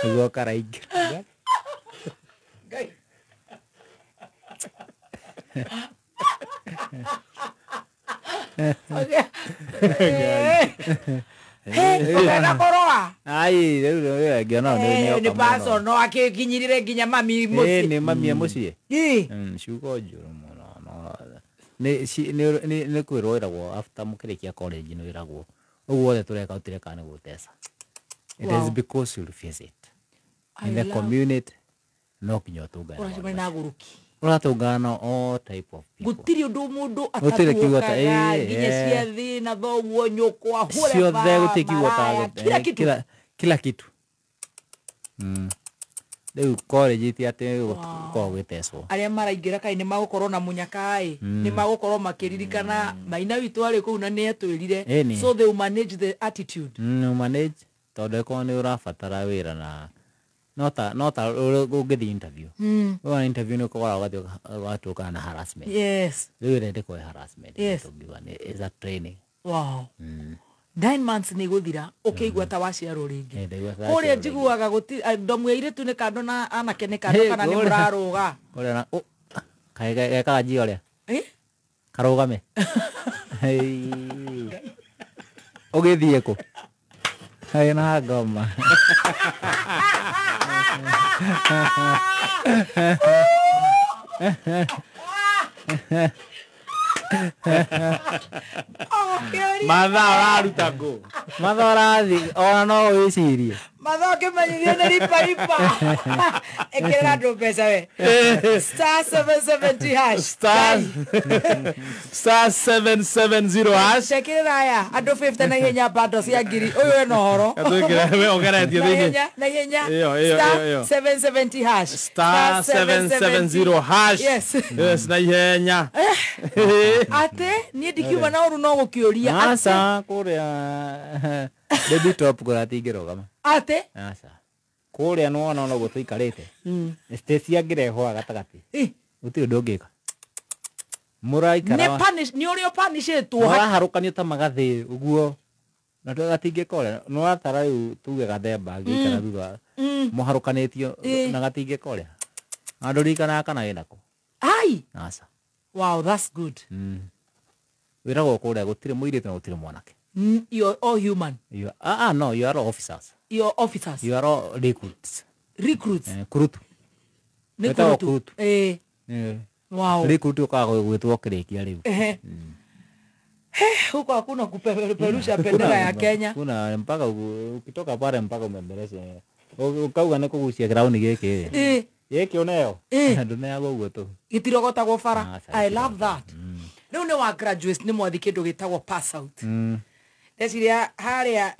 nĩguo karaingĩra. Ngai. Ũkenda kũrũa? Ai, rĩu ngĩona nĩ Nĩ personal akĩkinyirire nginya mami mũciĩ. Nĩ mami e mũciĩ. Ciugo njũru mũno. Nĩ kwĩrwo ĩragwo after mũkĩrĩkia college nĩ wĩragwo ũguo wothe tũreka tũtireka nĩ gũteca. It is because you'll face it. In the community no nginya ũtũngane. Ũracemania na agũrũki. Ũratũngana na all type of people. Gũtirĩ ũndũ mũndũ atatuũkaga nginya ciathĩ na thoguo nyũkwa ciothe gũtirĩ kiugo ta kila kitu. Kila kitu. Rĩu college ti atĩ gũkorwo gwĩtecwo. Arĩa maraingĩra kaĩ nĩ magũkorwo na mũnyaka ĩ, nĩ magũkorwo makĩririkana maina witũ arĩ kũu na nĩ etwĩrire. So they will manage the attitude. Manage tondũ ĩkorwo nĩ ũrabatara wĩra na no ta ũngĩthiĩ interview. Wona interview nĩ ũkoraga ũgathiĩ ũgatũngana na harassment. Yes. Rĩu ĩrĩa ndĩkorwo harassment. Yes. Tũngiuga nĩ is a training. Wow. 9 months nĩ gũthira ũkĩigua ta waciarwo rĩngĩ. Kũrĩa njiguaga ndomu ya airĩtu nĩ kando na anake nĩ kando kana nĩ mũrarũga. Kũrĩa na gekaga njia ũrĩa? Karũgame. Ũgĩthiĩ kũ? Na ngoma. Mathaa ũraruta ngũ. Mathaa ũrathiĩ ona no wĩcirie. Mathaa ũkĩmenyithio nĩ ripa ripa. Ĩkĩrĩra andũ mbeca we. Star 770 hash. Star 770 hash. Ĩkĩrĩra aya andũ 50 na ihenya bando cia ngiri. Ũyũ ena ũhoro. We ũgeretie thĩinĩ. Na ihenya. Ĩyo. Star 770 hash. Star 770 hash. Yes. Yes, na ihenya. Atĩ niĩ ndikiuma na ũru no gũkĩũria. Aca kũrĩa baby top kũratingĩrũgama. Atĩ? Aca. Kũrĩa nĩwona ona ũguo tũikarĩte. Stacy angĩrehwo gatagatĩ. Gũtirĩ ũndũ ũngĩka. Mũraikara. Nĩ ũrĩa ũpanicĩtwo. Mũraharũkanio ta magathĩ ũguo. Na gatingĩka ũrĩa. Nĩwatara rĩu tuge gathemba angĩikara thutha. Mũharũkanĩtio na gatingĩka ũrĩa. Na ndũririkanaga kana wĩnako. Ai. Aca. Wow, that's good. Wĩragwo kũrĩa gũtirĩ mũirĩtu na gũtirĩ mwanake. You're all human. You are, no, you are all officers. You're officers. You are all recruits. Recruits. Kurutu. Nĩ kurutu. Eh. Wow. Recruit ukaga gwĩtwo kĩrĩkia rĩu. Huko hakuna kupeperusha bendera ya Kenya. Kuna mpaka ukitoka pale mpaka umembeleshe. Ukauga nĩ kũgucia ground gĩkĩ. Gĩkĩ ũneo. Ndũneagwo ũguo tu. Gĩtirogotagwo bara. I love that. Rĩu nĩ wa graduates nĩ mwathi kĩndũ gĩtagwo pass out. Ndeciria harĩa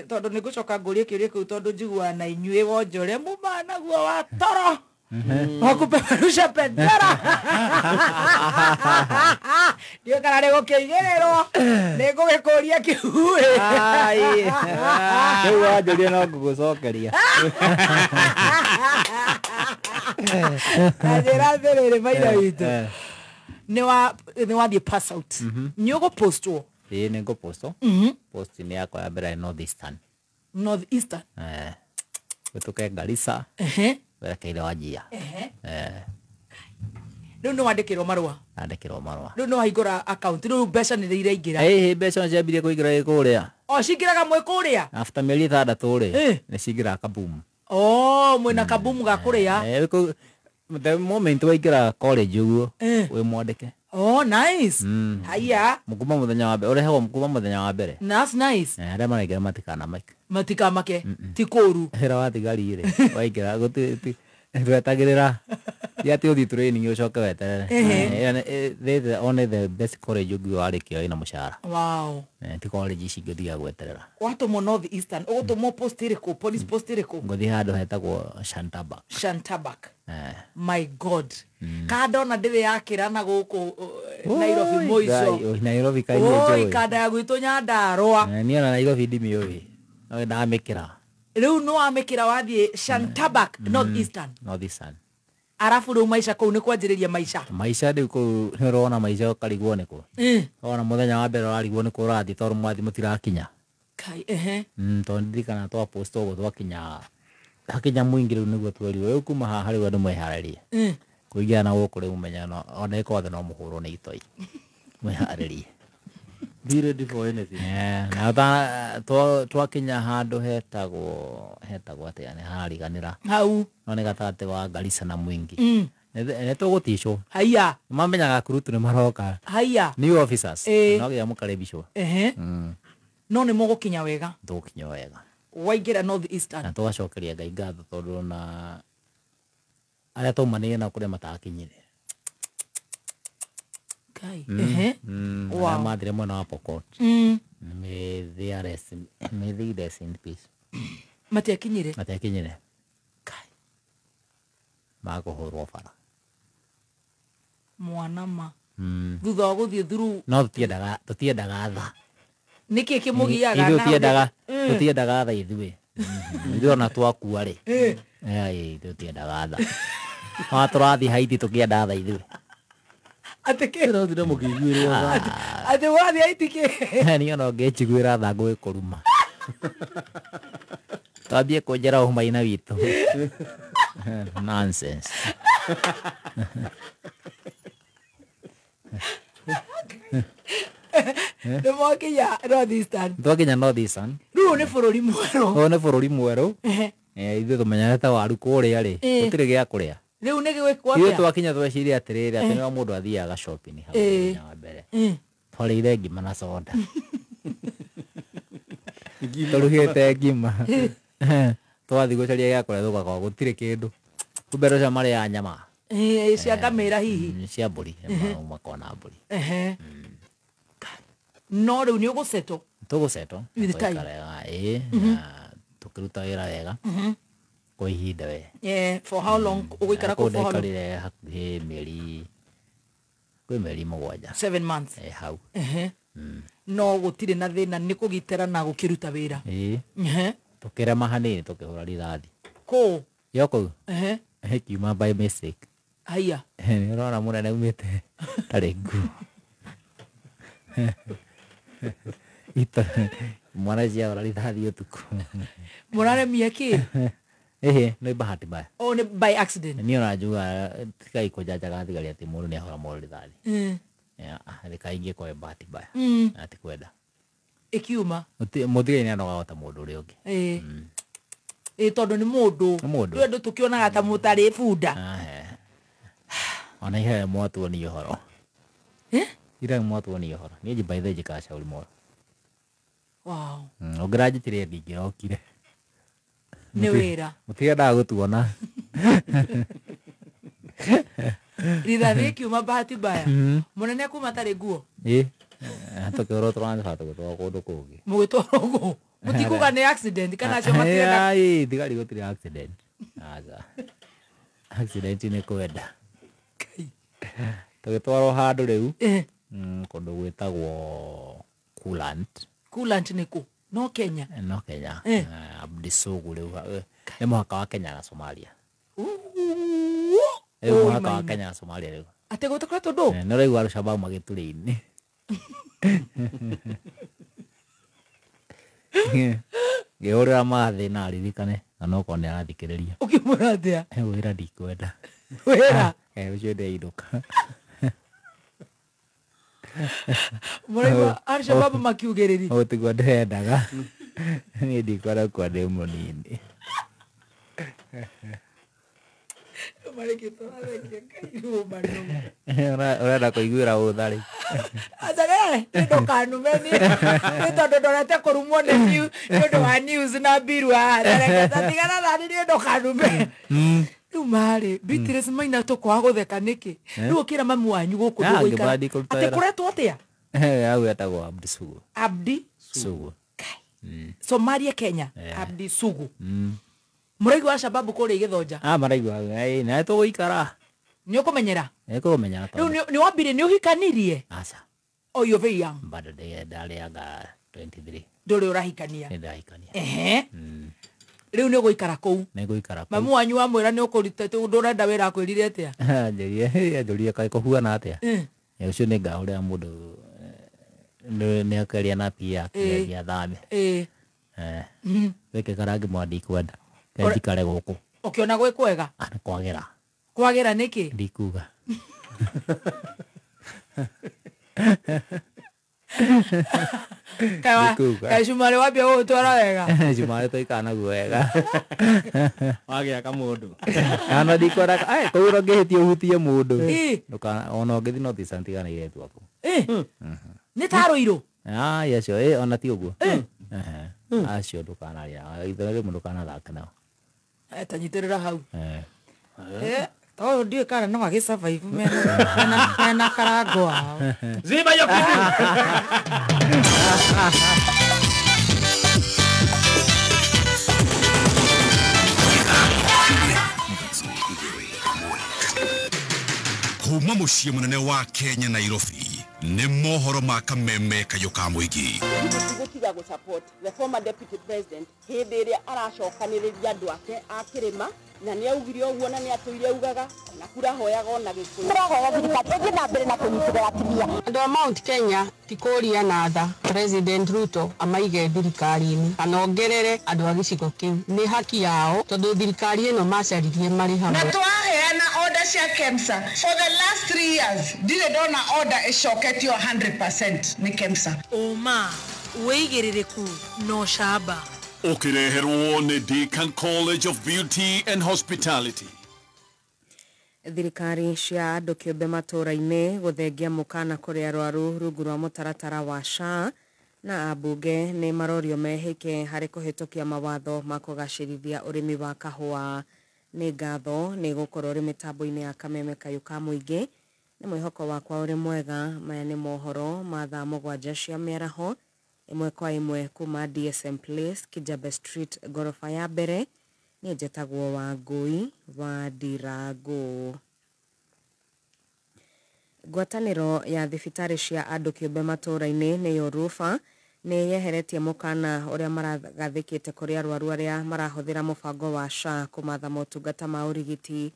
tondũ nĩ ngũcoka ngũrie kĩũria kĩu tondũ njiguaga na inyuĩ wonjore muma naguo wa toro wa kupeperusha bendera. Ndiũĩ kana nĩ gũkĩigĩrĩrwo nĩ ngũgĩkũria kĩu. Rĩu wanjũria no ngũgũcokeria. Na njĩra atĩrĩrĩ maitho witũ nĩ wathiĩ pass out nĩ ũgũpostwo. Ĩĩ nĩ ngũpostwo. Post nĩ yakwa ya mbere North Eastern. North Eastern. Gũtuke Garissa. Werekeire Wajir. Rĩu nĩ wandĩkĩrwo marũa. Andĩkĩrwo marũa. Rĩu nĩ wahingũra account rĩu mbeca nĩ iraingĩra. Ĩĩ mbeca nĩ ciambirie kũingĩra kũrĩa. O cingĩraga mwĩ kũrĩa? After mĩeri 6 rĩ nĩ cingĩraga kaboom. Oh, mwĩna kaboom ga kũrĩa. The moment waingĩra college ũguo wĩ mwandĩke. Oh, nice. Haya. Mukuma muthenya wa mbere, urehagwo mukuma muthenya wa mbere. That's nice. Arĩa maraingĩra matikanamake. Matikamake. Ti kũru. Wĩra wa thigari rĩ, waingĩra ndwetagĩrĩra. Ti atĩ ũthiĩ training ũcoke weterere. Only the best college ũngiuga warĩkia wĩna mũcara. Wow. Ti college ici ingĩ ũthiaga gweterera. Watũmwo North Eastern, ũgũtũmwo post ĩrĩkũ? Police post ĩrĩkũ? Ngũthiĩ handũ hetagwo Shantabak. Shantabak. My God. Kanda ona ndĩrĩ yakĩra na gũkũ Nairobi mũico. Nairobi kaĩ niĩ njũĩ. Oi, kanda ya gwitũ Nyandarũa. Niĩ ona Nairobi ndimĩũĩ. No ndamĩkĩra. Rĩu nĩ wamĩkĩra wathiĩ Shantabak, North Eastern. North Eastern. Arabu rĩu maica kũu nĩ kwanjĩrĩria maica. Maica rĩu kũu nĩ ũrona maica ũkarigwo nĩkũ. Wona mũthenya wa mbere ũrarigwo nĩkũ ũrathiĩ tondũ mwathi mũtirakinya. Kai, ehe. Tondũ ndirikana twa post ũguo twakinya hakinya mũingĩ rĩu nĩguo twerirwo rĩu kuma haha rĩu andũ mwĩharĩrie. Kũingĩra na gũkũ rĩu mũmenye no ona ĩkorwo thĩ no mũhũrwo nĩ itoi. Mwĩharĩrie. Be ready for anything. Na twakinya handũ hetagwo atĩa nĩ harariganĩra. Hau. No nĩ gatagatĩ wa Garissa na Mwingi. Nĩ tũgũticwo. Haiya. Mamenyaga kurutu nĩ maroka. Haiya. New officers. No nginya mũkaribicwo. No nĩ mũgũkinya wega. Tũgũkinya wega. Waingĩra North Eastern. Na tũgacokeria Ngai ngatho tondũ ona arĩa twaumanire nao kũrĩa matakinyire. Kai. Wow. Mathire mwena wa Pokot. May they rest in peace. Matiakinyire. Matiakinyire. Kai. Makũhũrwo bara. Mwana ma. Thutha wa gũthiĩ through. No tũtiendaga tha. Nĩkĩ kĩmũgiaga na tũtiendaga tha ithuĩ. Ithuĩ ona twakua rĩ. Ithuĩ tũtiendaga tha. Ona tũrathiĩ Haiti tũkĩenda tha ithuĩ. Atĩ kĩ? Tũrathire mũkĩiguĩrwo tha. Atĩ wathiĩ Haiti kĩ? Niĩ ona ũngĩnjiguĩra tha ngũgĩkũruma. Twambie kũnjĩra ũmaina witũ. Nonsense. Nĩ mwakinya North Eastern. Twakinya North Eastern. Rĩu nĩ bũrũri mwerũ. Ũyũ nĩ bũrũri mwerũ. Ithuĩ tũmenyerete waru kũrĩa rĩ. Gũtirĩ gĩa kũrĩa. Rĩu nĩ gĩgwĩkwo Ithuĩ atĩa? twakinya tweciria atĩrĩrĩ atĩ nĩo mũndũ athiaga shopping hau mũthenya wa mbere. Twarĩire ngima na soda. Tũrugĩte ngima. Twathiĩ gũcaria gĩa kũrĩa tũgakora gũtirĩ kĩndũ. Kumbe andũ acio marĩaga nyama. Cia ngamĩra hihi. Cia mbũri, makona mbũri. No rĩu nĩ ũgũcetwo. Tũgũcetwo. With time. Ĩĩ, na tũkĩruta wĩra wega. Kwa ihinda we. Yeah, for how long ũgũikara kũu for how long? Ndaikarire hakuhĩ mĩeri kwĩ mĩeri 7. 7 months. Hau. No gũtirĩ na thĩna nĩ kũgitĩra na gũkĩruta wĩra. Ĩĩ. Tũkĩrema hanini tũkĩhũra rithathi. Kũ? Yo kũu. Kiuma by mistake. Haiya. Nĩ ũrona mũnene umĩte tarĩ nguo. Mwana ciahũra rithathi ũtukũ. Mũraremie kĩ? Ĩhĩ, nĩ bahati mbaya. Oh, nĩ by accident. Niĩ ona njugaga tigai kũnjanjaga thigari atĩ mũndũ nĩ ahũra mũndũ rithathi. Nĩ kaingĩ kwa bahati mbaya. Na ti kwenda. Ĩkiuma. Mũthigari nĩ anogaga ta mũndũ ũrĩa ũngĩ. Ĩĩ tondũ nĩ mũndũ. Nĩ mũndũ. Rĩu andũ tũkĩonaga ta mũtarĩ bunda. Ona ira mwatuonia ũhoro. Ira mwatuonia ũhoro. Niĩ by the way njikaga Shauri Moyo. Wow. Ũngĩranjĩtire ndingĩrokire. Nĩ wĩra. Mũtiendaga gũtuona. Rithathi ĩkiuma bahati mbaya. Mũnene kuma tarĩ nguo. Ĩĩ. Tũkĩhũrwo transfer tũgĩtwarwo kũndũ kũngĩ. Mũgĩtwarwo kũ? Mũtikuga nĩ accident kana acio matirenda. Ĩĩ, thigari gũtirĩ accident. Aca. Accident nĩ kwenda. Tũgĩtwarwo handũ rĩu. Kũndũ gwĩtagwo Coolant. Coolant nĩ kũ? No Kenya. No Kenya. Abdisugu rĩu. Nĩ mũhaka wa Kenya na Somalia. Rĩu mũhaka wa Kenya na Somalia rĩu. Atĩ gũtikoretwo ndũ? Nĩ ũraigua Al-Shabaab magĩtũrĩ-inĩ. Ngĩhũrĩra mathĩ na aririkane na no korwo nĩ arathikĩrĩria. Ũkĩmwĩra atĩa? Wĩra ndikwenda. Wĩra? Ũcio ndĩrainũka. Mũraigua Al-Shabaab makiugĩrĩria? Ũũ tiguo ndĩrendaga. Niĩ ndikwenda gũkua ndĩ mũnini. Ũrenda kũiguĩra ũtharĩ. Aca ndũkanume nĩ tondũ ndorete kũrumwo nĩ ũndũ wa news na mbiru haha. Tigana nani niĩ ndũkanume. Rĩu marĩ Beatrice Maina tũkwaga gũtheka nĩkĩ? Rĩu ũkĩra mamu wanyu gũkũ ndũgũikara. Atĩ kũretwo atĩa? Hau etagwo Abdi Sugu. Abdi Sugu. Somalia Kenya. Abdi Sugu. Mũraigua Al-Shabaab kũrĩa Gĩthonja? Maraigua. Na tũgũikara. Nĩ ũkũmenyera? Nĩ kũmenyera. Rĩu nĩ wambire nĩ ũhikanirie? Aca. Oh, you're very young. Bado ndarĩanga 23. Ndũrĩ ũrahikania? Nĩ ndahikania. Rĩu nĩ ũgũikara kũu? Nĩ ngũikara kũu. Mamu wanyu wamwĩra nĩ ũkũruta ndũrenda wĩra akwĩrire atĩa? Anjĩrire kaĩ kũhuana atĩa? Ũcio nĩ ngahũrĩra mũndũ nĩ akaria na PA yake athame. Wĩke karangi mwa ndikwenda. Njikare gũkũ. Ũkĩona gwĩ kwega? Kwagĩra. Kwagĩra nĩkĩ? Ndikuga. Kaĩ cumarĩ wambia gũgũtwara wega? Cumarĩ twaikara naguo wega. Wagĩa kamũndũ. Ona ndikwenda kũu ũngĩhĩtia ũhutie mũndũ. Ona ũngĩthiĩ no tiga na airĩtu aku. Nĩ ta Rũirũ? Ai acio ona ti ũguo. Acio ndũkanaria. Ithe rĩmwe ndũkanathake nao. Ta nyitĩrĩra hau. Tondũ ndiũĩ kana no agĩ survive mena karango ao. Ziba hiyo kitu. Kuma mũciĩ mũnene wa Kenya Nairobi nĩ mohoro ma kameme kayũ ka mũingĩ. Gũtiga gũ support the former deputy president hĩndĩ ĩrĩa aracokanĩrĩria andũ ake a kĩrĩma na nĩ augire ũguo na nĩ atũire augaga na kura hoyaga ona Gĩkũyũ. Tũrahoya thirikari ĩthiĩ na mbere na kũnyitĩrĩra atumia. Andũ a Mount Kenya ti kũria na tha President Ruto amaige thirikari-inĩ kana ongerere andũ a gĩcigo kĩu nĩ haki yao tondũ thirikari ĩno macaririe marĩ hamwe. Na twaheana order cia KEMSA for the last 3 years ndirĩ ndona order ĩcoketio 100% nĩ KEMSA. Ũma wĩigĩrĩrĩku na ũcamba. Ũkĩreherwo nĩ Deakin College of Beauty and Hospitality. Thirikari cia andũ kĩũmbe matũũra-inĩ gũthengia mũkana kũrĩ arwaru rungu rwa mũtaratara wa SHA na ambunge nĩ marorio mehĩke harĩ kũhĩtũkia mawatho ma kũgacĩrithia ũrĩmi wa kahũa. Nĩ ngatho nĩ gũkorwo ũrĩ mĩtambo-inĩ ya kameme kayũ ka mũingĩ. Nĩ mwĩhoko wakwa ũrĩ mwega. Maya nĩ mohoro ma thaa 7 cia mĩaraho ĩmwe kwa ĩmwe kuma DSM Place, Kijabe Street, ngoroba ya mbere. Niĩ njetagwo Wangũi wa Ndirangũ. Ngwatanĩro ya thibitarĩ cia andũ kĩũmbe matũũra-inĩ nĩyo RUPHA nĩ yeheretie mũkana ũrĩa maragathĩkĩte kũrĩ arwaru arĩa marahũthĩra mũbango wa SHA kũmatha motungata ma ũrigiti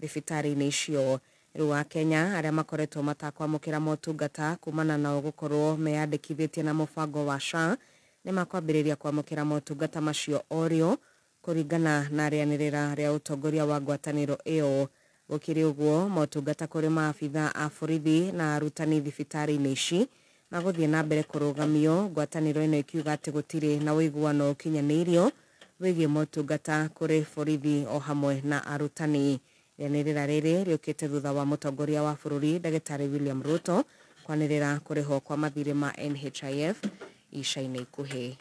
thibitarĩ-inĩ icio. Rĩu Akenya arĩa makoretwo matakwamũkĩra motungata kumana nao gũkorwo meyandĩkithĩtie na mũbango wa SHA nĩ makwambĩrĩria kwamũkĩra motungata macio o rĩo kũringana na rĩanĩrĩra rĩa ũtongoria wa ngwatanĩro ĩyo. Gũkĩrĩ ũguo, motungata kũrĩ maabitha a borithi na arutani thibitarĩ-inĩ ici magũthiĩ na mbere kũrũgamio, ngwatanĩro ĩno ĩkiuga atĩ gũtirĩ na ũiguano ũkinyanĩirio wĩgiĩ motungata kũrĩ borithi o hamwe na arutani. Rĩanĩrĩra rĩrĩ rĩũkĩte thutha wa mũtongoria wa bũrũri Ndagĩtarĩ William Ruto kwanĩrĩra kũrĩhwo kwa mathirĩ ma NHIF ica-inĩ ikuhĩ.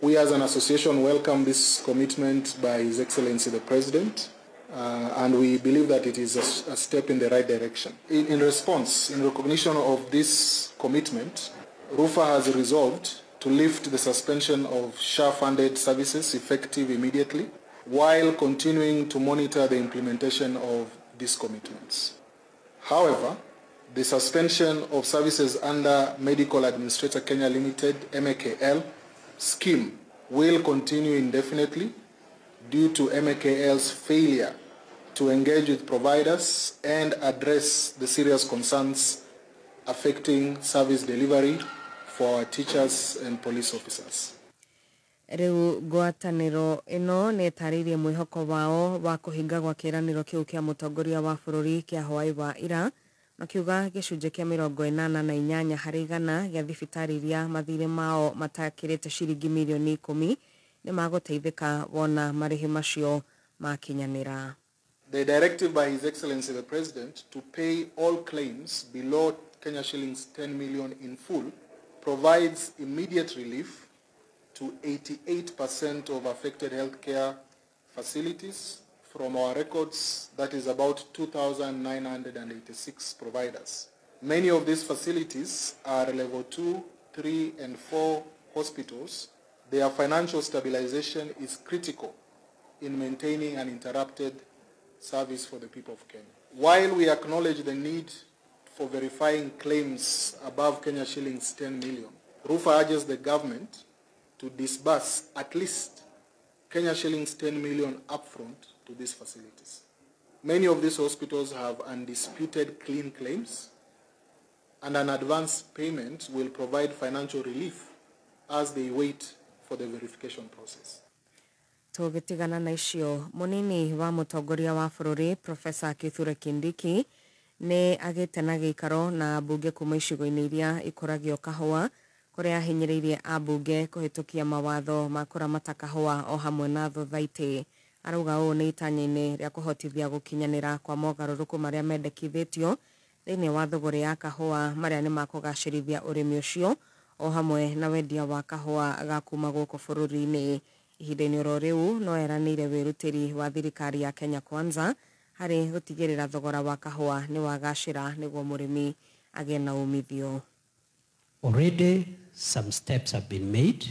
We as an association welcome this commitment by His Excellency the President, and we believe that it is a step in the right direction. In response, in recognition of this commitment, RUPHA has resolved to lift the suspension of SHA-funded services effective immediately, while continuing to monitor the implementation of these commitments. However, the suspension of services under Medical Administrator Kenya Limited, MAKL, scheme will continue indefinitely due to MAKL's failure to engage with providers and address the serious concerns affecting service delivery for our teachers and police officers. Rĩu ngwatanĩro ĩno nĩ ĩtarĩirie mwĩhoko wao wa kũhinga gwa kĩĩranĩro kĩu kĩa mũtongoria wa bũrũri kĩa hwaĩ wa ira, makiuga gĩcunjĩ kĩa 88 harĩ igana gĩa thibitarĩ iria mathirĩ mao matakĩrĩte ciringi mirioni 10 nĩ magũteithĩka wona marĩhi macio makinyanĩra. The directive by His Excellency the President to pay all claims below Kenya shillings 10 million in full provides immediate relief to 88% of affected healthcare facilities. From our records, that is about 2,986 providers. Many of these facilities are level 2, 3, and 4 hospitals. Their financial stabilization is critical in maintaining uninterrupted service for the people of Kenya. While we acknowledge the need for verifying claims above Kenya shillings 10 million, RUPHA urges the government to disburse at least Kenya shillings 10 million upfront to these facilities. Many of these hospitals have undisputed clean claims, and an advance payment will provide financial relief as they wait for the verification process. Tũgĩtigana na icio, mũnini wa mũtongoria wa bũrũri Professor Kithure Kindiki nĩ agĩte na gĩikaro na ambunge kuma icigo-inĩ iria ikũragio kahũa kũrĩa ahinyĩrĩirie ambunge kũhĩtũkia mawatho ma kũramata kahũa o hamwe na thothaitĩ. Arauga ũũ nĩ itanya-inĩ rĩa kũhotithia gũkinyanĩra kwa mogarũrũku marĩa mendekithĩtio thĩinĩ wa thũgũrĩ ya kahũa marĩa nĩ makũgacĩrithia ũrĩmi ũcio o hamwe na wendia wa kahũa ga kuma gũkũ bũrũri-inĩ. Ihinda-inĩ oro rĩu no eranĩire wĩrutĩri wa thirikari ya Kenya Kwanza harĩ gũtigĩrĩra thogora wa kahũa nĩ wagacĩra nĩguo mũrĩmi agĩe na umithio. Already some steps have been made,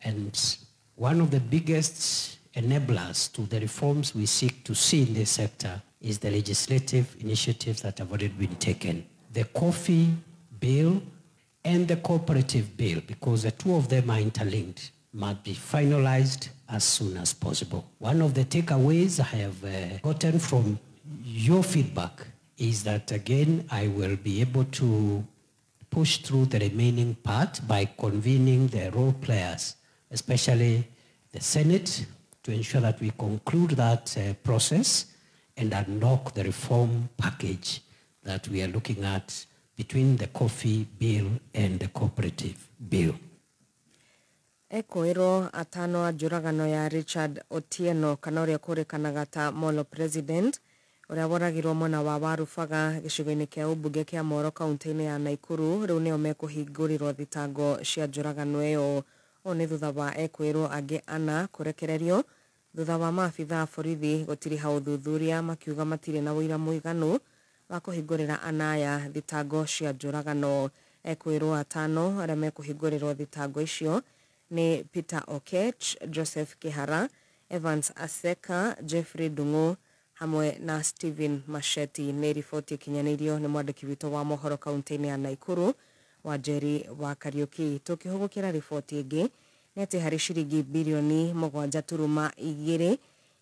and one of the biggest enablers to the reforms we seek to see in this sector is the legislative initiatives that have already been taken. The coffee bill and the cooperative bill, because the two of them are interlinked, must be finalized as soon as possible. One of the takeaways I have gotten from your feedback is that, again, I will be able to push through the remaining part by convening the role players, especially the Senate, to ensure that we conclude that process and unlock the reform package that we are looking at between the coffee bill and the cooperative bill. Ekũĩrwo atano a njũragano ya Richard Otieno kana ũrĩa kũrĩkanaga ta Molo President ũrĩa woragirwo mwena wa Warubaga gĩcigo-inĩ kĩa ũmbunge kĩa Moro kaunti-inĩ ya Naikuru rĩu nĩo mekũhingũrĩrwo thitango cia njũragano ĩyo. Ũũ nĩ thutha wa ekũĩrwo angĩ ana kũrekererio thutha wa maabitha a borithi gũtiriha ũthuthuria makiuga matirĩ na ũira mũiganu wa kũhingũrĩra ana aya thitango cia njũragano. Ekũĩrwo atano arĩa mekũhingũrĩrwo thitango icio nĩ Peter Okech, Joseph Kihara, Evans Aseka, Jeffrey Ndung'u hamwe na Stephen Macheti. Nĩ riboti ĩkinyanĩirio nĩ mwandĩki witũ wa mohoro kaunti-inĩ ya Naikuru Wanjeri wa Kariuki. Tũkĩhũgũkĩra riboti ĩngĩ nĩ atĩ harĩ ciringi birioni 7.2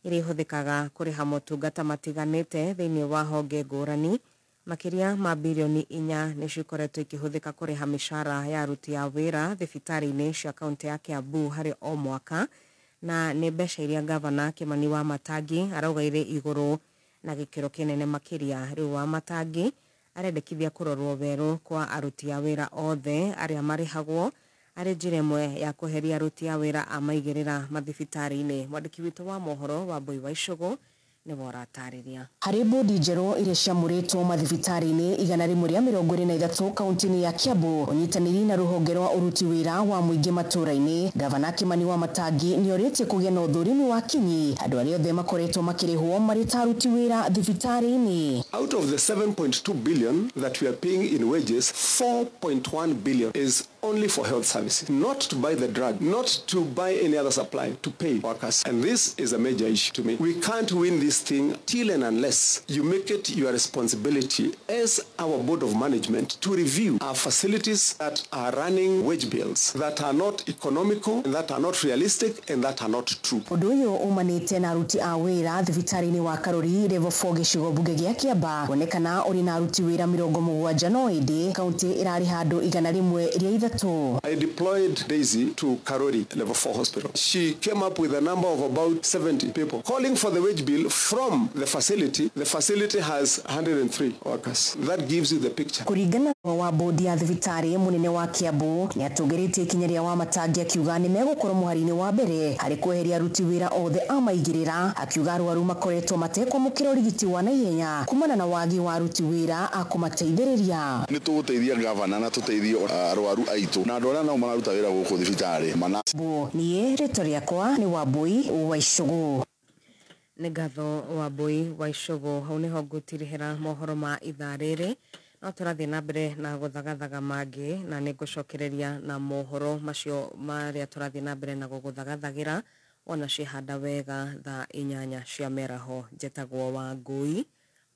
iria ihũthĩkaga kũrĩha motungata matiganĩte thĩinĩ wa honge ngũrani. Makĩria ma birioni 4 nĩcio ikoretwo ikĩhũthĩka kũrĩha mĩcara ya aruti a wĩra thibitarĩ-inĩ cia kaunti ya Kiambu harĩ o mwaka, na nĩ mbeca iria gavana Kimani wa Matangi arauga irĩ igũrũ na gĩkĩro kĩnene makĩria. Rĩu wa Matangi arendekithia kũrorwo werũ kwa aruti a wĩra othe arĩa marĩhagwo arĩ njĩra ĩmwe ya kweheria aruti a wĩra a maigĩrĩra mathibitarĩ-inĩ. Mwandĩki witũ wa mohoro wa Mbui wa Icũgũ nĩwe ũratarĩria. Harĩ bodi njerũ iria ciamũrĩtwo mathibitarĩ-inĩ 123 kaunti-inĩ ya Kiambu ũnyitanĩri na rũhonge rwa ũruti wĩra wa mũingĩ matũũra-inĩ, gavana Kimani wa Matangi nĩorĩtie kũgĩa na ũthũrimi wa kinyi andũ arĩa othe makoretwo makĩrĩhwo marĩ ta aruti wĩra thibitarĩ-inĩ. Out of the 7.2 billion that we are paying in wages, 4.1 billion is only for health services, not to buy the drug, not to buy any other supply, to pay workers. And this is a major issue to me. We can't win this thing till and unless you make it your responsibility as our board of management to review our facilities that are running wage bills that are not economical, and that are not realistic, and that are not true. Ũndũ ũyũ umanĩte na aruti a wĩra thibitarĩ-inĩ wa Karori level 4 gĩcigo mbunge gĩa Kiambaa kuonekana ũrĩ na aruti wĩra 70 no ĩndĩ kaunti ĩrarĩha andũ 103. I deployed Daisy to Karori level 4 hospital. She came up with a number of about 70 people calling for the wage bill from the facility. The facility has 103 workers. That gives you the picture. Kũringana wa bodi ya thibitarĩ mũnene wa Kiambu nĩatũngĩrĩtie ikinya rĩa Wamatangi akiuga nĩmegũkorwo mũhari-inĩ wa mbere harĩ kweheria aruti wĩra othe a maigĩrĩra, akiuga arwaru makoretwo matekwamũkĩra ũrigiti wa naihenya kumana na wagi wa aruti wĩra a kũmateithĩrĩria. Nĩ tũgũteithia gavana na tũteithie arwaru aitũ na andũ arĩa nao mararuta wĩra gũkũ thibitarĩ. Niĩ rĩtwa rĩakwa nĩ Wambui wa Icũgũ. Nĩ ngatho Wambui wa Icũgũ. Hau nĩho ngũtirihĩra mohoro ma ithaa rĩrĩ, no tũrathiĩ na mbere na gũthagathaga mangĩ na nĩ ngũcokereria na mohoro macio marĩa tũrathiĩ na mbere na gũgũthagathagĩra wona ciĩhanda wega thaa 8 cia mĩaraho. Njetagwo Wangui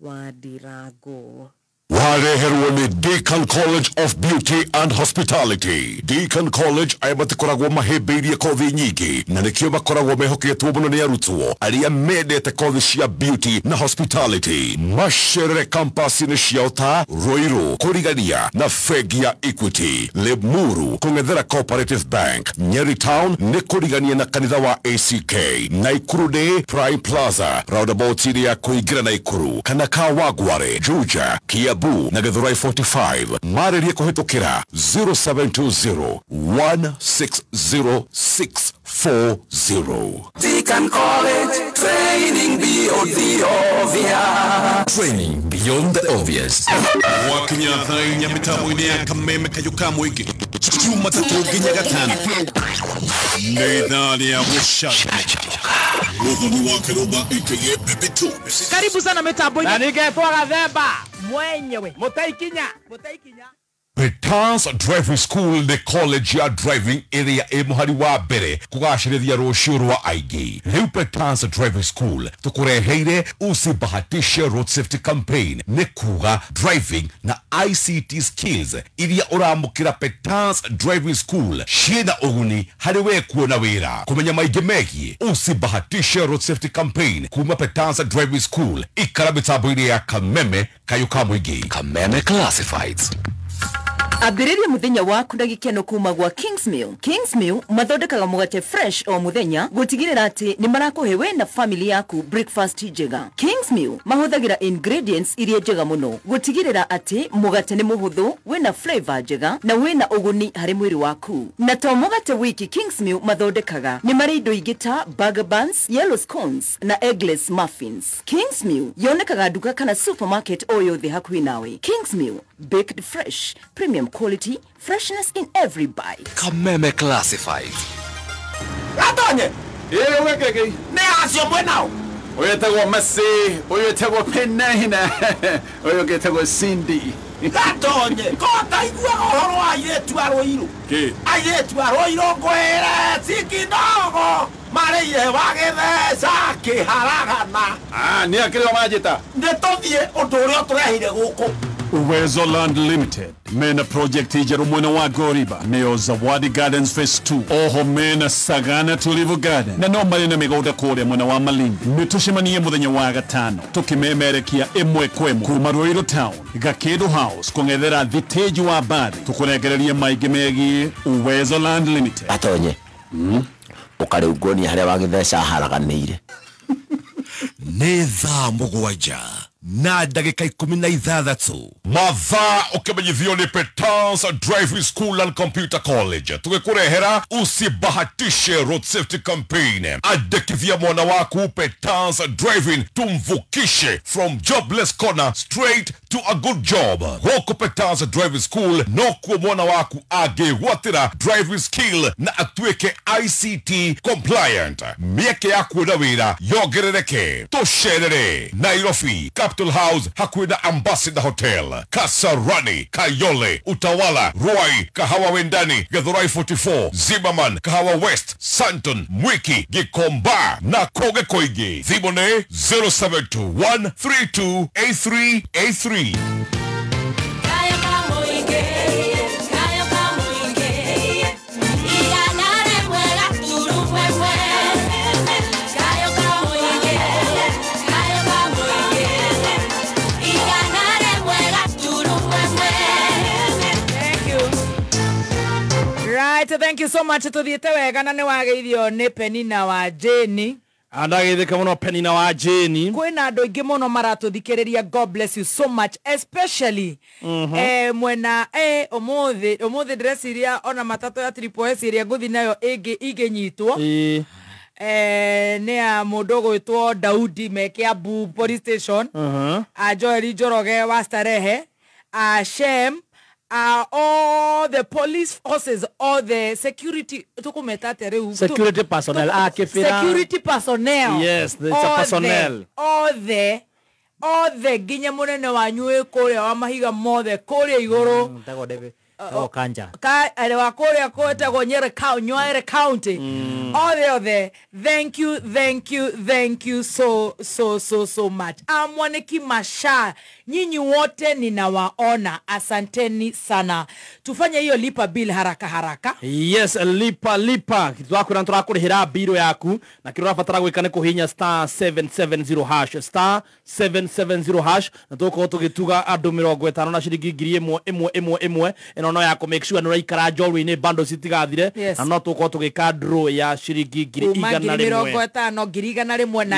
wa Ndirangu. Wareherwo nĩ Deacon College of Beauty and Hospitality. Deacon College aya matikoragwo mahĩmbĩirie kothi nyingĩ na nĩkĩo makoragwo mehoketwo mũno nĩ arutwo arĩa mendete kothi cia beauty na hospitality. Macerere campus-inĩ ciao ta Ruiru, kũrigania na bengi ya Equity, Limuru kũng'ethera Cooperative Bank, Nyeri Town nĩ kũrigania na kanitha wa ACK, Naikuru nĩ Prime Plaza roundabout-inĩ ya kũingĩra Naikuru, kana Kawangware, Juja, Kiambu na Githurai 45. Marĩrie kũhĩtũkĩra 0720 160 640. Deacon College, training beyond the obvious. Training beyond the obvious. Wakinya thaa inya mĩtambo-inĩ ya Kameme Kayũ ka Mũingĩ Jumatatũ nginya Gatano nĩ ithaa rĩa gũcanjamũka. Mũthoni wa Kĩrũmba aka Baby Tools. Karibu sana mĩtambo-inĩ. Na ningetwo Gathemba mwenyewe mũtaikinya. Petans Driving School nĩ college ya driving ĩrĩa ĩ mũhari wa mbere kũgacĩrithia rũciũ rwa aingĩ. Rĩu Petans Driving School tũkũreheire usibahatishe road safety campaign, nĩ kuga driving na ICT skills iria ũramũkĩra Petans Driving School ciĩna ũguni harĩ we kuona wĩra. Kũmenya maingĩ megiĩ usibahatishe road safety campaign kuma Petans Driving School, ikara mĩtambo-inĩ ya Kameme Kayũ ka Mũingĩ. Kameme Classifieds. Ambĩrĩria mũthenya waku na gĩkeno kuma gwa Kingsmill. Kingsmill mathondekaga mũgate fresh o mũthenya gũtigĩrĩra atĩ nĩ marakũhe we na family yaku breakfast njega. Kingsmill mahũthagĩra ingredients iria njega mũno gũtigĩrĩra atĩ mũgate nĩ mũhũthũ, wĩna flavor njega na wĩna ũguni harĩ mwĩrĩ waku. Na to mũgate wiki Kingsmill mathondekaga, nĩ marĩ indo ingĩ ta burger buns, yellow scones na eggless muffins. Kingsmill yonekaga nduka kana supermarket o yothe hakuhĩ nawe. Kingsmill, baked fresh, premium quality, freshness in every bite. Kameme Classified. Gatonye! Ĩĩ ũgekĩkĩ. Nĩ acio mwenao. Ũyũ etagwo Messi, ũyũ etagwo Penina, ũyũ ũngĩ etagwo Cindy. Gatonye, ko taiguaga ũhoro wa airĩtu a Rũirũ. Kĩ? Airĩtu a Rũirũ ngwĩre ti kidogo marĩire wagĩtheca kĩharagana. Ah, nĩ akĩrĩ o manjĩta. Nĩ tũthiĩ ũndũ ũrĩa ũtũrehire gũkũ. Uwezo Land Limited mena project njerũ mwena wa Goriba nĩyo Zawadi Gardens Phase 2, oho mena Sagana Tulivu Garden na no marĩ na mĩgũnda kũrĩa mwena wa Malindi. Nĩ tũcemanie mũthenya wa gatano tũkĩmemerekia ĩmwe kwa ĩmwe kuma Ruiru Town Gakedo House kũng'ethera thitĩji wa Mbari, tũkũrengereria maingĩ megiĩ Uwezo Land Limited. Gatonye, ũkarĩu nguonia harĩa wagĩtheca haraganĩire. Nĩ thaa 7 na ndagĩka 16. Mathaa ũkĩmenyithio nĩ Petans Driving School and Computer College tũgĩkũrehera usibahatishe road safety campaign. Andĩkithia mwana waku Petans Driving, tumvukishe from jobless corner straight to a good job. Gũkũ Petans Driving School nokuo mwana waku angĩgwatĩra driving skill na atuĩke ICT compliant. Mĩeke ya kuona wĩra yongerereke. Tũcerere Nairobi Capital House hakuhĩ na Ambassador Hotel, Kasarani, Kayole, Utawala, Ruai, Kahawa Wendani, Githurai 44, Zimmerman, Kahawa West, Santon, Mwiki, Gikomba na kũngĩ kũingĩ. Thimũ nĩ 0721328383. Thank you so much. Tuthiete wega na nĩ wageithio nĩ Penina wa Jane. Andageithĩka mũno Penina wa Jane. Kwĩna andũ aingĩ mũno maratũthikĩrĩria. God bless you so much, especially mwena ũmũthĩ ndĩreciria ona matatũ ya Triple S ĩrĩa ngũthiĩ nayo ĩngĩ ingĩnyitwo nĩ ya mũndũ ũgwĩtwo Daudi me Kiambu police station, a Joel Njoroge wa Starehe, a Shem, all the police forces, all the security, security personnel, security personnel. Yes, it's a personnel. All the ginya munene wanyu wĩ kũrĩa wa mahiga mothe kũrĩa igũrũ. Kanja. Ka kũrĩa kwĩtagwo Nyeri County. All the thank you, thank you, thank you so so so so much. Amwaniki Masha, nyinyi wote ninawaona, asanteni sana. Tufanye hiyo lipa bill haraka haraka. Yes, lipa lipa. Twakwĩra tũrakũrĩhĩra bill yaku na kĩrĩa ũrabatara gwĩka nĩ kũhihinya star 770 hash, star 770 hash, na tũgũkorwo tũgĩtuga andũ 50 na ciringi 1000 ĩmwe ĩmwe ĩmwe. Ĩno no ya kũ make sure nĩ ũraikara njorua-inĩ bando citigathire, na no tũgũkorwo tũgĩka draw ya ciringi 150 100 na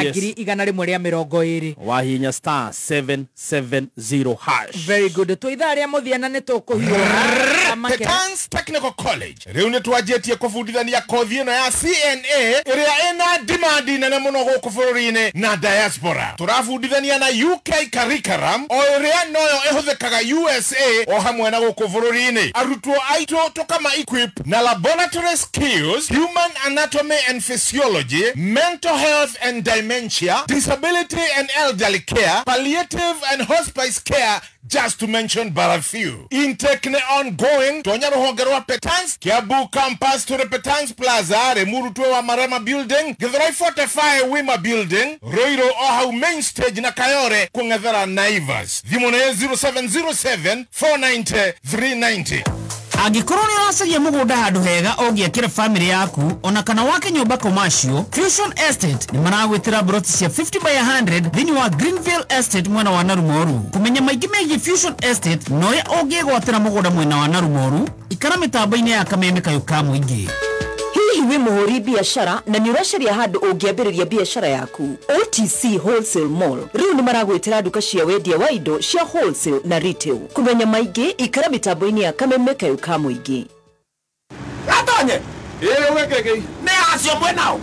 120. Wahihinya star 770 hash. Very good. Twĩ ithaa rĩa mũthia na nĩ tũkũhiũha. Petans Technical College rĩu nĩ twanjĩtie kũbundithania kothi ĩno ya CNA ĩrĩa ĩna demand nene mũno gũkũ bũrũri-inĩ na diaspora. Tũrabundithania na UK curriculum o ĩrĩa noyo ĩhũthĩkaga USA o hamwe na gũkũ bũrũri-inĩ. Arutwo aitũ tũkama equip na laboratory skills, human anatomy and physiology, mental health and dementia, disability and elderly care, palliative and hospice care, just to mention but a few. Intake ne ongoing. Tonya ruhonge rwa Petans, Kiambu campus to the Petans Plaza, Limuru wa Marema Building, Githurai 45 Wima Building, Ruiru Ohau Main Stage na Kayore kung'ethera Naivas. Thimũ nĩ 0707 490 390. Angĩkorwo nĩ ũracaria mũgũnda handũ hega ũngĩakĩra family yaku ona kana wake nyũmba commercial, Fusion Estate nĩ maragwĩtĩra broti cia 50 by 100 thĩinĩ wa Greenville Estate mwena wa Narumoru. Kũmenya maingĩ megiĩ Fusion Estate na ũrĩa ũngĩgwatĩra mũgũnda mwena wa Narumoru, ikara mĩtambo-inĩ ya Kameme Kayũ ka Mũingĩ. Hihi wĩ mũhũri biacara na nĩ ũracaria handũ ũngĩambĩrĩria biacara yaku? OTC Wholesale Mall rĩu nĩ maragwĩtĩra nduka cia wendia wa indo cia wholesale na retail. Kũmenya maingĩ ikara mĩtambo-inĩ ya Kameme Kayũ ka Mũingĩ. Gatonye. Ĩĩ ũgekĩkĩ. Nĩ acio mwĩnao.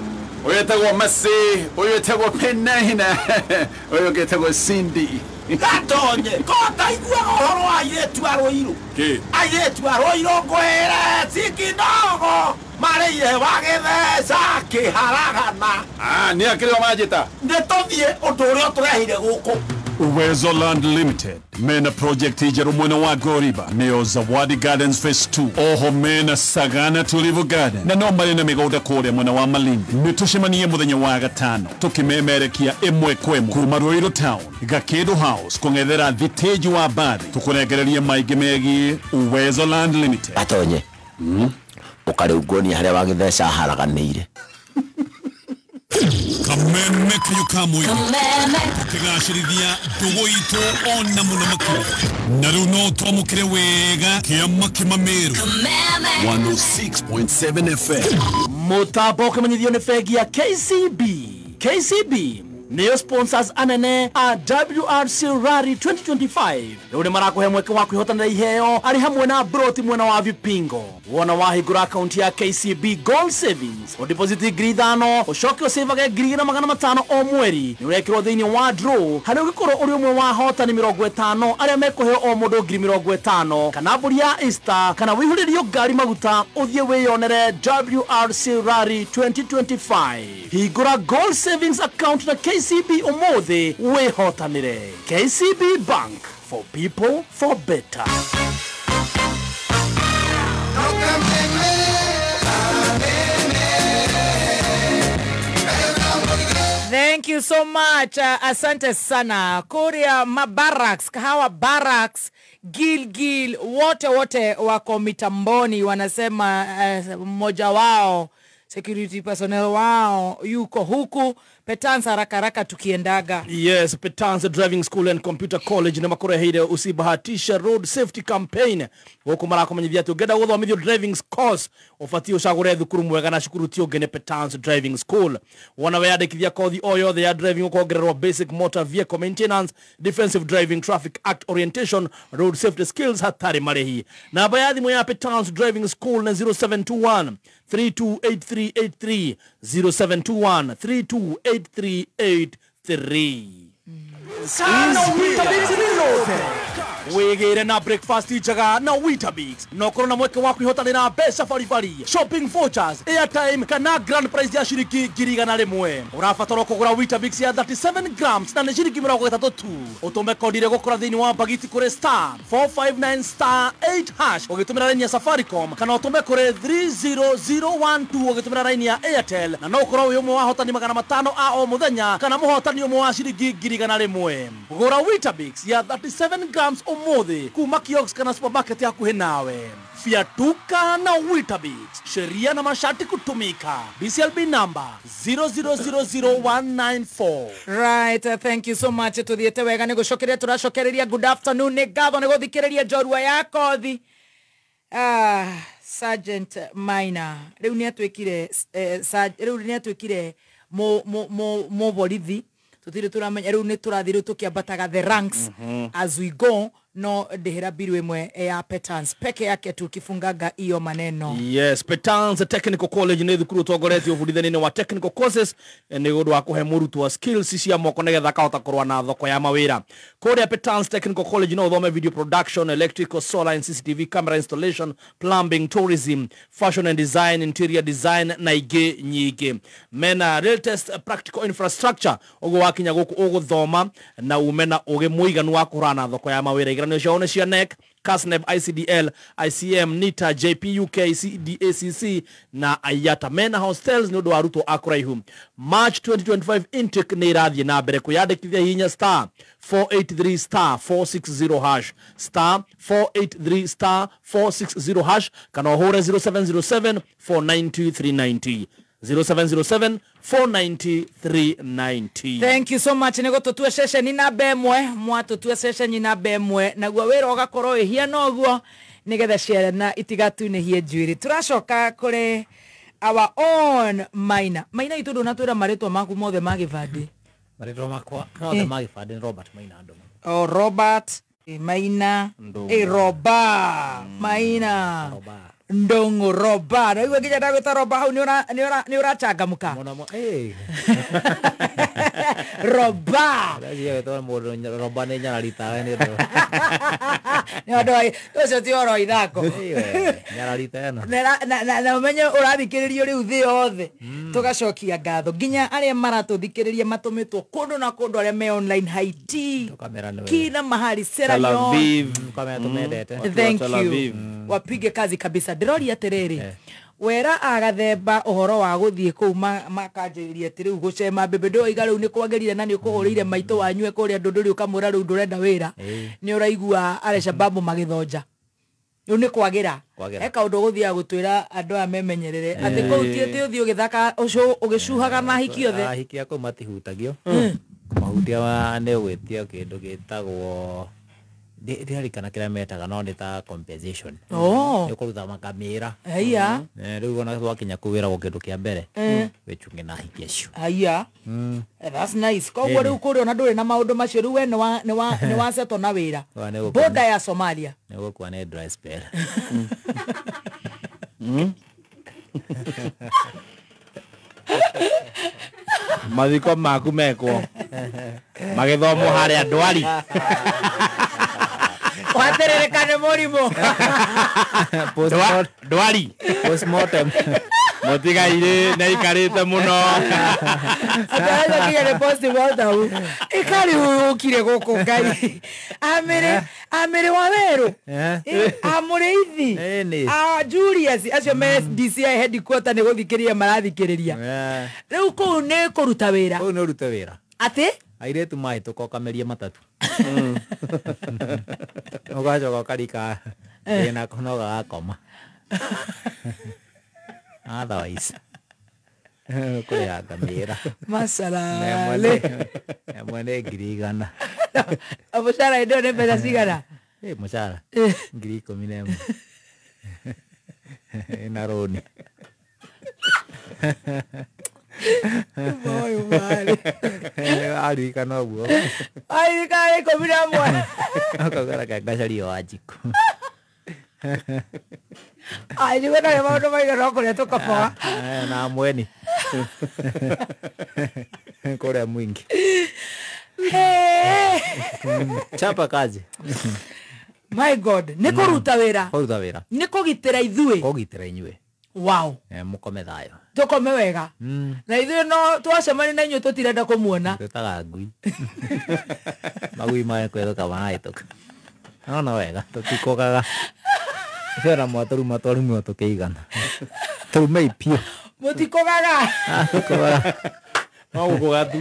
Ũyũ etagwo Mercy, ũyũ etagwo Penina, ũyũ ũngĩ etagwo Cindy. Gatonye. Ko taiguaga ũhoro wa airĩtu a Rũirũ. Kĩ? Airĩtu a Rũirũ ngwĩre ti kidogo marĩire wagĩtheca kĩharagana. Ah, nĩ akĩrĩ o manjĩta. Nĩ tũthiĩ ũndũ ũrĩa ũtũrehire gũkũ. Uwezo Land Limited mena project njerũ mwena wa Goriba nĩyo Zawadi Gardens Phase 2, oho mena Sagana Tulivu Garden na no marĩ na mĩgũnda kũrĩa mwena wa Malindi. Nĩ tũcemanie mũthenya wa gatano tũkĩmemerekia ĩmwe kwa ĩmwe kuma Ruiru Town Gakĩndũ House kũng'ethera thitĩji wa mbathi tũkũrengererie maingĩ megiĩ Uwezo Land Limited. Atonye ũkarĩu nguonia harĩa wagĩtheca haraganĩire. Kameme Kayũ ka Mũingĩ tũkĩgacĩrithia ndũgũ itũ ona mũno makĩria na rĩu no twamũkĩre wega kĩama kĩmamĩrũ 106.7 FM. Mũtambo ũkĩmenyithio nĩ bengi ya KCB. KCB nĩyo sponsors anene a WRC Rally 2025. Rĩu nĩ marakũhe mweke wa kwĩhotanĩra iheo arĩ hamwe na broti mwena wa Vipingo. Wona wahingũra akaunti ya KCB Gold Savings, ũdeposit 5,000 ũcoke ũcĩvage 2,500 o mweri. Nĩ ũrekĩrwo thĩinĩ wa draw harĩa ũngĩkorwo ũrĩ ũmwe wa ahotani 50 arĩa mekũheo o mũndũ 50,000 kana mbũri ya Easter kana wĩihũrĩrio ngari maguta ũthiĩ wĩyonere WRC Rally 2025. Hingũra Gold Savings account na KCB ũmũthĩ wĩhotanĩre. KCB Bank, for people for better. Thank you so much. Asante sana. Kuria Mabarracks, Kahawa Barracks, Gilgil, wote wote wako mitamboni wanasema mmoja wao security personnel wao yuko huku. Petansa haraka haraka tukiendaga. Yes, Petansa Driving School and Computer College na makureheire usibahatisha road safety campaign. Gũkũ marakomenyithia atĩ ũngĩenda gũthomithio driving course ũbatiĩ ũcagũre thukuru mwega na cukuru ti ũngĩ nĩ Petansa Driving School. Wona weyandĩkithia kothi o yothe ya driving ũkongererwo basic motor vehicle maintenance, defensive driving, traffic act orientation, road safety skills hatarĩ marĩhi. Namba ya thimũ ya Petansa Driving School nĩ 0721 328383, 0721 328383. Sana Weetabix Reloaded. Wĩgĩre na breakfast njega na Weetabix na ũkorwo na mweke wa kwĩhotanĩra mbeca baribari, shopping vouchers, airtime kana grand prize ya ciringi 100,000. Ũrabatara kũgũra Weetabix ya 37 grams na nĩ ciringi 30 tu. Ũtũme kodi ĩrĩa ĩgũkora thĩinĩ wa bagiti kũrĩ star 459 star 8 hash ũgĩtũmĩra raini ya Safaricom kana ũtũme kũrĩ 30012 ũgĩtũmĩra raini ya Airtel na no ũkorwo wĩ ũmwe wa ahotani 500 a o mũthenya kana mũhotani ũmwe wa ciringi 100,000. Gũra Weetabix ya 37 grams ũmũthĩ kuma kiosk kana supermarket hakuhĩ nawe. Fiatuka na Weetabix, sheria na masharti kutumika. BCLB number 0000194. Right, thank you so much. Tuthiete wega nĩ gũcokeria tũracokereria. Good afternoon. Nĩ ngatho nĩ gũthikĩrĩria njorua ya kothi. Sergeant Minor rĩu nĩ atuĩkire rĩu nĩ atuĩkire mũborithi. Tutire turamenya rĩu nĩ tũrathiĩ rĩu tũkĩambataga the ranks as we go. No ndĩhĩra biru ĩmwe ya Petans peke yake tukifungaga iyo maneno. Yes, Petans Technical College nĩ thukuru ũtongoretie ũbundithania-inĩ wa technical courses nĩ ũndũ wa kũhe mũrutwo skills cia moko nĩgetha akahota kũrũa na thoko ya mawĩra. Kũrĩa Petans Technical College no ũthome video production, electrical, solar and CCTV camera installation, plumbing, tourism, fashion and design, interior design na ingĩ nyingĩ. Mena latest practical infrastructure ũguo wakinya gũkũ ũgũthoma na ume na ũgĩ mũiganu wa kũhũrana na thoko ya mawĩra. Igeranio ciao nĩ cia NEC, KASNEB, ICDL, ICM, NITA, JPUK, CDACC na IATA. Mena hostels nĩ ũndũ wa arutwo a kũraihu. March 2025 intake nĩ ĩrathiĩ na mbere. Kwĩyandĩkithia hihinya star 483 star 460 hash, star 483 star 460 hash, kana ũhũre 0707 490 390, 0707 490 390. Thank you so much. Nĩ gũtũtua ceceni namba ĩmwe, mwatũtua ceceni namba ĩmwe, naguo wĩra ũgakorwo wĩhiana ũguo nĩgetha ciana itigatunĩhie njuĩrĩ. Tũracoka kũrĩ our own Maina. Maina itũ ndũnatwĩra marĩtwa maku mothe ma gĩbandĩ. Marĩtwa makwa mothe ma gĩbandĩ nĩ Robert Maina Ndung'u. Oh, Robert Maina Roba Maina Ndung'u. Roba na igua nginya ndagwĩta Roba hau nĩ ũrachangamka. Roba Roba nĩ nyarari tawe nĩ ũndũ nĩ ũndũ ũcio ti ũhoro wa ithako. Nyarari ta ĩno na ũmenye ũrathikĩrĩrio rĩu thĩ yothe. Tũgacokia ngatho nginya arĩa maratũthikĩrĩria matũmĩtwo kũndũ na kũndũ, arĩa me online Haiti, kila mahali, Sierra Leone, thank you, wapige kazi kabisa. Ndĩroria atĩrĩrĩ, wera agathemba ũhoro wa gũthiĩ kũu makanjĩrĩria atĩ rĩu gũcema mbembe ndũiga rĩu nĩ kwagĩrire na nĩ ũkũhũrĩire maitũ wanyu kũrĩa ndũndũrĩ ũkamwĩra rĩu ndũrenda wĩra, nĩ ũraigua Al-Shabaab magĩthonja rĩu nĩ kwagĩra. He kaũndũ ũgũthiaga gũtwĩra andũ aya memenyerere atĩ kũu ti atĩ ũthiĩ ũgĩthaka ũgĩcuhaga na ahiki othe. Ahiki a kũu matihutagio, kũmahutia nĩ ũgwĩtio kĩndũ gĩtagwo ndirarikana kĩrĩa metaga no nĩ ta compensation. Nĩ ũkũruta makamĩra. Haiya. Rĩu ona twakinya kũu wĩragwo kĩndũ kĩa mbere wĩchunge na ahiki acio. Haiya. That's nice. Koguo rĩu kũrĩa ona ndũrĩ na maũndũ macio, rĩu we nĩ wasetwo na wĩra boda ya Somalia. Nĩ gũkua nĩ dry spell. Mathiko maku mekwo magĩthomwo harĩa ndwari waterereka nĩ mũrimũ ndwari postmortem mũtigairĩ nĩ aikarĩte mũno atarakinya nĩ postmortem ikari ũkire gũkũ Ngai amĩrĩ wa werũ amũrĩithi a Julius acio me DCI headquarter nĩ gũthikĩrĩria marathikĩrĩria. Rĩu kũu nĩ kũruta wĩra. Kũu nĩ ũrute wĩra atĩ airĩtu mahĩtũka ũkameria matatũ ũgacoka ũkarika thĩna no gagakoma otherwise kũrĩha ngamĩra masalale ĩmwe nĩ 100,000. Mũcara hĩndĩ ĩyo nĩ mbeca cigana? Mũcara 11,000 ĩna rũni. Aririkana ũguo aririkana 11 ũkauga reke ngacarie Wanjikũ. Anjikũ ndarĩ maũndũ maigana kũrĩa tũkaboa na mweni kũrĩa mwingi. Chapa kazi. My God, nĩ kũruta wĩra. Kũruta wĩra. Nĩ kũgitĩra ithuĩ. Kũgitĩra inyuĩ. Wow. Mũkome thayũ. Tũkome wega. Na ithuĩ no twacemania na inyuĩ tũtirenda kũmuona. Twĩtaga ngui. Magui maya kwĩrũka marahĩtũka. No no wega, tũtikũgaga. Ithuĩ ona mwatũruma twarumwo tũkĩigana. Tũrumei biũ. Mũtikũgaga. Tũkũgaga. No gũkũga tu.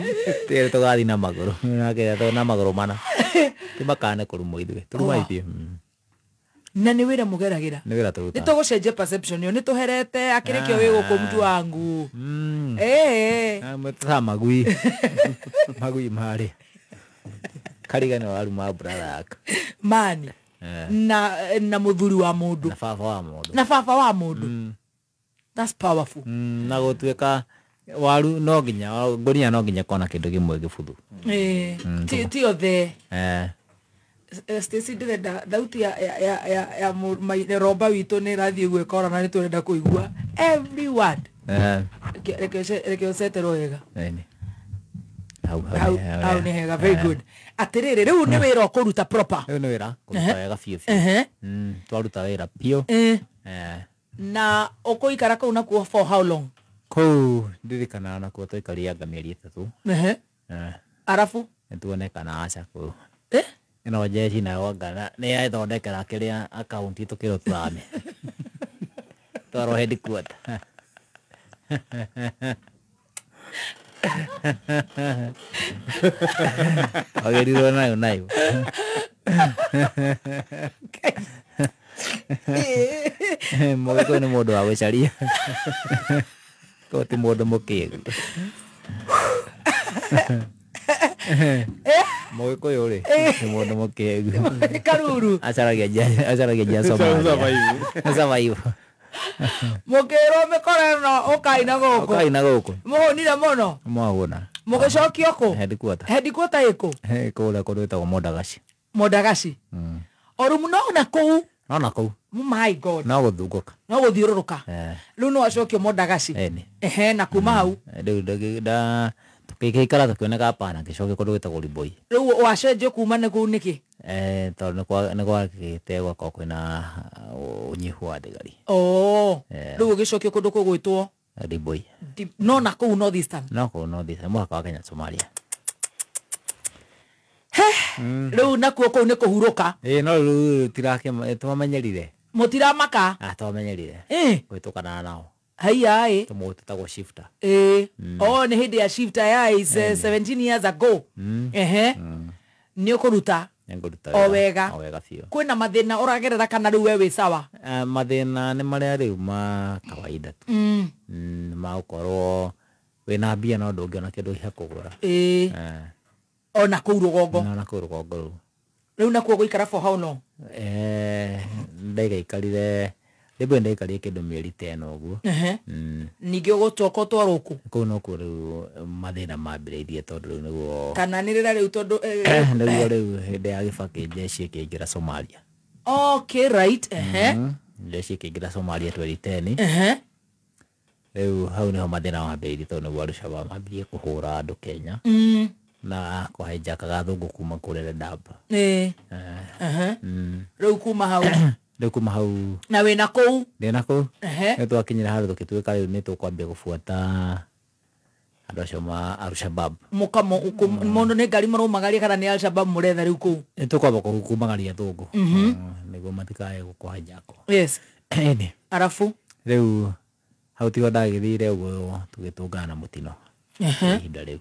Tĩrĩ tũgathiĩ na magũrũ. Nakĩrĩa na magũrũ mana. Tũmakane kũrumwo ithuĩ. Tũrumai biũ. Na nĩ wĩra mũgeragĩra. Nĩ wĩra tũrutaga. Nĩ tũgũcenjia perception ĩyo, nĩ tũherete akĩrĩ kĩo wĩ gũkũ mtu wangu. Ta magui. Magui marĩ. Kariga nĩ waruma brother yake. Mani. Na mũthuri wa mũndũ. Na baba wa mũndũ. Na baba wa mũndũ. That's powerful. Na gũtuĩka waru no nginya ngũnia no nginya kona kĩndũ kĩmwe gĩbuthu. Ti othe. Stacy ndĩrenda thauti ya Roba witũ nĩ ĩrathiĩ gwĩkora na nĩ tũrenda kũigua every word. Reke ũceterwo wega. Hau nĩ hega, very good. Atĩrĩrĩ, rĩu nĩ wĩra ũkũruta proper. Rĩu nĩ wĩra kũruta wega biũ biũ. Twaruta wĩra biũ. Na ũkũikara kũu nakuo for how long? Kũu ndirikanaga nakuo twaikarire anga mĩeri 3. Arabu nĩtuone kana aca kũu. Ĩno jeshi nayo anga nĩ yathondekera kĩrĩa akaunti tũkĩrwo tũthame. Twarwo headquarter. Wagĩrĩirwo nayo nayo. Mũgĩkũyũ nĩ mũndũ wa gũcaria. Koguo ti mũndũ mũkĩgu. Mũgĩkũyũ rĩ nĩ mũndũ mũkĩgu. Karuru. Acaragia njia Somalia. Survive. Mũkĩrwo mĩkora ĩno ũkai na gũkũ. Ũkai na gũkũ. Mũhũnire mũno. Mwahũna. Mũgĩcokio kũ? Headquarter. Headquarter ĩkũ? Kũrĩa kũndũ gwĩtagwo Mondagaci. Mondagaci. Orumu no na kũu. No na kũu. My God. No gũthungũka. No gũthiũrũrũka. Rĩu no acokio Mondagaci. Ehe na kuma hau. Rĩu nda tũgĩikara tũkĩoneka hapana ngĩcokio kũndũ gwĩtagwo Liboi. Rĩu wacenjio kuma nĩ kũu nĩkĩ? Tondũ nĩ gwagĩte gwakorwo kwĩna ũnyihu wa thigari. Oh. Rĩu ũgĩcokio kũndũ kũgwĩtwo Liboi. No na kũu North Eastern. No kũu North Eastern mũhaka wa Kenya Somalia. Rĩu nakuo kũu nĩ kũhurũka. Ĩĩ no rĩu twamenyerire. Mũtiramaka? Twamenyerire. Kũhĩtũkana nao. Haiya ĩ. Tũmũgũ tũtagwo shifter. Ĩĩ. Oh nĩ hĩndĩ ya shifter ya is 17 years ago. Ehe. Nĩ ũkũruta. Nĩngũruta o wega. O wega biũ. Kwĩna mathĩna ũragerera kana rĩu we wĩ sawa? Mathĩna nĩ marĩa rĩu ma kawaida tu. Ma gũkorwo wĩna mbia no ndũngĩona kĩndũ gĩa kũgũra. Ĩĩ. Ona kũu rũgongo. Ona kũu rũgongo rũu. Rĩu nakuo gũikara for how long? Ndaikarire rĩmwe ndaikarire kĩndũ mĩeri ta ĩno ũguo. Ningĩ ũgũcoka ũtwarwo kũ? Kũu nokuo rĩu mathĩna mambĩrĩirie tondũ rĩu nĩguo kana nĩ rĩrĩa rĩu tondũ nĩguo rĩu hĩndĩ ya Gĩbakĩ jeshi ĩkĩingĩra Somalia. Okay, right. Jeshi ĩkĩingĩra Somalia 2010. Rĩu hau nĩho mathĩna mambĩrĩirie tondũ nĩguo Al-Shabaab mambĩrĩirie kũhũra andũ Kenya. Na kũhaijakaga athũngũ kuma kũrĩa Dadaab. Rĩu kuma hau. Rĩu kuma hau. Na wĩna kũu? Ndĩna kũu. Nĩ twakinyire handũ tũgĩtuĩka rĩu nĩ tũkwambia gũbuata andũ acio ma Al-Shabaab. Mũndũ nĩ ngari mũraumagaria kana nĩ Al-Shabaab mũretha rĩu kũu? Nĩ tũkwamba kumagaria athũngũ. Nĩguo matikae gũkũhaijako. Yes. Ĩni. Arabu? Rĩu hau tiho ndagĩthire ũguo tũgĩtũngana na mũtino. Ihinda rĩu.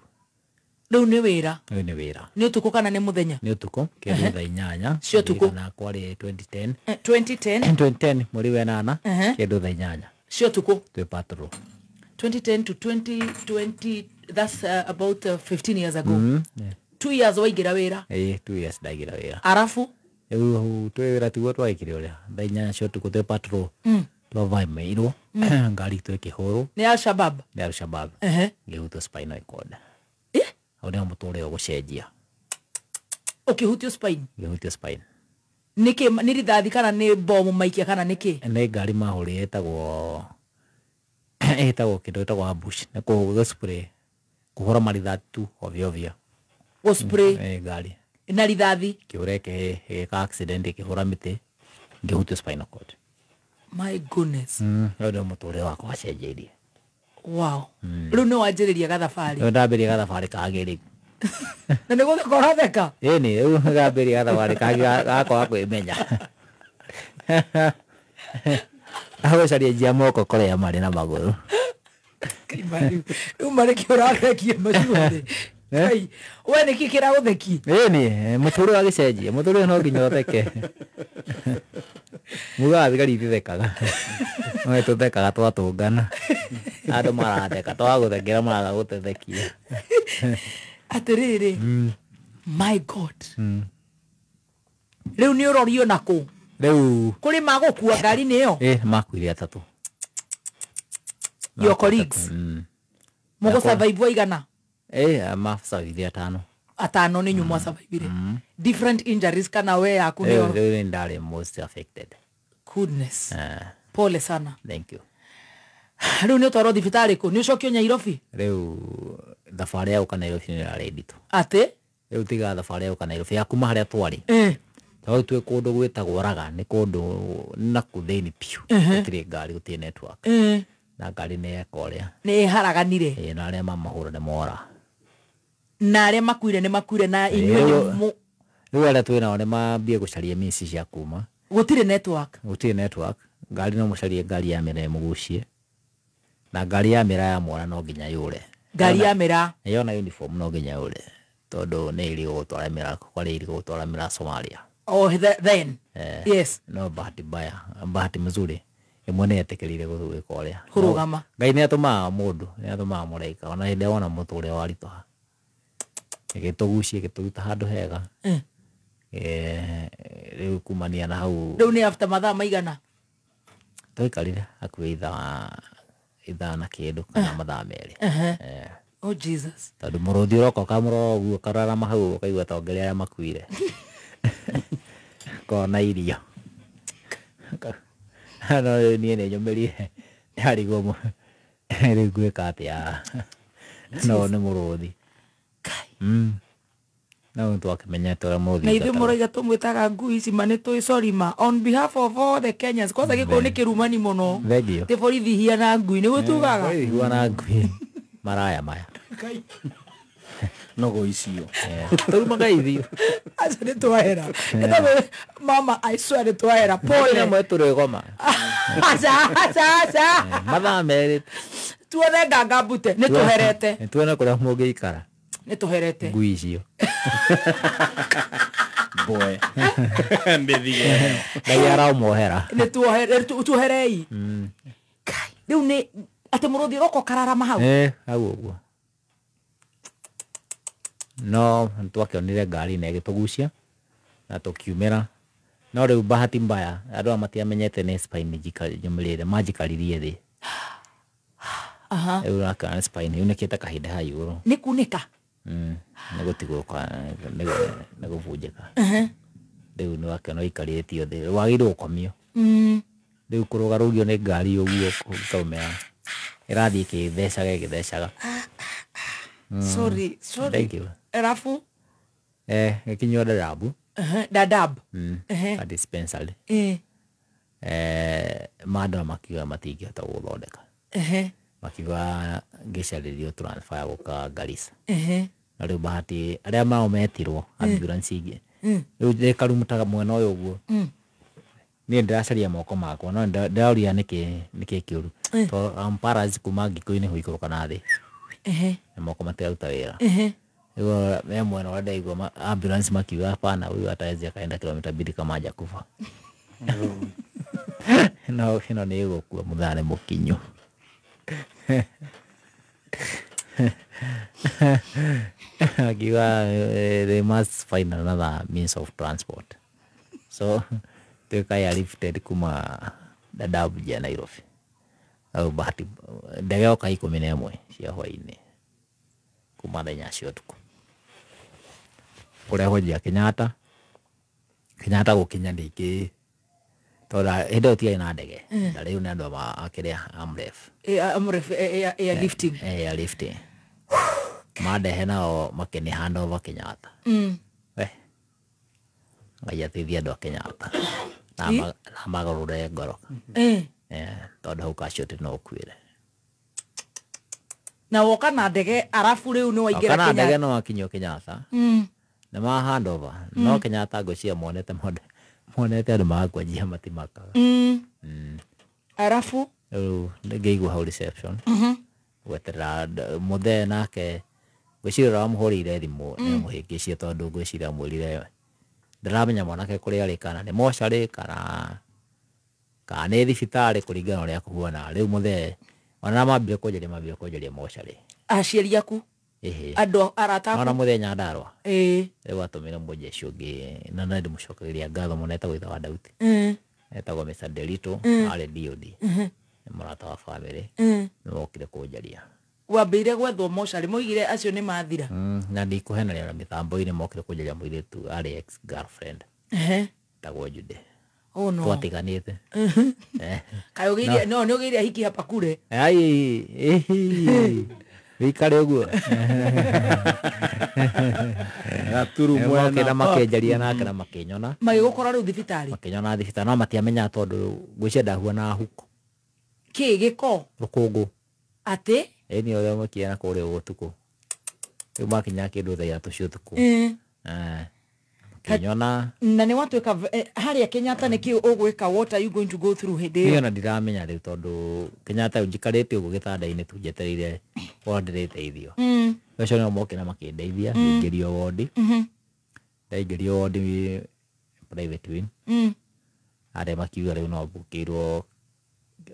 Rĩu nĩ wĩra? Rĩu nĩ wĩra. Nĩ ũtukũ kana nĩ mũthenya? Nĩ ũtukũ kĩndũ thaa 8. Cia ũtukũ. Na kwarĩ 2010. 2010? 2010 mweri wa 8 kĩndũ thaa 8. Cia ũtukũ. Twĩ patrol. 2010 to 2020, that's about 15 years ago. 2 years waingĩra wĩra? Ĩĩ, 2 years ndaingĩra wĩra. Arabu? Rĩu twĩ wĩra tiguo twagĩkire ũrĩa thaa 8 cia ũtukũ twĩ patrol. Twavamiirwo ngari itũ ĩkĩhũrwo. Nĩ Al-Shabaab? Nĩ Al-Shabaab. Ngĩhutwo spinal cord. Hau nĩho mũtũrĩre ũgũcenjia. Ũkĩhutio spine? Ngĩhutio spine. Nĩkĩ nĩ rithathi kana nĩ bomu maikia kana nĩkĩ? Nĩ ngari mahũrire ĩtagwo kĩndũ gĩtagwo ambush. Nĩ kũ spray kũhũra marithathi tu ovyo ovyo. Gũ spray? Ĩ ngari. Na rithathi? Kĩũra ĩgĩka accident ĩkĩhũra mĩtĩ ngĩhutio spinal cord. My goodness. Hau nĩho mũtũrĩre wakwa wacenjeirie. Wow. Rĩu nĩ wanjĩrĩria gathabarĩ? Rĩu ndambĩrĩria gathabarĩ kangĩ rĩu. Na nĩ gũtheka ũratheka? Ĩni, rĩu ndambĩrĩria gathabarĩ kangĩ gakwaga kwĩmenya. Agũcaria njia moko kũrĩa marĩ na magũrũ. Rĩu marĩ kĩ ũrathekia macuarĩ? We nĩkĩ kĩragũthekia? Ĩni, mũtũrĩre wagĩcenjia, mũtũrĩre no nginya ũtheke. Mugaga thigari itithekaga. No nĩtũthekaga twatũngana. Andũ maratheka twagũthekera maraga gũtũthekia. Atĩrĩrĩ, my God. Rĩu nĩ ũrorio nakũ? Rĩu kũrĩ magũkua ngari-inĩ ĩyo? Ĩ, makuire atatũ. Your colleagues? Mũgũ survive aigana? Ĩ, ma survive atano. Atano nĩ inyuĩ mwa survive. Different injuries kana we yaku nĩyo? Rĩu nĩ ndarĩ most affected. Goodness. Pole sana. Thank you. Rĩu nĩ ũtwarwo thibitarĩ kũ? Nĩ ũcokio Nairobi? Rĩu thabarĩ ya gũka Nairobi nĩ ĩrarĩ nditũ. Atĩ? Rĩu tiga thabarĩ ya gũka Nairobi ya kuma harĩa twarĩ. Tondũ twĩ kũndũ gwĩtagwo Raga nĩ kũndũ nakũ thĩinĩ biũ. Gũtirĩ ngari, gũtirĩ network. Na ngari nĩ yeka ũrĩa. Nĩ ĩharaganire. Ĩ, na arĩa mamahũra nĩ mora. Na arĩa makuire nĩ makuire na inyuĩ nĩ Rĩu arĩa twĩ nao nĩ mambie gũcaria mĩci cia kuma. Gũtirĩ network. Gũtirĩ network. Ngari no mũcarie ngari ya mĩra ĩmũgucie. Na ngari ya mĩra ya mwana no nginya yũre. Ngari ya mĩra. Yona uniform no nginya yũre. Tondũ nĩ ĩrĩ gũgũtwara mĩra, kwarĩ ĩrĩ gũgũtwara mĩra Somalia. Oh, then. Yes. No bahati mbaya, bahati mzuri. Ĩmwe nĩ yetĩkĩrire gwĩka ũrĩa. Kũrũgama. Ngai nĩ atũmaga mũndũ, nĩ atũmaga mũraika. Ona hĩndĩ ĩrĩa wona mũtũrĩre waritũha. Ĩgĩtũgucia, ĩgĩtũruta handũ hega. Rĩu kumania na hau. Rĩu nĩ after mathaa maigana? Twaikarire hakuhĩ ithaa na kĩndũ kana mathaa merĩ. Oh Jesus. Tondũ mũrũthi ũroka ũkamũrora ũguo ũkararama hau ũkaigua ta ongerera arĩa makuire. Kona irio. No rĩu niĩ nĩ nyũmĩrire ndarigwo rĩu ngwĩka atĩa no nĩ mũrũthi. No twakĩmenyete ũrĩa mũrũthi. Na ithuĩ mũraiga tũmwĩtaga ngui ici ma nĩ tũĩ sorry ma on behalf of all the Kenyans kwanza gĩkũyũ nĩ kĩrumani mũno. Thengiũ. Tĩ borithi hiana ngui nĩguo tugaga. Borithi hiana ngui maraya maya. Nogo icio. Tũrumaga ithuĩ. Aca nĩ twahera. Mama I swear nĩ twahera. Pole. Rĩmwe tũrĩgoma. Aca aca aca. Mathaa merĩ. Tuone nganga mbute nĩ tũherete. Nĩ tuone kũrĩa mũngĩikara. Nĩ tũherete. Ngui icio. Boy. Mbithige. Ngai aramuohera. Nĩ tuohere tuoherei. Kai rĩu nĩ atĩ mũrũthi ũroka ũkararama hau. Hau ũguo. No twakĩonire ngari na ĩgĩtũgucia na tũkiumĩra. No rĩu bahati mbaya andũ aya matiamenyete nĩ spine nyũmĩrĩire manjikaririe thĩ. Rĩu ũrakĩona nĩ spine yunĩkĩte kahinda hau igũrũ. Nĩ kunĩka? Nĩ gũtigwo nĩ gũbunjĩka. Rĩu nĩ wakĩona ũikarĩtio thĩ wagĩrĩirwo gũkomio. Rĩu kũrũgarũgio nĩ ngari ũguo ũkaumĩra ĩrathiĩ ĩkĩthecaga ĩgĩthecaga. Sorry, sorry. Thank you. Erafu? Gĩkinywo Dadaab. Dadaab. A dispensary. Mandora makiuga matingĩhota gũthondeka. Makiuga ngĩcarĩrio transfer ya gũka Garissa. Na rĩu bahati arĩa mao metirwo ambulance ingĩ. Rĩu ndĩkarumutaga mwena ũyũ ũguo. Niĩ ndĩracaria moko makwa no ndĩroria nĩkĩ kĩũru. Tondũ I'm paralyzed kuma ngiko-inĩ gũikũrũka na thĩ. Na moko matiraruta wĩra. Rĩu me mwena ũrĩa ndaigua ambulance makiuga hapana huyu hata akaenda kilomita 2 kama hajakufa. No ĩno nĩ ĩgũkua mũthaa nĩ mũkinyu. Akiuga they must find another means of transport. So tuĩka airlifted kuma Dadaab nginya Nairobi. Au bahati ndege yoka 11 cia hwaĩ-inĩ kuma thaa 4 cia ũtukũ. Kũrehwo nginya Kenyatta. Kenyatta gũkinya ningĩ tondũ hĩndĩ ĩyo tiarĩ na ndege. Na rĩu nĩ andũ akĩrĩa Amref. Amref airlifting. Airlifting. Mandehe nao makĩnĩ hand over Kenyatta. Ngai ateithie andũ a Kenyatta. Na magarũre ngoro. Tondũ hau casualty no ũkuĩre. Na woka na ndege arabu rĩu nĩ waingĩra Kenyatta. Na ndege Kenyatta. no wakinyio Kenyatta. Nĩ ma hand over. No Kenyatta ngwĩciria monete andũ magakua njia matimakaga. Arabu? Rĩu ngĩigua hau reception. Gweterera mũthee nake ngwĩciria ũrĩa wamũhũrĩire thimũ nĩ amũhĩngĩcie tondũ ngwĩciria amwĩrire ndaramenya mwanake kũrĩa arĩ kana nĩ mocarĩ kana nĩ thibitarĩ kũringana na ũrĩa kũhuana. Rĩu mũthee ona mambire kũnjaria mocarĩ. Aciari aku? Andũ arata aku? Ona mũthee Nyandarũa. Rĩu atũmire mũjeshi ũngĩ na nĩ ndĩmũcokagĩria ngatho mũno etagwo ithe wa Daudi. Etagwo Mr. Delito arĩ DOD. Nĩ mũrata wa bamĩrĩ. Nĩ mokire kũnjaria. Wambĩire gwethwo mocarĩ moigire acio nĩ mathira. Na ndikũhenania na mĩtambo-inĩ mokire kũnjaria mũirĩtu arĩ ex girlfriend. Etagwo Jude. Oh no. Twatiganĩte. Kaĩ ũgĩire no nĩ ũgĩire hiki hapa kure. Ai wĩikare ũguo. Gaturu mwena. Mokire makĩnjaria nake na makĩnyona. Magĩgũkora rĩu thibitarĩ. Makĩnyona thibitarĩ no matiamenyaga tondũ ngwĩciria ndahuana huko. Kĩ gĩko? Rũkũngũ. Atĩ? Ĩni ũrĩa makinya na kũrĩa ũtukũ. Rĩu makinya kĩndũ thaa 3 cia ũtukũ. Makĩnyona. Na nĩ watuĩka harĩa Kenyatta nĩkĩ ũgwĩka, what are you going to go through hĩndĩ Niĩ ĩyo? ona ndiramenya rĩu, tondũ Kenyatta njikarĩte ũguo gĩtanda-inĩ tu njetereire wona ndĩrĩteithio. Acio nĩo mokire makĩndeithia. Ngĩingĩrio wondi. Ndaingĩrio wondi private wing, arĩa makiuga rĩu no mbũkĩirwo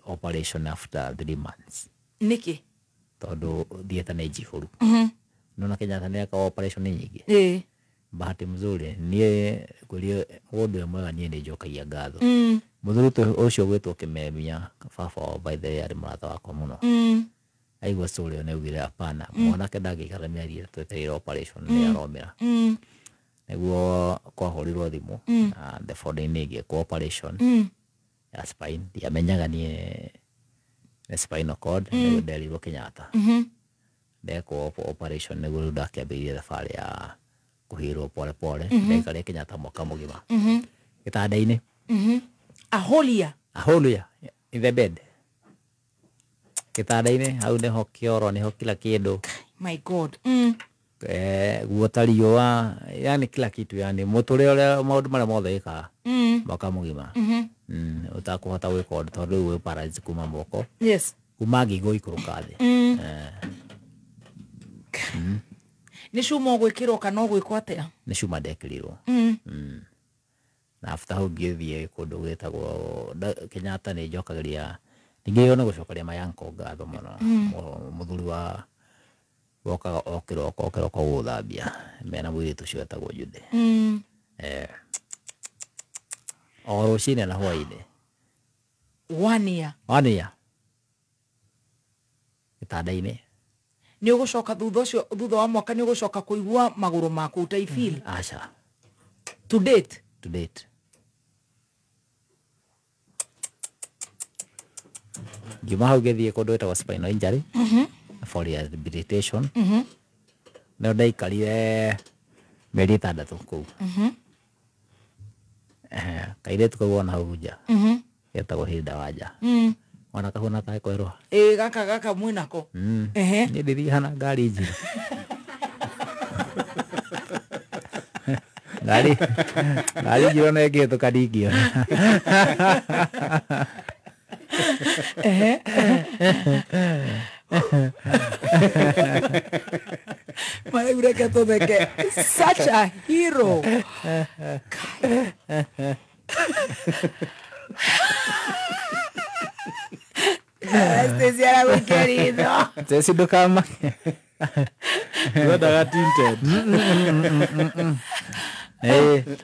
operation after 3 months. Nĩkĩ? Tondũ theatre nĩ njihũru. Nona Kenyatta nĩ ekaga operation nyingĩ. Bahati mzuri niĩ kwĩrio ũndũ ũyũ mwega, niĩ nĩ njokagia ngatho. Mũthuri ũcio gwĩtwo Kĩmemia, baba wao by the way arĩ mũrata wakwa mũno. Aigua story ĩyo nĩ augire hapana, mwanake ndangĩikara mĩeri 3 etereire operation, nĩ aromĩra. Nĩguo kwahũrirwo thimũ na the following day ngĩkwo operation ya spine. Ndiamenyaga niĩ nĩ spinal cord. Nĩguo nderirwo Kenyatta. Ndekwo operation nĩguo rĩu ndakĩambĩrĩirie thabarĩ ya kũhĩrwo pole pole. Ndaikarire Kenyatta mwaka mũgima gĩtanda-inĩ. A whole year? A whole year in the bed, gĩtanda-inĩ hau nĩho kĩoro, nĩho kila kĩndũ. My God. Guota riũa, yani kila kitu, yani mũtũrĩre ũrĩa maũndũ marĩa mothe wĩkaga mwaka mũgima. Ũtakũhota gwĩka ũndũ tondũ rĩu wĩ paralyzed kuma moko, kuma ngingo ikũrũka thĩ. Nĩ cuma ũgwĩkĩrwo kana ũgwĩkwo atĩa? Nĩ cuma ndekĩrirwo. Na after hau ngĩthiĩ kũndũ gwĩtagwo Kenyatta. Nĩ njokagĩria ningĩ nĩ gũcokeria mayanko ngatho mũno. Mũthuri wa wokaga o kĩroko o kĩroko gũthambia mena mũirĩtu ũcio wetagwo Jude. O rũcinĩ na hwainĩ. One year? One year gĩtanda-inĩ. Nĩ ũgũcoka thutha ũcio, thutha wa mwaka, nĩ ũgũcoka kũigua magũrũ maku ũtai feel? Aca. To date? To date. Ngiuma hau ngĩthiĩ kũndũ gwĩtagwo spinal injury for rehabilitation. No ndaikarire mĩeri 6 kũu. Kairĩtu kau wona hau nja getagwo Hilda Wanja. Ona kahuna kaĩ kwerũha. Ĩ, gaka mwĩnako? Niĩ ndithiaga na ngari njirũ, ngari njirũ na ĩngĩhĩtũka ndingĩona. Marau reke tũtheke. Such a hero. Stacy aragũikia ritho. Stacy, ndũkamake. Wendaga tinted.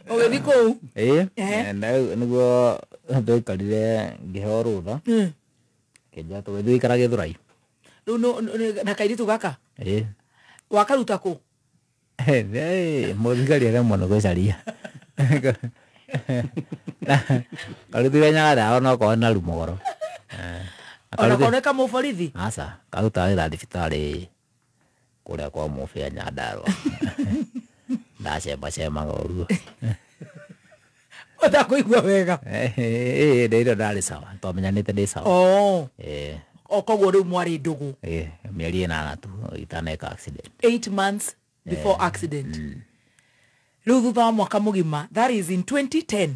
Ũgĩthiĩ kũu? Ĩĩ. Na rĩu nĩguo ndaikarire ngĩheo rũtha, kĩnja tũgĩthiĩ gũikara Gĩthũrai. Rĩu na kairĩtu gaka? Ĩĩ. Wakaruta kũ? Mũthigari aremwo nĩ gũcaria. Karutire Nyandarua onokorwo na Rumoro. Onakorwo nĩ kamũborithi? Aca, karutaga wĩra thibitarĩ kũrĩa kwa Mũbĩa Nyandarua. Ndacemacemaga ũguo. Ũtakũigua wega? Ĩĩ, ndĩrĩ ndarĩ sawa, twamenyanĩte ndĩ sawa. Ĩĩ. O koguo rĩu mwarĩ ndũgũ? Ĩĩ, mĩeri 8 tu itaneka accident. 8 months before accident. Rĩu thutha wa mwaka mũgima, that is in 2010.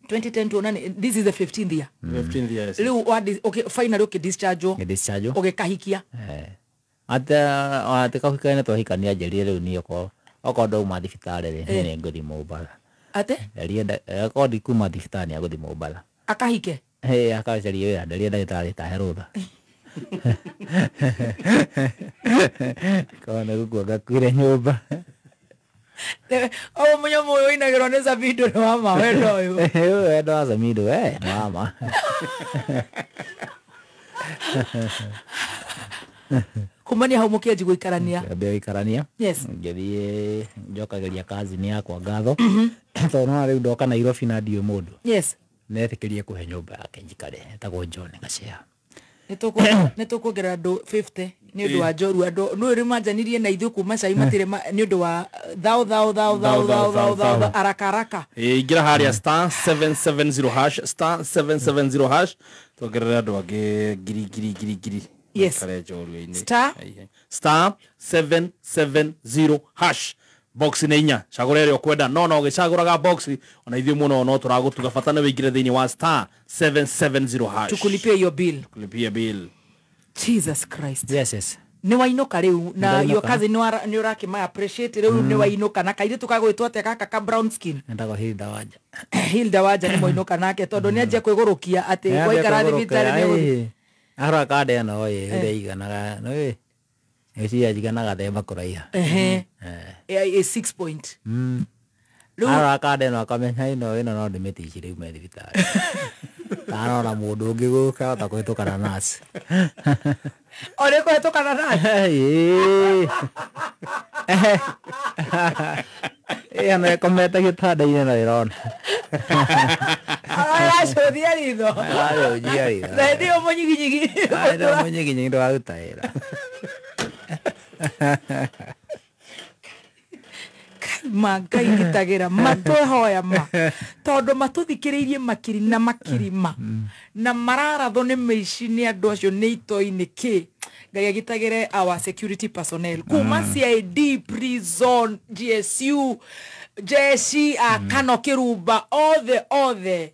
2010 tuona this is the 15th year. 15th year, yes. Rĩu okay, finally ũkĩdischargewo. Ngĩdischargewo. Ũgĩkahikia. Ate kahika twahikania, njerire rĩu niĩ okorwo ndauma thibitarĩ rĩ, niĩ nĩngũthiĩ Mombatha. Ate? Nderie okorwo ndikuma thibitarĩ nĩagũthiĩ Mombatha. Akahike? Ĩĩ, akacaria wĩra. Nderie ndagĩtarĩ tahe rũtha. Korwo nĩ gũkua ngakuire nyũmba. O mũnyamũ ũyũ ũinagĩrwo nĩ Samido nĩ wa ma, wendo ũyũ. Wendo wa Samido nĩ wa ma. Kumania hau mũkĩanji gũikarania? Ngĩambia gũikarania. Ngĩthiĩ njokagĩria kazini yakwa ngatho, tondũ nĩwona rĩu ndoka Nairobi na ndiũĩ mũndũ. Netĩkĩrie kũhe nyũmba yake njikare, etagwo John Gachea. Nĩ tũkuongerera andũ 50 nĩ ũndũ wa njorua. Andũ nĩ rĩ manjanirie na ithuĩ kuma cai matirĩ nĩ ũndũ wa thao thao thao thao thao thao thao haraka haraka. Ingĩra harĩa *770 hash, *770 hash, tuongerere andũ angĩ ngiri ngiri ngiri ngiri. Yes. Kare njorua-inĩ. Star? *770 hash. Box nĩ inya cagũra ĩrĩa ũkwenda no no ũgĩcagũraga box ona ithuĩ mũno no tũragũtuga bata nĩ wĩingĩre thĩinĩ wa star 770 hash tukulipia hiyo bill. Tukulipia bill. Jesus Christ. Yes, yes. Nĩ wainũka rĩu na your cousin nĩ ũrakĩma appreciate rĩu nĩ wainũka na kairĩtu kagwĩtwo atĩa gaka ka brown skin. Endagwo Hilda Wanja. Hilda Wanja nĩ mwainũka nake tondũ nĩ anjia kwĩgũrũkia atĩ waikara thibitarĩ nĩ arora kanda ĩno ĩ ũrĩa ĩiganaga nĩ ĩciria njiganaga themba kũraiha. Ehe. Ĩ 6 point. Arora kanda ĩno akamenya ĩno no ndĩmĩticire yume thibitarĩ. Arora mũndũ ũngĩ gũka ahota kũhĩtũkana nurse. Ore kũhĩtũkana nurse? Ĩĩ. Ĩĩ ona ĩkomete gĩtanda-inĩ no ĩrona. Aracũthia ritho. Aracũthia ritho. Na hĩndĩ ĩyo mũnyiginyigi. Hĩndĩ ĩyo mũnyiginyigi ndũraruta wĩra. Ma Ngai ngitagĩra matwehoya ma tondũ matũthikĩrĩirie makiri na makiri ma na mararathwo nĩ mĩici nĩ andũ acio nĩ itoi nĩ kĩ. Ngai agitagĩre our security personnel kuma CID, prison, GSU, jeshi, Kano Kĩrumba, othe othe.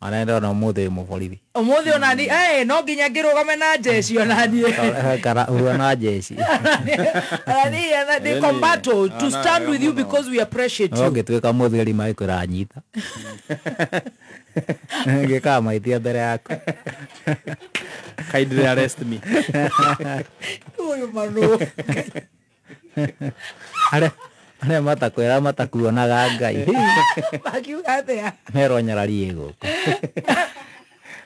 Ona ndona ũmũthĩ wĩ mũborithi. Ũmũthĩ ona ni no nginya ngĩrũgame na jeshi ona niĩ. Kara urua na jeshi. Ona niĩ they combat to stand with you because we appreciate you. Ũngĩtuĩka mũthigari magĩkwĩra nyita. Ngĩkaga mahĩtia mbere yaku. Kindly arrest me. Ũyũ mano. Arĩa matakwĩra matakuonaga Ngai. Makiuga atĩa? Merwo nyarari gũkũ.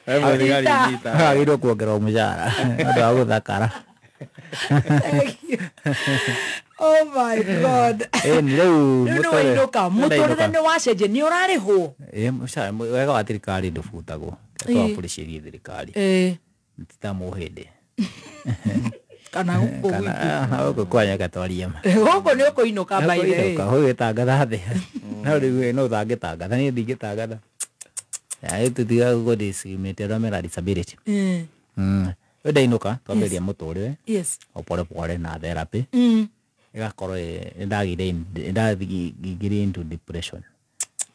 Wagĩrĩirwo kuongererwo mũcara nĩ ũndũ wa gũthakara. Oh my God. Rĩu nĩ wainũka mũtũrĩre nĩ wacenjia nĩ ũrarĩhwo. Mũcara wega wa thirikari ndũbutagwo. Tũ appreciate thirikari. Ti ta mũhĩndĩ. Kana gũkũ gwitũ. Gũkũ kwanya gatwaria ma. Gũkũ nĩ ũkũinũka by the way. Gũgĩtangatha thĩ. No rĩu no ũtangĩtangatha niĩ ndingĩtangatha. Tũtiga gũ discriminate arĩa mena disability. Rĩu ndainũka twambĩrĩria mũtũrĩre. Yes. O pole pole na therapy. Ĩgakorwo nĩndagĩire nĩndaingĩrire into depression.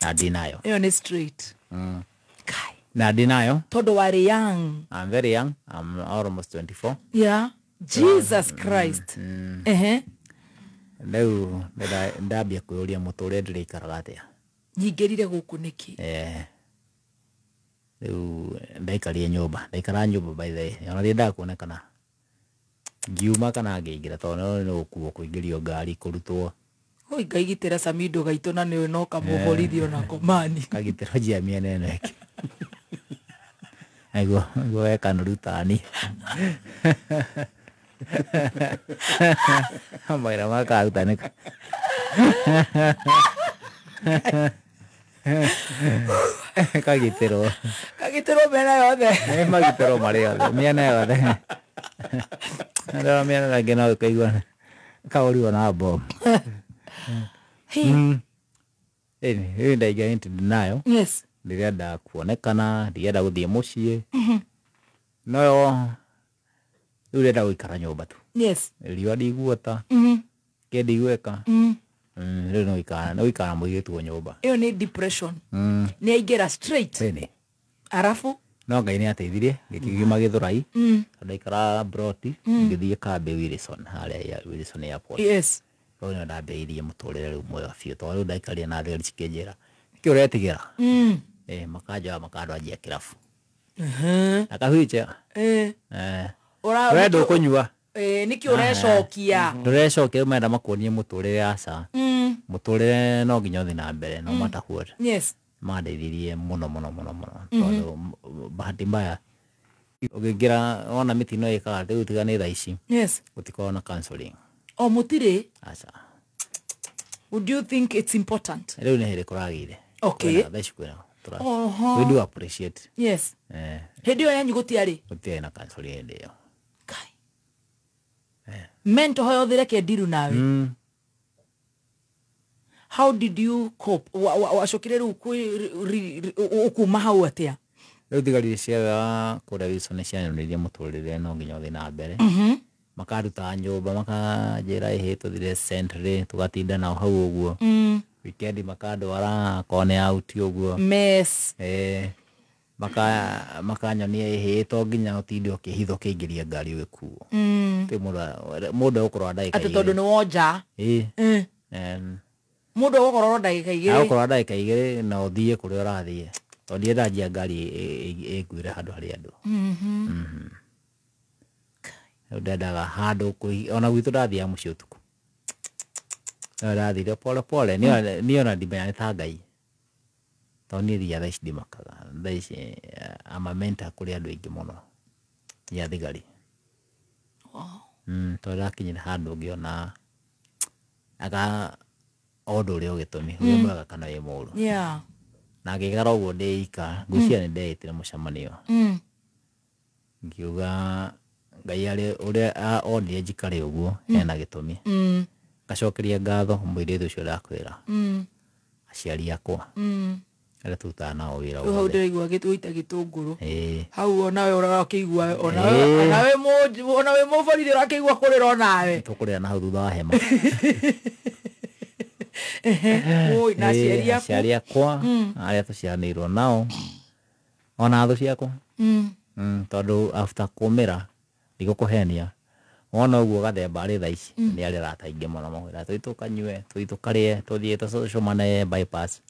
Na ndĩnayo. Ĩyo nĩ straight. Na ndĩnayo. Tondũ warĩ young. I'm very young. I'm almost 24. Yeah. Jesus Christ. Ehe. Rĩu ndambia kwĩyũria mũtũrĩre ndĩrĩikaraga atĩa. Nyingĩrire gũkũ nĩkĩ? Rĩu ndaikarire nyũmba. Ndaikara nyũmba by the way. Ona ndiendaga kuonekana. Ngiuma kana ngĩingĩra tondũ nĩ gũkuo kũingĩrio ngari kũrutwo. Oi Ngai gitĩra Samido gaitũ na nĩwe no kamũborithi onako mani. Kagitĩrwo njia mĩena ĩno ĩngĩ. Aiguo weka nũrutani. Mawĩra makaruta nĩ kagitĩrwo. Kagitĩrwo mĩena yothe. Nĩ magitĩrwo marĩ othe mĩena yothe. Ndona mĩena ĩngĩ no ũkaigua kaũrirwo na bomu. Rĩu ndaingĩra into denial. Yes. Ndirenda kuonekana, ndirenda gũthiĩ mũciĩ. No rĩu ndĩrenda gũikara nyũmba tu. Yes. Riũa ndiguota. Kĩ ndigwĩka. Rĩu no gũikara mũirĩtu nyũmba. Ĩyo nĩ depression. Nĩ aingĩra straight. Ĩni. Arafu? No Ngai nĩ ateithirie ngĩkiuma Gĩthũrai. Tondũ ndaikaraga Broti ngĩthiĩ kambĩ Wilson harĩa Wilson Airport. Yes. Rĩu nĩho ndambĩrĩirie mũtũrĩre rĩu mwega biũ tondũ rĩu ndaikarire na thigari cikĩnjĩra nĩkĩ ũretigĩra. Makanjoya makandwanjia kĩrabu. Na kahuicha. We ndũkũnyua. Nĩkĩ ũrecokia? Ndũrecokia rĩu marenda makuonie mũtũrĩre aca. Mũtũrĩre no nginya ũthiĩ na mbere no matter what. Yes. Mandeithirie mũno mũno mũno mũno tondũ bahati mbaya ũngĩingĩra wona mĩtino ĩkaga rĩu tiga nĩ thaa ici. Yes. Gũtikoragwo na counseling. O mũtirĩ? Aca. Would you think it's important? Rĩu nĩ hĩndĩ kũragĩire. Okay. Thaa ici kwĩna. We do appreciate. Yes. Hĩndĩ ĩyo yanyu gũtiarĩ? Gũtiarĩ na counseling hĩndĩ ĩyo. Kai. Mental health reke ndiru nawe. How did you cope? Wacokire rĩu ũkuma hau atĩa? Rĩu thigari cia kũrĩa Wilson nĩ cianyonirie mũtũrĩre no nginya ũthiĩ na mbere. Makaruta nyũmba makanjĩra ĩhĩ tũthire Central tũgatinda nao hau ũguo. Weekend makandwara kone out ũguo. Mess. Makanyonia ĩhĩ to nginya ũtinde ũkĩhitha ũkĩingĩria ngari ũgĩkuo. Ti mũndũ egũkorwo ndagĩka atĩ tondũ nĩ wonja. Ĩĩ. Mũndũ egũkorwo ndagĩka igĩrĩ. Egũkorwo ndagĩka igĩrĩ na ũthiĩ kũrĩa ũrathiĩ. Tondũ ndiendanjia ngari ĩnguĩre handũ harĩa andũ. Ndendaga handũ ona gwitũ ndathiaga mũciĩ ũtukũ. Ndathire pole pole niĩ ona ndimenya nĩ ta Ngai. Tondũ niĩ thiaga thaa ici ndimakaga. Thaa ici I'm a mentor kũrĩ andũ aingĩ mũno nginya thigari. Tondũ ndakinyire handũ ngĩona anga o ũndũ ũrĩa ũgĩtũmi wĩ mwega kana wĩ mũũru. Na ngĩikara ũguo ndĩ ika ngwĩciria nĩ ndeĩtire mũcemanio. Ngiuga Ngai arĩ ũrĩa onire njikare ũguo hena gĩtũmi. Ngacokeria ngatho mũirĩtu ũcio ndakwĩra. Aciari akwa. Arĩa tũrutaga nao wĩra wothe. Hau ndĩraigua gĩtũita gĩtũngũrũ. Hau onawe ũrakĩigua onawe mũborithi ũrakĩigua kũrĩra onawe. Tũkũrĩra na hau thutha wa hema. Oi, na aciari aku. Aciari akwa arĩa tũciaranĩirwo nao ona thũ ciakwa. Tondũ after kũmĩra ndigũkũhenia wona ũguo gathemba arĩ thaa ici nĩ arĩ arata aingĩ mũno makwĩra tũthiĩ tũkanyue tũthiĩ tũkarĩe tũthiĩ tũcũmane bypass.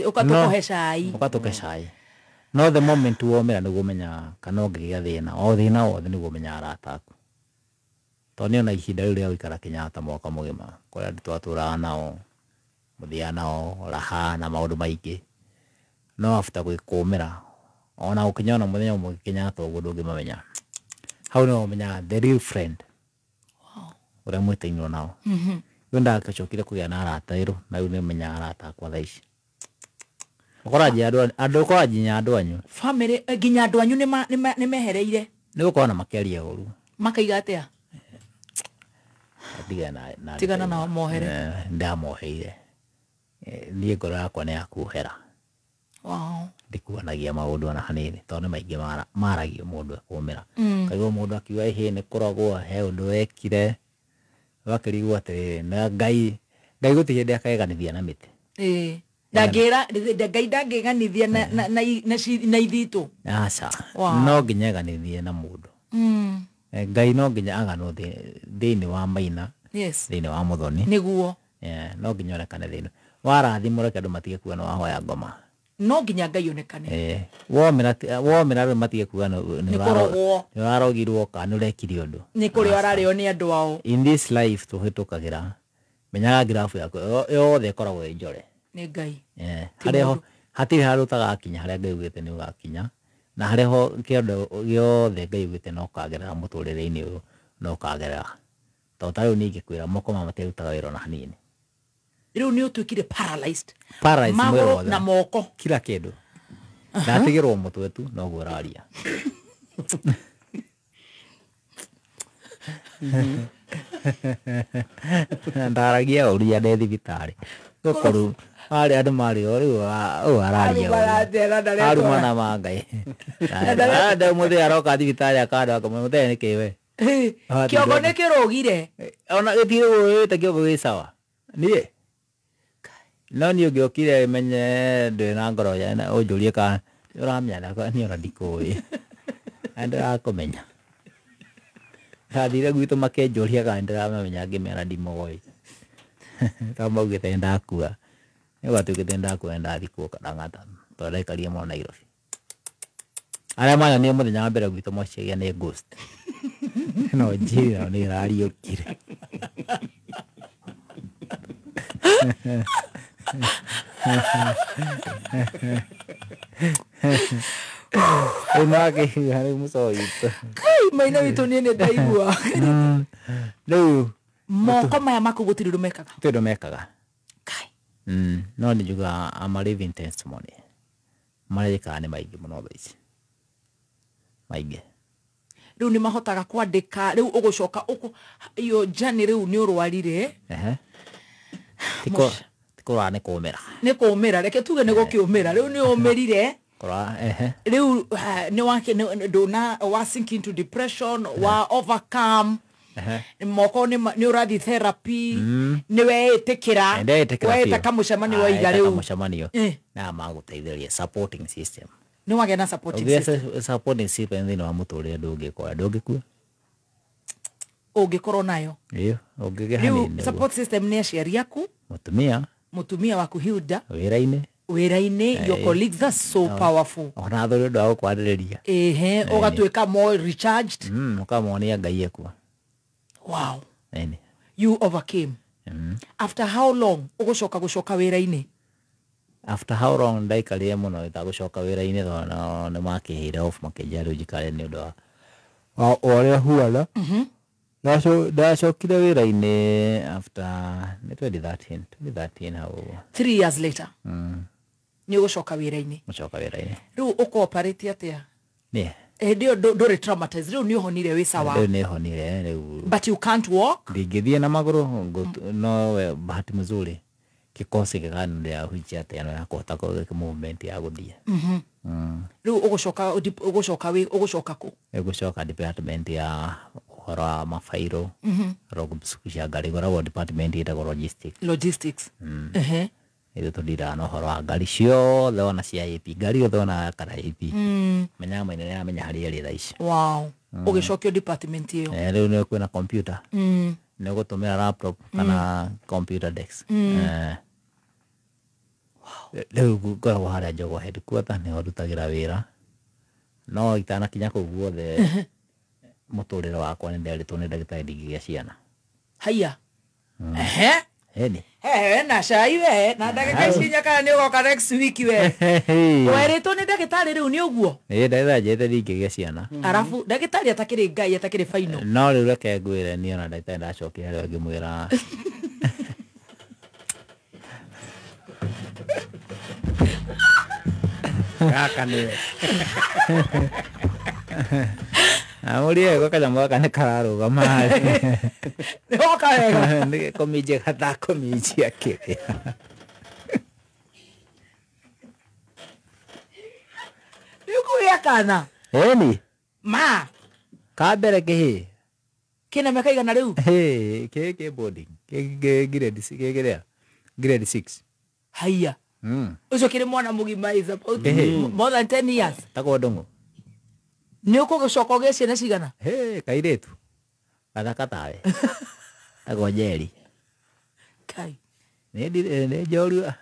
Ũka tũkũhe cai. Ũka tũkũhe cai. No the moment womĩra nĩguo ũmenyaga kana ũngĩgĩa thĩna o thĩna wothe nĩguo ũmenyaga arata aku. Tondũ niĩ ona ihinda rĩu rĩa gũikara Kenyatta mwaka mũgima kũrĩa andũ twatũraga nao mũthiaga nao raha na maũndũ maingĩ no after gwĩkũmĩra ona ũkĩnyona mũthenya ũmwe Kenyatta ũguo ndũngĩmamenya. Hau nĩho ũmenyaga the real friend ũrĩa mwĩtainwo nao. Rĩu ndagĩcokire kũgĩa na arata erũ na rĩu nĩmenyaga arata akwa thaa ici. Ũkoranjia andũ ũkoranjia andũ anyu. Family nginya andũ anyu nĩmehereire. Nĩ gũkorwo na makĩaria ũru. Makaiga atĩa? Tigana nao mohere. Ndamoheire. Niĩ ngoro yakwa nĩ ya kuohera. Ndikuanagia maũndũ ona hanini tondũ nĩ maingĩ maragio mũndũ ekũmĩra. Kaigua mũndũ akiuga ĩhĩ nĩ kũrogwo he ũndũ wekire ũgakĩrigwo atĩrĩrĩ na Ngai Ngai gũtirĩ hĩndĩ akeganithia na mĩtĩ. Ndangĩra Ngai ndangĩganithia na ithitũ. Aca. No nginya eganithie na mũndũ. Ngai no nginya aganwo thĩinĩ wa Maina. Thĩinĩ wa Muthoni. Nĩguo. No nginya onekane thĩinĩ. Warathimwo reke andũ matige kuga nĩ wahoya ngoma. No nginya Ngai onekane. Womĩra rĩu matige kuga nĩ ũrarogirwo kana nĩ ũrekire ũndũ. Nĩ kũrĩo ararĩo nĩ andũ ao. In this life tũhĩtũkagĩra menyaga ngirabu yaku yothe ĩkoragwo ĩ njore. Nĩ Ngai. Harĩa hatirĩ handũ ũtagakinya harĩa Ngai augĩte nĩ ũgakinya na harĩa ho kĩndũ gĩothe Ngai augĩte no ũkagerera mũtũrĩre-inĩ ũyũ no ũkagerera. Tondũ ta rĩu niĩ ingĩkwĩra moko maya matirutaga wĩra ona hanini. Rĩu nĩ ũtuĩkire paralyzed. Paralyzed mwĩrĩ wothe. Na moko. Kila kĩndũ. Ndatigĩrwo mũtwe tu noguo ũraria. Ndaragia ũria ndĩ thibitarĩ. Gũkorwo arĩ andũ marĩ o rĩu ũyũ araria ũru. Arumana ma Ngai. Nda mũthee aroka thibitarĩ akandwa akamwĩra mũthee nĩ kĩ we? Kĩongo nĩ kĩrũgire. Ona gĩtirũgĩte kĩongo gĩ sawa. Niĩ no niĩ ũngĩokire menye ndwĩ na ngoro ũnjũrie kana ũramenya niĩ ona ndikũĩ. Na ndĩrakũmenya. Ndathire gwitũ makĩnjũria kana nĩndĩramamenya ngĩmera ndimoĩ. Tondũ maugĩte nĩndakua. Nĩ gwatuĩkĩte nĩndakua nĩndathikwo Karang'ata tondũ ndaikarire mũno Nairobi. Arĩa manyonire mũthenya wa mbere gwitũ meciria nĩ ghost. No njĩra nĩ ĩrariũkire. Rĩu nĩwakĩigua rĩu mũcoro witũ. Kai maina witũ niĩ nĩndaigua. Rĩu moko maya maku gũtirĩ ũndũ mekaga. Gũtirĩ ũndũ mekaga. No nĩ njugaga I'm a living testimony. Marĩa njĩkaga nĩ maingĩ mũno thaa ici. Maingĩ. Rĩu nĩ mahotaga kwandĩka rĩu ũgũcoka iyo journey rĩu nĩ ũrwarire. Ti kũrwara nĩ kũmĩra. Nĩ kũmĩra reke tuge nĩ gũkĩũmĩra rĩu nĩ ũmĩrire. Rĩu nĩ wake ndũna wa sink into depression wa overcome. Moko nĩ ũrathiĩ therapy, nĩ weĩtĩkĩra, weta kamũcemanio waiga rĩu. Kamũcemanio. Na magũteithĩrĩria supporting system. Nĩ wagĩa na supporting system. Supporting system thĩinĩ wa mũtũrĩre ndũngĩkora, ndũngĩkua. Ũngĩkorwo nayo. Ĩyo, ũngĩgĩa hanini. Rĩu support system nĩ aciari aku, mũtumia waku Hilda, wĩra-inĩ, your colleagues, that's so powerful. Ona athuri ũndũ wa gũkwarĩrĩria. Ehe, ũgatuĩka more recharged. Ũkamonia Ngai ekuo. Wow. You overcame. After how long ũgũcoka gũcoka wĩra-inĩ? After how long ndaikarire mũno itagũcoka wĩra-inĩ tondũ nĩ makĩheire off makĩnjĩra rĩu njikare nĩ ũndũ wa ũrĩa huana. Ndacokire wĩra-inĩ after nĩ 2013 hau ũguo. 3 years later. Nĩ ũgũcoka wĩra-inĩ. Gũcoka wĩra-inĩ. Rĩu ũkooperate atĩa? Nĩ. Hĩndĩ ĩyo ndũrĩ traumatized, rĩu nĩ ũhonire wĩ sawa. Rĩu nĩ honire rĩu. But you can't walk? Ndingĩthiĩ na magũrũ, no bahati mzuri kikosi gĩkanĩrĩa wheelchair ta ĩno ya kũhota movement ya gũthiĩ. Rĩu ũgũcoka kũ? Ũgũcoka department ya ũhoro wa mabairũ, cia ngari, ĩkoragwo department ĩtagwo logistics. Logistics. Ithuĩ tũndiraga na ũhoro wa ngari ciothe ona cia AP, ngari yothe ona kana AP. Menyaga maina nĩ aramenya harĩa ĩrĩ thaa ici. Wow. Ũgĩcokio department ĩyo. Rĩu nĩ kwĩna computer. Nĩ ũgũtũmĩra laptop kana computer desk. Rĩu ngoragwo harĩa Jogoo headquarter nĩho ndutagĩra wĩra. No itanakinya kũu guothe mũtũrĩre wakwa nĩ nderĩtwo nĩ ndagĩtarĩ ndingĩgĩa ciana. Haiya. Ehe. Ĩni. He na cai we na ndagĩka ici inya kana nĩ ũgoka next week we. Werĩtwo nĩ ndagĩtarĩ rĩu nĩ ũguo? Ĩĩ ndagĩtarĩ anjĩrĩte ndingĩgĩa ciana. Arabu ndagĩtarĩ atakĩrĩ Ngai atakĩrĩ final. No rĩu reke ngwĩre niĩ ona ndagĩtarĩ ndacokire harĩo ngĩmwĩra gaka nĩwe. Amũrie gwa kanyamũ gaka nĩ kararũgama. Nĩ woka wega. Nĩ kũminjia gatakũminjia kĩrĩa. Nĩ ũkũgĩa kana? Ĩni. Ma. Ka mbere kĩhĩ. Kĩna mĩaka igana rĩu? Ĩĩ, kĩ boarding. Kĩ grade 6 kĩ kĩrĩa? Grade 6. Haiya. Ũcio kĩrĩ mwana mũgima is about more than 10 years. Tagwo Ndũng'ũ. Nĩ ũkũgĩcoka ũgĩe ciana cigana? Hĩ, kairĩtu. Gathaka tawe. Tagwo Njeri. Kai. Nĩ njorua.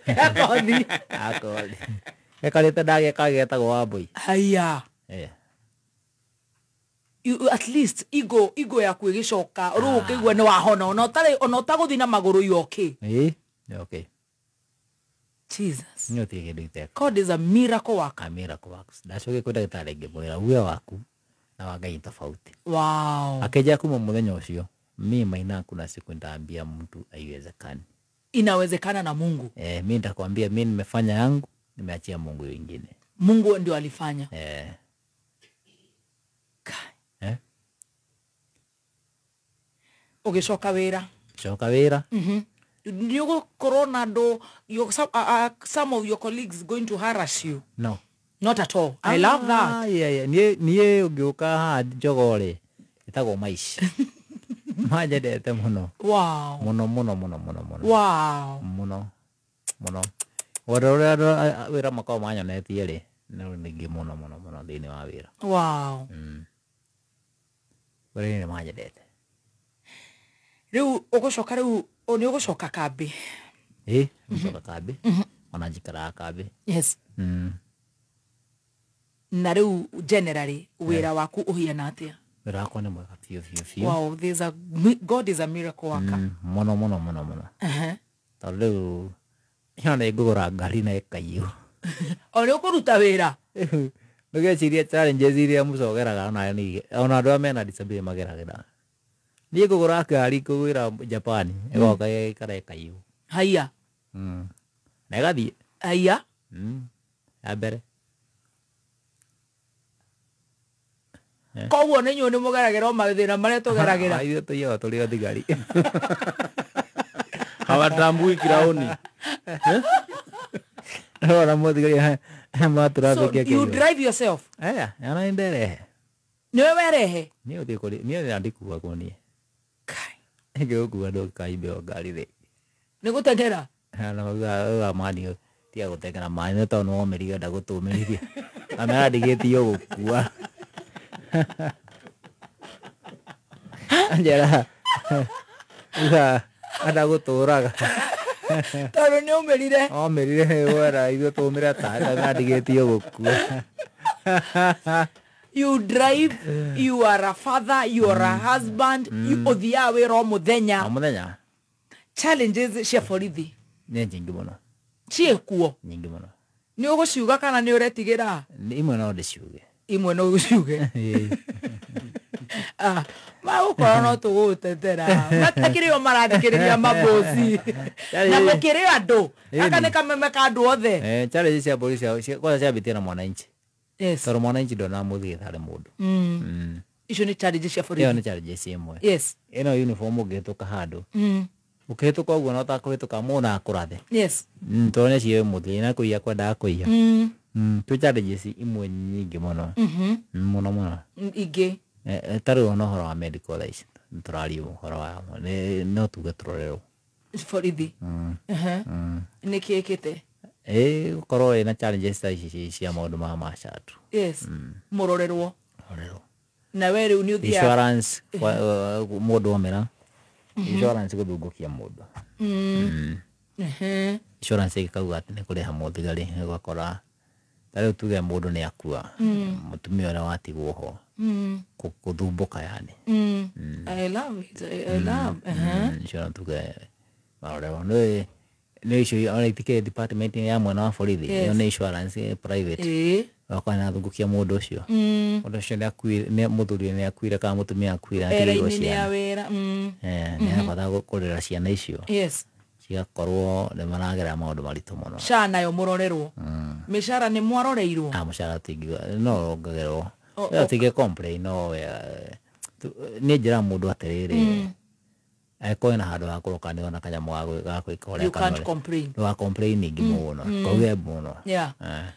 Akothi. Akothi. Gekarĩte ndagĩa kagetagwo Wambũi. Haiya. You, at least ego yaku ĩgĩcoka rĩu ũkĩigua nĩ wahona ona ũtarĩ ona ũtagũthiĩ na magũrũ you okay. Ĩĩ, nĩ okay. Jesus. Nĩ ũtige kĩndũ iteka. God is a miracle worker. A miracle works. Ndacokire kwĩ ndagĩtarĩ ngĩmwĩra uge waku na wa Ngai tofauti. Wow. Akĩnjĩra kuma mũthenya ũcio mi Maina kuna siku nitaambia mtu haiwezekani. Inawezekana na Mungu. Mi nitakwambia mi nimefanya yangu, nimeachia Mungu wengine. Mungu ndio alifanya. Ũgĩcoka wĩra. Coka wĩra. Nĩ ũgũkorwo na andũ, some of your colleagues going to harass you? No. Not at all. I love that. Yeah. Niĩ ũngĩũka haha Jogoo rĩ, ĩtagwo maici. Manjendete mũno. Wow. Mũno mũno mũno mũno mũno. Wow. Mũno mũno. Wendo ũrĩa wĩra makoragwo manyonetie rĩ, nĩ ningĩ mũno mũno mũno thĩinĩ wa wĩra. Wow. Wĩra-inĩ nĩ manjendete. Rĩu ũgũcoka rĩu nĩ ũgũcoka kambĩ? Ĩĩ, ngũcoka kambĩ. Ona njikaraga kambĩ. Yes. Na rĩu generally wĩra waku ũhiana atĩa? Wĩra wakwa nĩ mwega biũ biũ biũ. Wow, there's a God is a miracle worker. Mũno mũno mũno mũno. Tondũ rĩu ĩno nĩ ngũgũra ngari na ĩkaiywo. O nĩ ũkũruta wĩra? Ndũgecirie challenges iria mũcogeraga ona niĩ ona andũ arĩa mena disability mageragĩra. Niĩ ngũgũra ngari kũgwĩra Japan ĩgoka ĩgaikara ĩkaiywo. Haiya. Na ĩgathiĩ. Haiya. Ya mbere. Koguo nĩ inyuĩ nĩ mũgeragĩra o mathĩna marĩa tũgeragĩra. Ithuĩ tũiyaga tũrĩ o thigari. Hawatambui kiraoni. Ona mũthigari So you drive yourself? Aya, ana nderehe. Niwe werehe? Niĩ ũthiĩ kũrĩ niĩ ndikuagwo niĩ. Ngĩgũkua ndũkaimbe o ngari thĩ. Nĩ gũteng'era? Na uga mani tiga gũteng'era maĩ nĩ tondũ nĩwomĩrire enda gũtũmĩrithia. Amera ndigĩtio gũkua. Anjera uga enda gũtũraga. Tondũ nĩ ũmĩrire. Omĩrire wera ithuĩ tũmĩre ta amera ndigĩtio gũkua. You drive, you are a father, you are a husband, you ũthiaga wĩra o mũthenya. O mũthenya. Challenges cia borithi nĩ nyingĩ mũno. Ciĩkuo? Nyingĩ mũno. Nĩ ũgũciuga kana nĩ ũretigĩra? Imwe no ndĩciuge. Imwe no ũciuge. Magũkorwo no tũgũgũtetera. Matakĩrĩ o marathikĩrĩria mabosi. Na mũkĩrĩ andũ. Gaka nĩ kameme ka andũ othe. Challenges cia borithi kwanza ciambĩtie na mwananchi. Yes. Tondũ mwananchi ndona mũthiĩ harĩ mũndũ. Icio nĩ challenges cia borithi. Ĩyo nĩ challenges ĩmwe. Yes. Ĩno uniform ũngĩhĩtũka handũ. Ũkĩhĩtũka ũguo no ta kũhĩtũka mũndũ akũrathe. Yes. Tondũ nĩ ciĩ mũthĩ na kũiya kwendaga kũiya. Twĩ challenges imwe nyingĩ mũno. Mũno mũno. Ingĩ. Ta rĩu ona ũhoro wa medical thaa ici tũraria ũhoro wa no tuge tũrorerwo. Borithi. Nĩ kĩ ĩkĩte? Gũkorwo ĩna challenges ta ici cia maũndũ ma macatu. Yes. Mũrorerwo. Na we rĩu nĩ ũthiaga insurance mũndũ omĩra. Insurance gũthungũkia mũndũ. Insurance ĩkauga atĩ nĩ kũrĩha mũthigari ũgakora ta rĩu tuge mũndũ nĩ akua mũtumia ũrĩa watigwo ho gũthumbũka yani. I love it. I love. Insurance tuge marorerwo nĩ nĩ icio ona itikĩrĩ department ya mwena wa borithi ĩyo nĩ insurance private. Wakwa nĩ athungũkia mũndũ ũcio. Mũndũ ũcio nĩ akuire, mũthuri nĩ akuire kana mũtumia akuire atigĩirwo ciana. Nĩ arabatara kũrera ciana icio. Yes. Cigakorwo nĩ maragera maũndũ maritũ mũno. SHA nayo mũrorerwo. Mĩcara nĩ mwaroreirwo? Mũcara tingiuga no wongagĩrwo. No tingĩ complain no niĩ njĩraga mũndũ atĩrĩrĩ angĩkorwo wĩna handũ ha kũroka nĩ wona kanyamũ ga gwĩka ũrĩa You can't complain. Ndũga complain mũno. Kauge mũno. Yeah.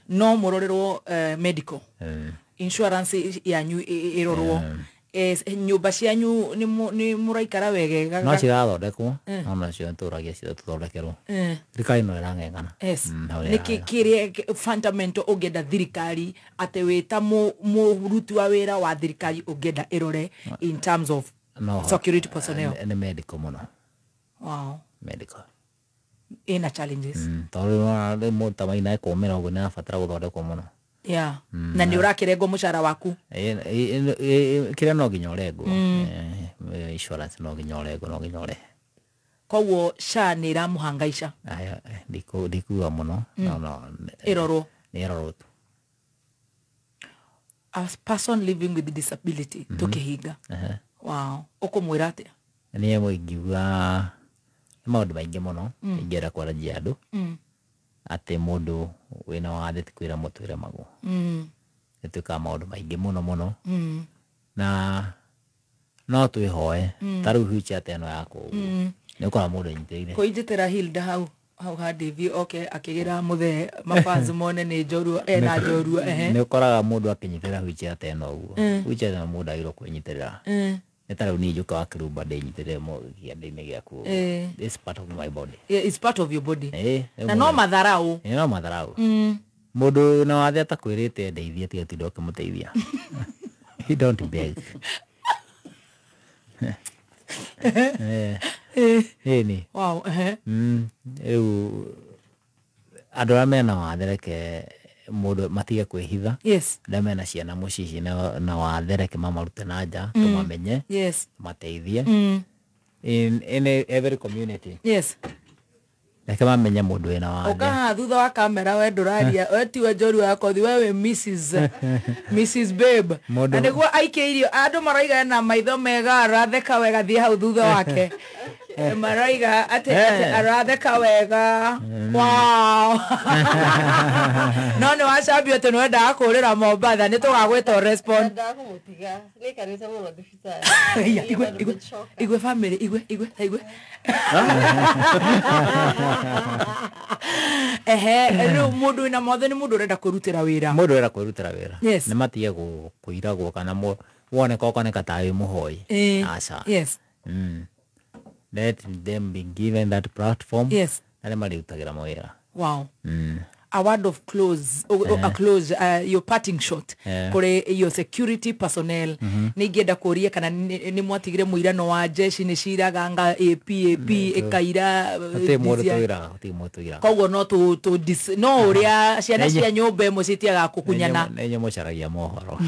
No mũrorerwo medical. Insurance yanyu ĩrorwo. Nyũmba cianyu nĩ mũraikara wegega? No cirathondekwo no nacio nĩtũragia tũthondekerwo. Thirikari no ĩrang'eng'ana. Yes. Nĩkĩ kĩrĩa fundamental ũngĩenda thirikari atĩ wĩ ta mũruti wa wĩra wa thirikari ũngĩenda ĩrore in terms of security personnel? Nĩ medical mũno. Wow. Medical. Ĩna challenges. Tondũ rĩu mũndũ ta Maina ekũmĩra ũguo nĩ arabatara gũthondekwo mũno. Yeah. Na nĩ ũrakĩrengwo mũcara waku? Kĩrĩa no nginya ũrengwo. Insurance no nginya ũrengwo, no nginya ũrehe. Koguo SHA nĩ ĩramũhangaica? Ndikuga mũno. No. Ĩrorwo? Nĩ ĩrorwo tu. A person living with disability tũkĩhinga. Wow. Ũkũmwĩra atĩa? Niĩ ingiuga nĩ maũndũ maingĩ mũno ingĩenda kwarĩria andũ. Atĩ mũndũ wĩna wathe ti kwĩra mũtwĩre magwo. Nĩ twĩkaga maũndũ maingĩ mũno mũno. Na no twĩhoe ta rĩu wheelchair ta ĩno yakwa ũguo. Nĩ ũkora mũndũ anyitĩrĩire. Kũinjĩtĩra Hilda hau hau ha Davy oke akĩgĩra mũthee mafans mone nĩ njorua ena njorua. Nĩ ũkoraga mũndũ akĩnyitĩrĩra wheelchair ta ĩno ũguo. Wheelchair ĩno mũndũ agĩrĩirwo kwĩnyitĩrĩra. Nĩ ta rĩu niĩ njũkaga wa kĩrumba ndĩnyitĩrĩre kĩande-inĩ gĩaku ũguo. This part of my body. Yeah, it's part of your body. Na no matharau. No matharau. Mũndũ na wathe atakwĩrĩte ndeithie tiga tinda ũkĩmũteithia. He don't beg. Ĩni. Wow. Rĩu andũ arĩa mena wathe reke mũndũ matige kwĩhitha. Yes. Arĩa mena ciana mũciĩ na wathe reke mamarute na nja tũmamenye. Yes. Mateithie. In every community. Yes. Reke mamenye mũndũ wĩna wathe. Ũkaha thutha wa kamera we ndũraria we tiwe njorua ya kothi we wĩ Mrs Babe. Na nĩguo aikĩirio andũ marauga ena maitho mega aratheka wega thiĩ hau thutha wake. Marauga atĩ aratheka wega. Wow. No nĩ wacambio atĩ nĩwendaga kũrĩra Mombatha nĩ tũgagwĩta respond. Ndendaga kũmũtiga nĩikarĩte mũno thibitarĩ. Igwe family igwe igwe igwe. Ehe rĩu mũndũ wĩna mothe nĩ mũndũ ũrenda kwĩrutĩra wĩra. Mũndũ ũrenda kwĩrutĩra wĩra. Yes. Nĩ matige kũiragwo kana Woneka ũkoneka ta wĩ mũhoi. Aca. Yes. Let them be given that platform. Yes. Na nĩ marĩrutagĩra mawĩra. Wow. A word of close, a close, your parting shot kuri your security personnel. Nĩ ingĩenda kũria kana nĩ mwatigire mũirano wa jeshi nĩ ciraga nga AP AP ĩkaira. Gũtirĩ mũndũ tũiraga, gũtirĩ mũndũ tũiraga. Koguo no no ũrĩa ciana cia nyũmba ĩmwe citiagaga kũkunyana. Nĩ inyuĩ mũcaragia mohoro.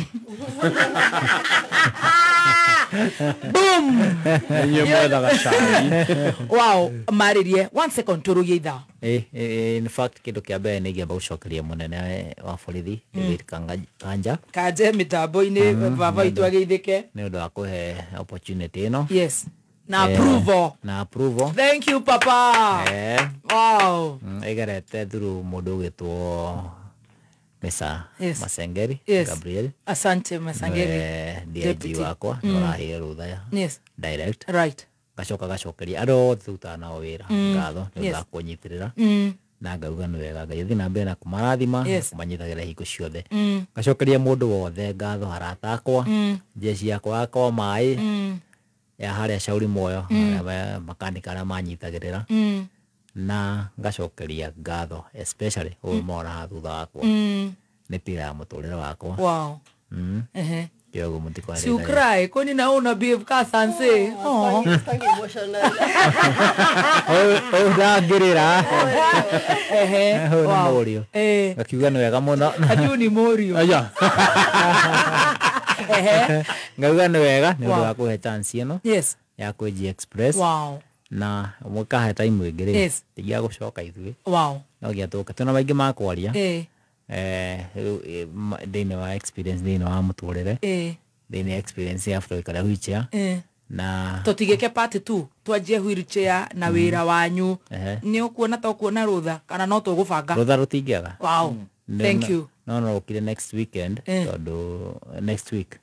Boom. Inyuĩ mwethaga cai. Wow, marĩrie 1 second tũrũgie ithaa. In fact kĩndũ kĩa mbere nĩ ingĩamba gũcokeria mũnene wa borithi David Kanja Kanje mĩtambo-inĩ baba witũ ageithĩke nĩ ũndũ wa kũhe opportunity ĩno. Yes. Na approval. Na approval. Thank you papa. Wow. Ĩgerete through mũndũ ũgwĩtwo Mesa Masengeri. Yes. Gabriel. Asante Masengeri. DIG wakwa nĩ ũraheire rũtha ya Yes. direct. Right. Gacoka gacokeria andũ othe tũrutaga nao wĩra ngatho nĩ ũndũ wa kũnyitĩrĩra na ngauga nĩ wega Ngai athiĩ na mbere na kũmarathima na kũmanyitagĩra hingo ciothe. Gacokeria mũndũ wothe ngatho, arata akwa, jeshi yakwa yakwa maĩ ya harĩa Shauri Moyo, makanika arĩa manyitagĩrĩra, na ngacokeria ngatho especially ũyũ mona thutha wakwa nĩ pira ya mũtũrĩre wakwa. Wow. Kĩoguo mũtikwarĩra. Si ukrai kwani na una behave ka sanse. Oh. Ũyũ ndangĩrĩra. Ũyũ nĩ mũriũ. Ngakiuga nĩ wega mũno. Ati ni mũriũ. Aya. Ngauga nĩ wega nĩ ũndũ wa kũhe chance ĩno. Yes. Ya kwĩ G Express. Wow. Na mũkahe time ĩngĩ rĩ. Yes. Tigia gũcoka ithuĩ. Wow. No nginya tũke twĩna maingĩ ma kwaria. Thĩinĩ wa experience thĩinĩ wa mũtũrĩre. Thĩinĩ experience ya gũikara wheelchair. Na tũtigĩke part 2 twanjie wheelchair na wĩra wanyu. Nĩ ũkuona ta ũkuona rũtha kana no tũgũbanga? Rũtha rũtingĩaga. Wow. Thank you. No ũkire next weekend tondũ next week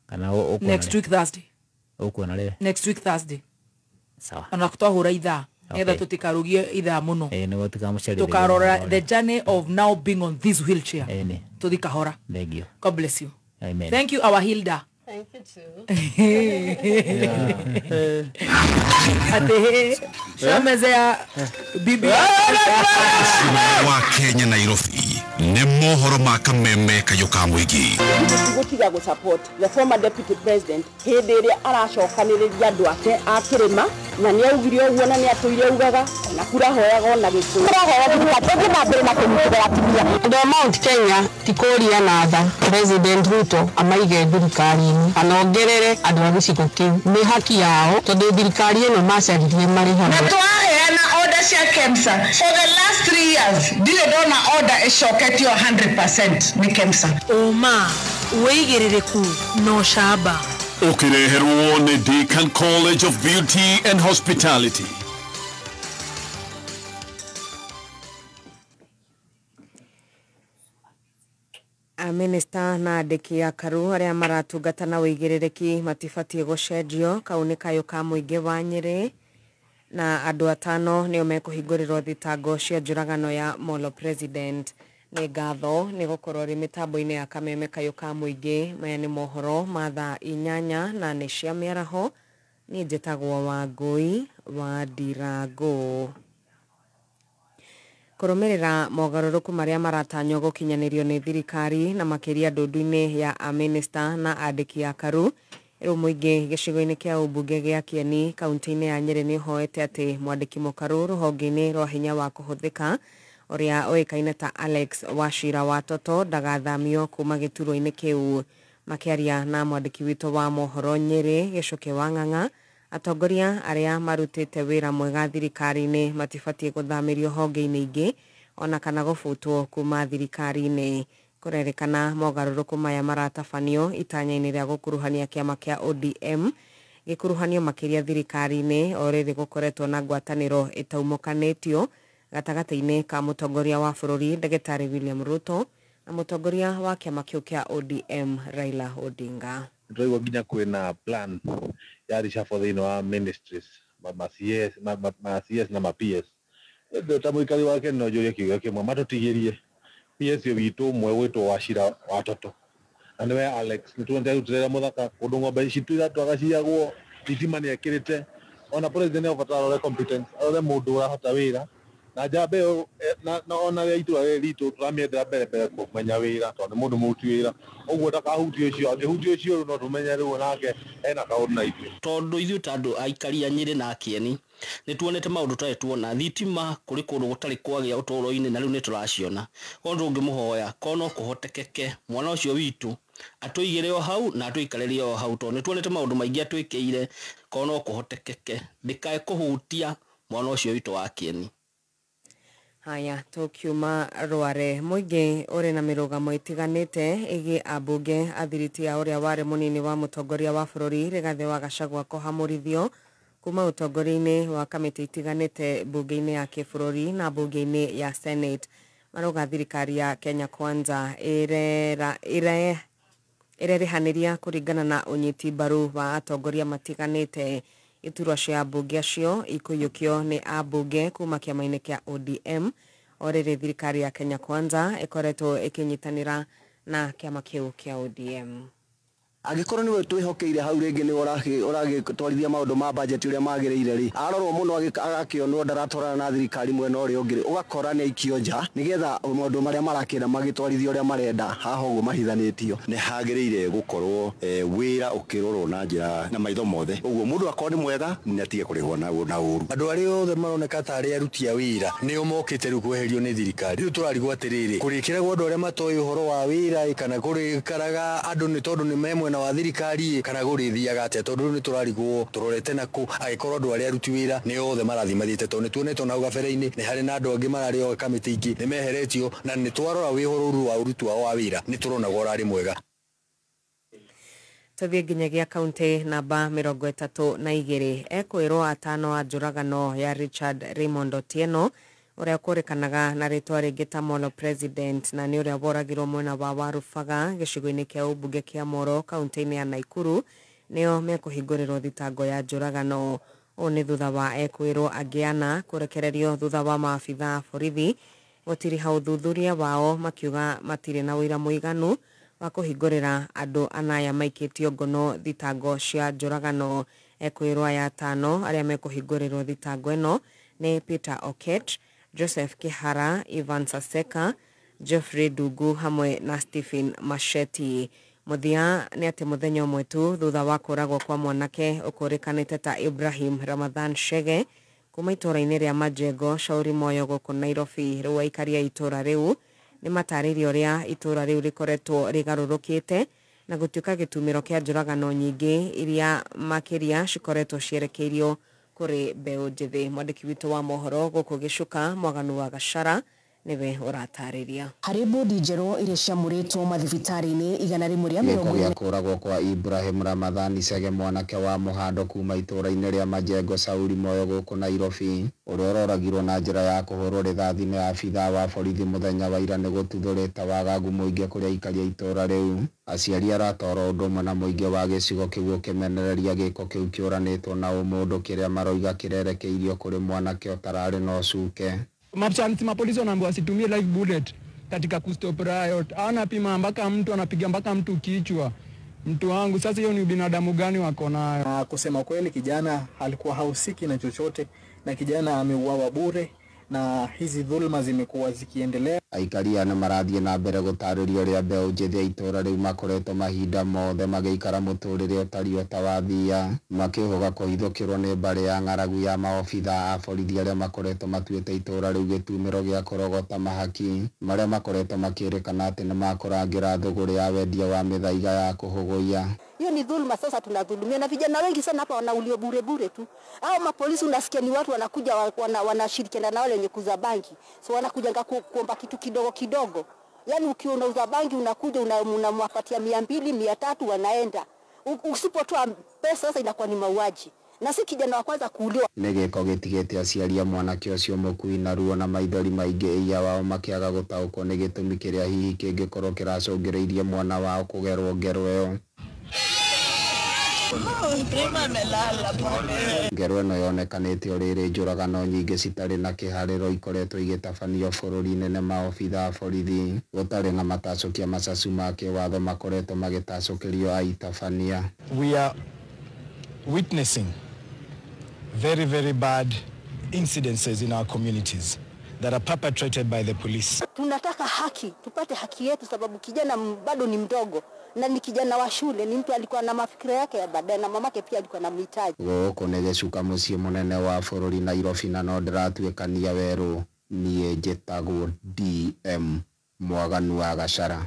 kana ũkuona next week Thursday. Ũkuona rĩ? Next week Thursday. Sawa. Ona twahũra ithaa nĩgetha tũtikarugie ithaa mũno. Nĩguo tũkamũcerithĩria. Tũkarora the journey of now being on this wheelchair. Tũthi kahora. Thank you. God bless you. Amen. Thank you our Hilda. Thank you too. Ate shamezea bibi wa Kenya Nairobi nĩ mohoro ma kameme kayũ ka mũingĩ. Gũtiga gũ support the former deputy president hĩndĩ ĩrĩa aracokanĩrĩria andũ ake a kĩrĩma na nĩ augire ũguo na nĩ atũire augaga na kurahoyaga ona gĩkũyũ. Kũrahoya thirikari ĩthiĩ na mbere na kũnyitĩrĩra atumia. Andũ a Mount Kenya ti kũria na tha President Ruto amaige thirikari-inĩ kana ongerere andũ a gĩcigo kĩu. Nĩ haki yao tondũ thirikari ĩno macaririe marĩ hamwe. Na twaheana order cia KEMSA for the last 3 years ndirĩ ndona order ĩcoketio 100% nĩ KEMSA. Ũma wĩigĩrĩrĩku no camba. Ũkĩreherwo nĩ Deakin College of Beauty and Hospitality. Minista na andĩki a Karu arĩa maratungata na wĩigĩrĩrĩki matibatiĩ gũcenjio. Kau nĩ kayũ ka mũingĩ wa Nyĩrĩ na andũ atano nĩo mekũhingũrĩrwo thitango cia njũragano ya Molo President. Nĩ ngatho nĩ gũkorwo rĩ mĩtambo-inĩ ya kameme kayũ ka mũingĩ. Maya nĩ mohoro ma thaa 8 na nĩ cia mĩaraho. Niĩ njĩtagwo Wangũi wa Ndirangũ. Kũrũmĩrĩra mogarũrũku marĩa maratanywo gũkinyanĩrio nĩ thirikari na makĩria ndundu-inĩ ya amĩnĩsta na andĩki a Karu rĩu mũingĩ gĩcigo-inĩ kĩa ũmbunge gĩa Kieni kaunti-inĩ ya Nyĩrĩ nĩ ũhoete atĩ mwandĩki mũkaru rũhonge-inĩ rwa hinya wa kũhũthĩka ũrĩa ũĩkaine ta Alex Wachira wa Toto ndagathamio kuma gĩturwa-inĩ kĩu. Makĩaria na mwandĩki witũ wa mohoro Nyĩrĩ Gĩcũkĩ wa Ng'ang'a, atongoria arĩa marutĩte wĩra mwega thirikari-inĩ matibatiĩ gũthamĩrio honge-inĩ ingĩ ona kana gũbutwo kuma thirikari-inĩ. Kũrerĩkana mogarũrũku maya maratabanio itanya-inĩ rĩa gũkuruhania kĩama kĩa ODM gĩkuruhanio makĩria thirikari-inĩ o rĩrĩ gũkoretwo na ngwatanĩro ĩtaumũkanĩtio gatagatĩ-inĩ ka mũtongoria wa bũrũri Ndagĩtarĩ William Ruto na mũtongoria wa kĩama kĩu kĩa ODM Raila Odinga. Tũraigua nginya kwĩna plan ya reshuffle thĩinĩ wa ministries ma CS ma CS na ma PS. Ta mũikari wa Kenya no njũrie kĩũria kĩmwe, matũtigĩrie PS witũ ũmwe gwĩtwo Wachira wa Toto Na nĩwe Alex nĩ tuonete arutĩte wĩra mũthaka kũndũ ng'ombe citũ iratwaga ciiyagwo thitima nĩ ekĩrĩte. Ona president nĩ abatara arore competence, arore mũndũ ũrahota wĩra na njamba ĩyo na ona rĩa itũra rĩrĩ ritũ tũramĩendera mbere mbere kũmenya wĩra tondũ nĩ mũndũ mũruti wĩra, ũguo ndakahutie ũcio, angĩhutia ũcio rĩu no tũmenye rĩu onake ena kaũndũ na ithuĩ. Tondũ ithuĩ ta andũ aikari a Nyĩrĩ na Kĩeni nĩ tuonete maũndũ tũtarĩ tuona, thitima kũrĩ kũndũ gũtarĩ kwagĩa ũtũũro-inĩ na rĩu nĩ tũraciona. Koguo tũngĩmũhoya korwo no kũhotekeke mwana ũcio witũ atũigĩre o hau na atũikarĩrie o hau, tondũ nĩ tuonete maũndũ maingĩ atwĩkĩire. Korwo no kũhotekeke ndĩkae kũhutia mwana ũcio witũ wa Kĩeni. Haya, tũkiuma Rware, mũingĩ ũrĩ na mĩrũgamo ĩtiganĩte ĩgiĩ ambunge athiriti a ũrĩa warĩ mũnini wa mũtongoria wa bũrũri Rigathĩ wa Gachagua kũhamũrithio kuma ũtongoria-inĩ wa kamĩtĩ itiganĩte mbunge-inĩ ya kĩbũrũri na mbunge-inĩ ya Senate. Marauga thirikari ya Kenya Kwanza ĩrerĩhanĩria kũringana na ũnyiti mbaru wa atongoria matiganĩte. Iturwa cia ambunge acio ikũiyũkio nĩ ambunge kuma kĩama-inĩ kĩa ODM. O rĩrĩ thirikari ya Kenya Kwanza ĩkoretwo ĩkĩnyitanĩra na kĩama kĩu kĩa ODM. Angĩkorwo nĩwe twĩhokeire hau rĩngĩ nĩwe ũragĩtwarithia maũndũ ma budget ũrĩa magĩrĩire rĩ, arorwo mũno agakĩonwo ndaratwarana na thirikari mwena ũrĩa ũngĩ rĩ, ũgakora nĩ aikio nja nĩgetha maũndũ marĩa marakĩenda magĩtwarithio ũrĩa marenda haha ũguo mahithanĩtio. Nĩ hagĩrĩire gũkorwo wĩra ũkĩrorwo na njĩra na maitho mothe, ũguo mũndũ akorwo nĩ mwega nĩ atige kũrĩhwo na ũru. Andũ arĩa othe maroneka tarĩ aruti a wĩra nĩo mokĩte rĩu kweherio nĩ thirikari. Rĩu tũrarigwo atĩrĩrĩ, kũrĩkĩragwo andũ arĩa matoĩ ũhoro wa wĩra kana kũrĩkaraga andũ nĩ tondũ nĩ me mwena wa thirikari kana gũrĩthiaga atĩa, tondũ rĩu nĩ tũrarigwo tũrorete nakũ angĩkorwo andũ arĩa aruti wĩra nĩ othe marathiĩ mathiĩte, tondũ nĩ tuonete ona hau gabere-inĩ nĩ harĩ na andũ angĩ mararĩ o kamĩtĩ ingĩ nĩ meheretio, na nĩ twarora wĩhũrũru wa ũruti wao wa wĩra nĩ tũronaga ũrarĩ mwega. Tũthiĩ nginyagia kaunti namba 32. Ekwĩrwo atano a njũragano ya Richard Raymond Otieno ũrĩa kũrĩkanaga na rĩtwa rĩngĩ ta Molo President na nĩ ũrĩa woragirwo mwena wa Warubaga gĩcigo-inĩ kĩa ũmbunge kĩa Moro kaunti-inĩ ya Naikuru nĩo mekũhingũrĩrwo thitango ya njũragano. Ũũ nĩ thutha wa ekwĩrwo angĩ ana kũrekererio thutha wa maabitha a borithi gũtiriha ũthuthuria wao makiuga matirĩ na ũira mũiganu wa kũhingũrĩra andũ anaya maikĩtio ngono thitango cia njũragano. Ekwĩrwo aya atano arĩa mekũhingũrĩrwo thitango ĩno nĩ Peter Okech, Joseph Kihara, Ivan Saseka, Geoffrey Dungu hamwe na Stephen Macheti. Mũthia nĩ atĩ mũthenya ũmwe tu thutha wa kũragwo kwa mwanake ũkũrĩkanĩte ta Ibrahim Ramadhan Shege kuma itũũra-inĩ rĩa Majengo Shauri Moyo gũkũ Nairobi. Rĩu aikari a itũũra rĩu nĩ matarĩirie ũrĩa itũũra rĩu rĩkoretwo rĩgarũrũkĩte na gũtuĩka gĩtumĩro kĩa njũragano nyingĩ iria makĩria cikoretwo cierekeirio kũrĩ mbeũ njĩthĩ. Mwandĩki witũ wa mohoro gũkũ Gĩcuka Mwaganu wa Gachara nĩwe ũratarĩria. Harĩ bodi njerũ iria ciamũrĩtwo mathibitarĩ-inĩ 140 Gĩko gĩa kũragwo kwa Ibrahim Ramadhani Chege mwanake wa mũhando kuma itũũra-inĩ rĩa Majengo Sauri Moyo gũkũ Nairobi, ũrĩa ũroragirwo na njĩra ya kũhũrwo rithathi nĩ abithaa wa borithi mũthenya wa ira nĩ gũtuthũrĩte wagagu mũingĩ kũrĩ aikari a itũũra rĩu. Aciari arata oro ũndũ ũmwe na mũingĩ wa gĩcigo kĩu ũkĩmenereria gĩko kĩu kĩũranĩtwo na ũmũndũ kĩrĩa maroiga kĩrerekeirio kũrĩ mwanake ũtararĩ na ũcuke. Mapchansi mapolisi wanaambiwa wasitumie live bullet katika kustop riot. Anapima mpaka mtu anapiga mpaka mtu kichwa. Mtu wangu sasa, hiyo ni binadamu gani wako nayo? Na kusema kweli, kijana alikuwa hahusiki na chochote na kijana ameuawa bure, na hizi dhulma zimekuwa zikiendelea. Aikari aya nĩmarathiĩ na mbere gũtarĩria ũrĩa mbeũ njĩthĩ a itũũra rĩu makoretwo mahinda mothe magĩikara mũtũrĩre ũtariĩ o ta wa thia, makĩhũga kũhithũkĩrwo nĩ mbarĩ ya ng'aragu ya maobithaa a borithi arĩa makoretwo matuĩte itũũra rĩu gĩtumĩro gĩa kũrogota mahaki marĩa makoretwo makĩrĩkana atĩ nĩmakũrangĩra thũgũrĩ ya wendia wa mĩthaiga ya kũhũgũiya. Hiyo ni dhulma, sasa tunadhulumia na vijana wengi sana hapa wanaulio bure bure tu. Hao mapolisi unasikia ni watu wanakuja wanashirikiana na wale wenye kuuza bangi. So wanakuja kuomba kitu kidogo kidogo. Yaani ukiwa unauza bangi unakuja unamwapatia 200, 300 wanaenda. Usipotoa pesa sasa inakuwa ni mauaji. Na si kijana wa kwanza kuuliwa. Nĩ gĩko gĩtigĩte aciari a mwanake ũcio mũkui na ruo na maithori maingĩ ĩya wao makĩaga gũtaũkwo nĩ gĩtũmi kĩrĩa hihi kĩngĩkorwo kĩracũngĩrĩirie mwana wao kũgerwo ngero ĩyo. Ngero ĩno yonekanĩte o rĩrĩ njũragano nyingĩ citarĩ na kĩharĩro ikoretwo igĩtabanio bũrũri-inĩ nĩ maobitha a borithi gũtarĩ na matacũkia macacu ma kĩwatho makoretwo magĩtacũkĩrio aitabania. We are witnessing very, very bad incidences in our communities that are perpetrated by the police. Tunataka haki, tupate haki yetu sababu kijana bado ni mdogo na ni kijana wa shule, ni mtu alikuwa na mafikira yake ya baadaye na mamake pia alikuwa anamhitaji. Gũkũ nĩ gĩcuka mũciĩ mũnene wa bũrũri Nairobi na no ndĩratuĩkania werũ. Niĩ njĩtagwo DM Mwaganu wa Gachara.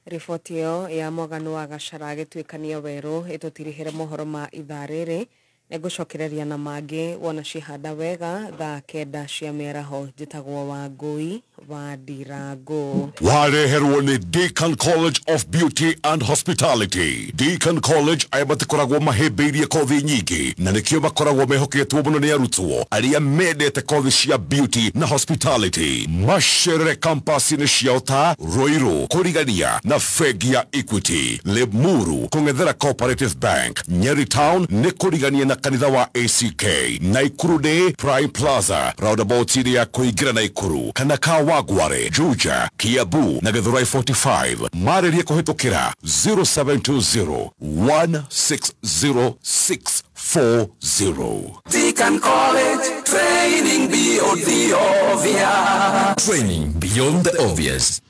Riboti ĩyo ya Mwaganu wa Gachara agĩtuĩkania werũ ĩtũtirihĩre mohoro ma ithaa rĩrĩ. Nĩngũcokereria na mangĩ wona cihanda wega thaa 9 cia mĩaraho. Njĩtagwo Wangũi wa Ndirango. Wareherwo nĩ Deacon College of Beauty and Hospitality. Deacon College aya matikoragwo mahĩmbĩirie kothi nyingĩ na nĩkĩo makoragwo mehoketwo mũno nĩ arutwo arĩa mendete kothi cia beauty na hospitality. Macerere campus-inĩ ciao ta Ruiru, kũrigania na bengi ya Equity, Limuru kũng'ethera Cooperative Bank, Nyeri Town nĩ kũrigania na kanitha wa ACK, Naikuru nĩ Prime Plaza roundabout-inĩ ya kũingĩra Naikuru kana Kawangware, Juja, Kiambu na Githurai 45. Marĩrie kũhĩtũkĩra 0720 160 640. Deacon College, training beyond the obvious. Training beyond the obvious.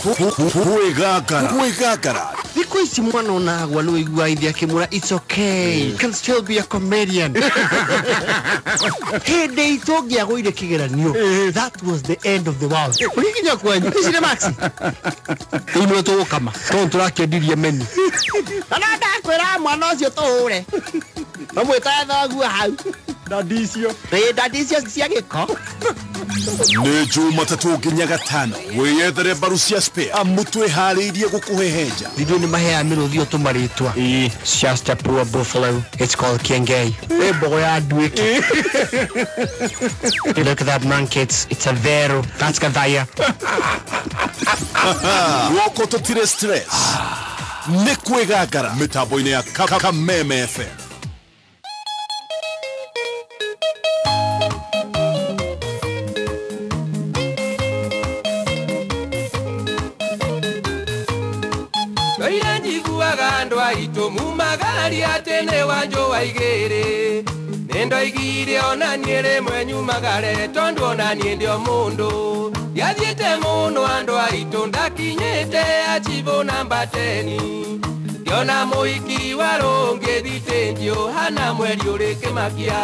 Kwĩgangara. Kwĩgangara. Thikũ ici mwana onagwa nĩ wĩiguaga ithe akĩmwĩra it's okay, you can still be a comedian. Hĩndĩ itũ ũngĩagũire kĩgeranio, that was the end of the world. Ũgĩkinya kwanyu ici nĩ maxi rĩu nĩwe tũgũkama tondũ tũrakĩendirie menu. Na no ndakwĩra mwana ũcio tũhũre mamwĩtaga thoguo hau ndandi icio ĩĩ ndandi icio cia gĩko. Nĩ Jumatatũ nginya Gatano wĩyethere mbaru cia spare amu twĩharĩirie gũkũhehenja. Ithuĩ nĩ maheaga mĩrũthi ĩyo tũmarĩtwa. It's just a poor buffalo. It's called Kiengei. Ĩ mbogo ya nduĩki. Look at that monkey. It's a vero. That's Gathaya. Gũkũ tũtirĩ stress. Nĩ kwĩgangara mĩtambo-inĩ ya Kameme FM. Ndoire njiguaga andũ aitũ mumagaria atĩ nĩ wanjũ wa igĩrĩ. Nĩ ndoigire ona niĩ rĩmwe nyumagare tondũ ona niĩ ndĩ o mũndũ. Ndiathiĩte mũno andũ aitũ ndakinyĩte achibũ namba 10. Ngĩona mũhiki wa rũngĩ thitĩnjio hana mweri ũrĩ kĩmakia.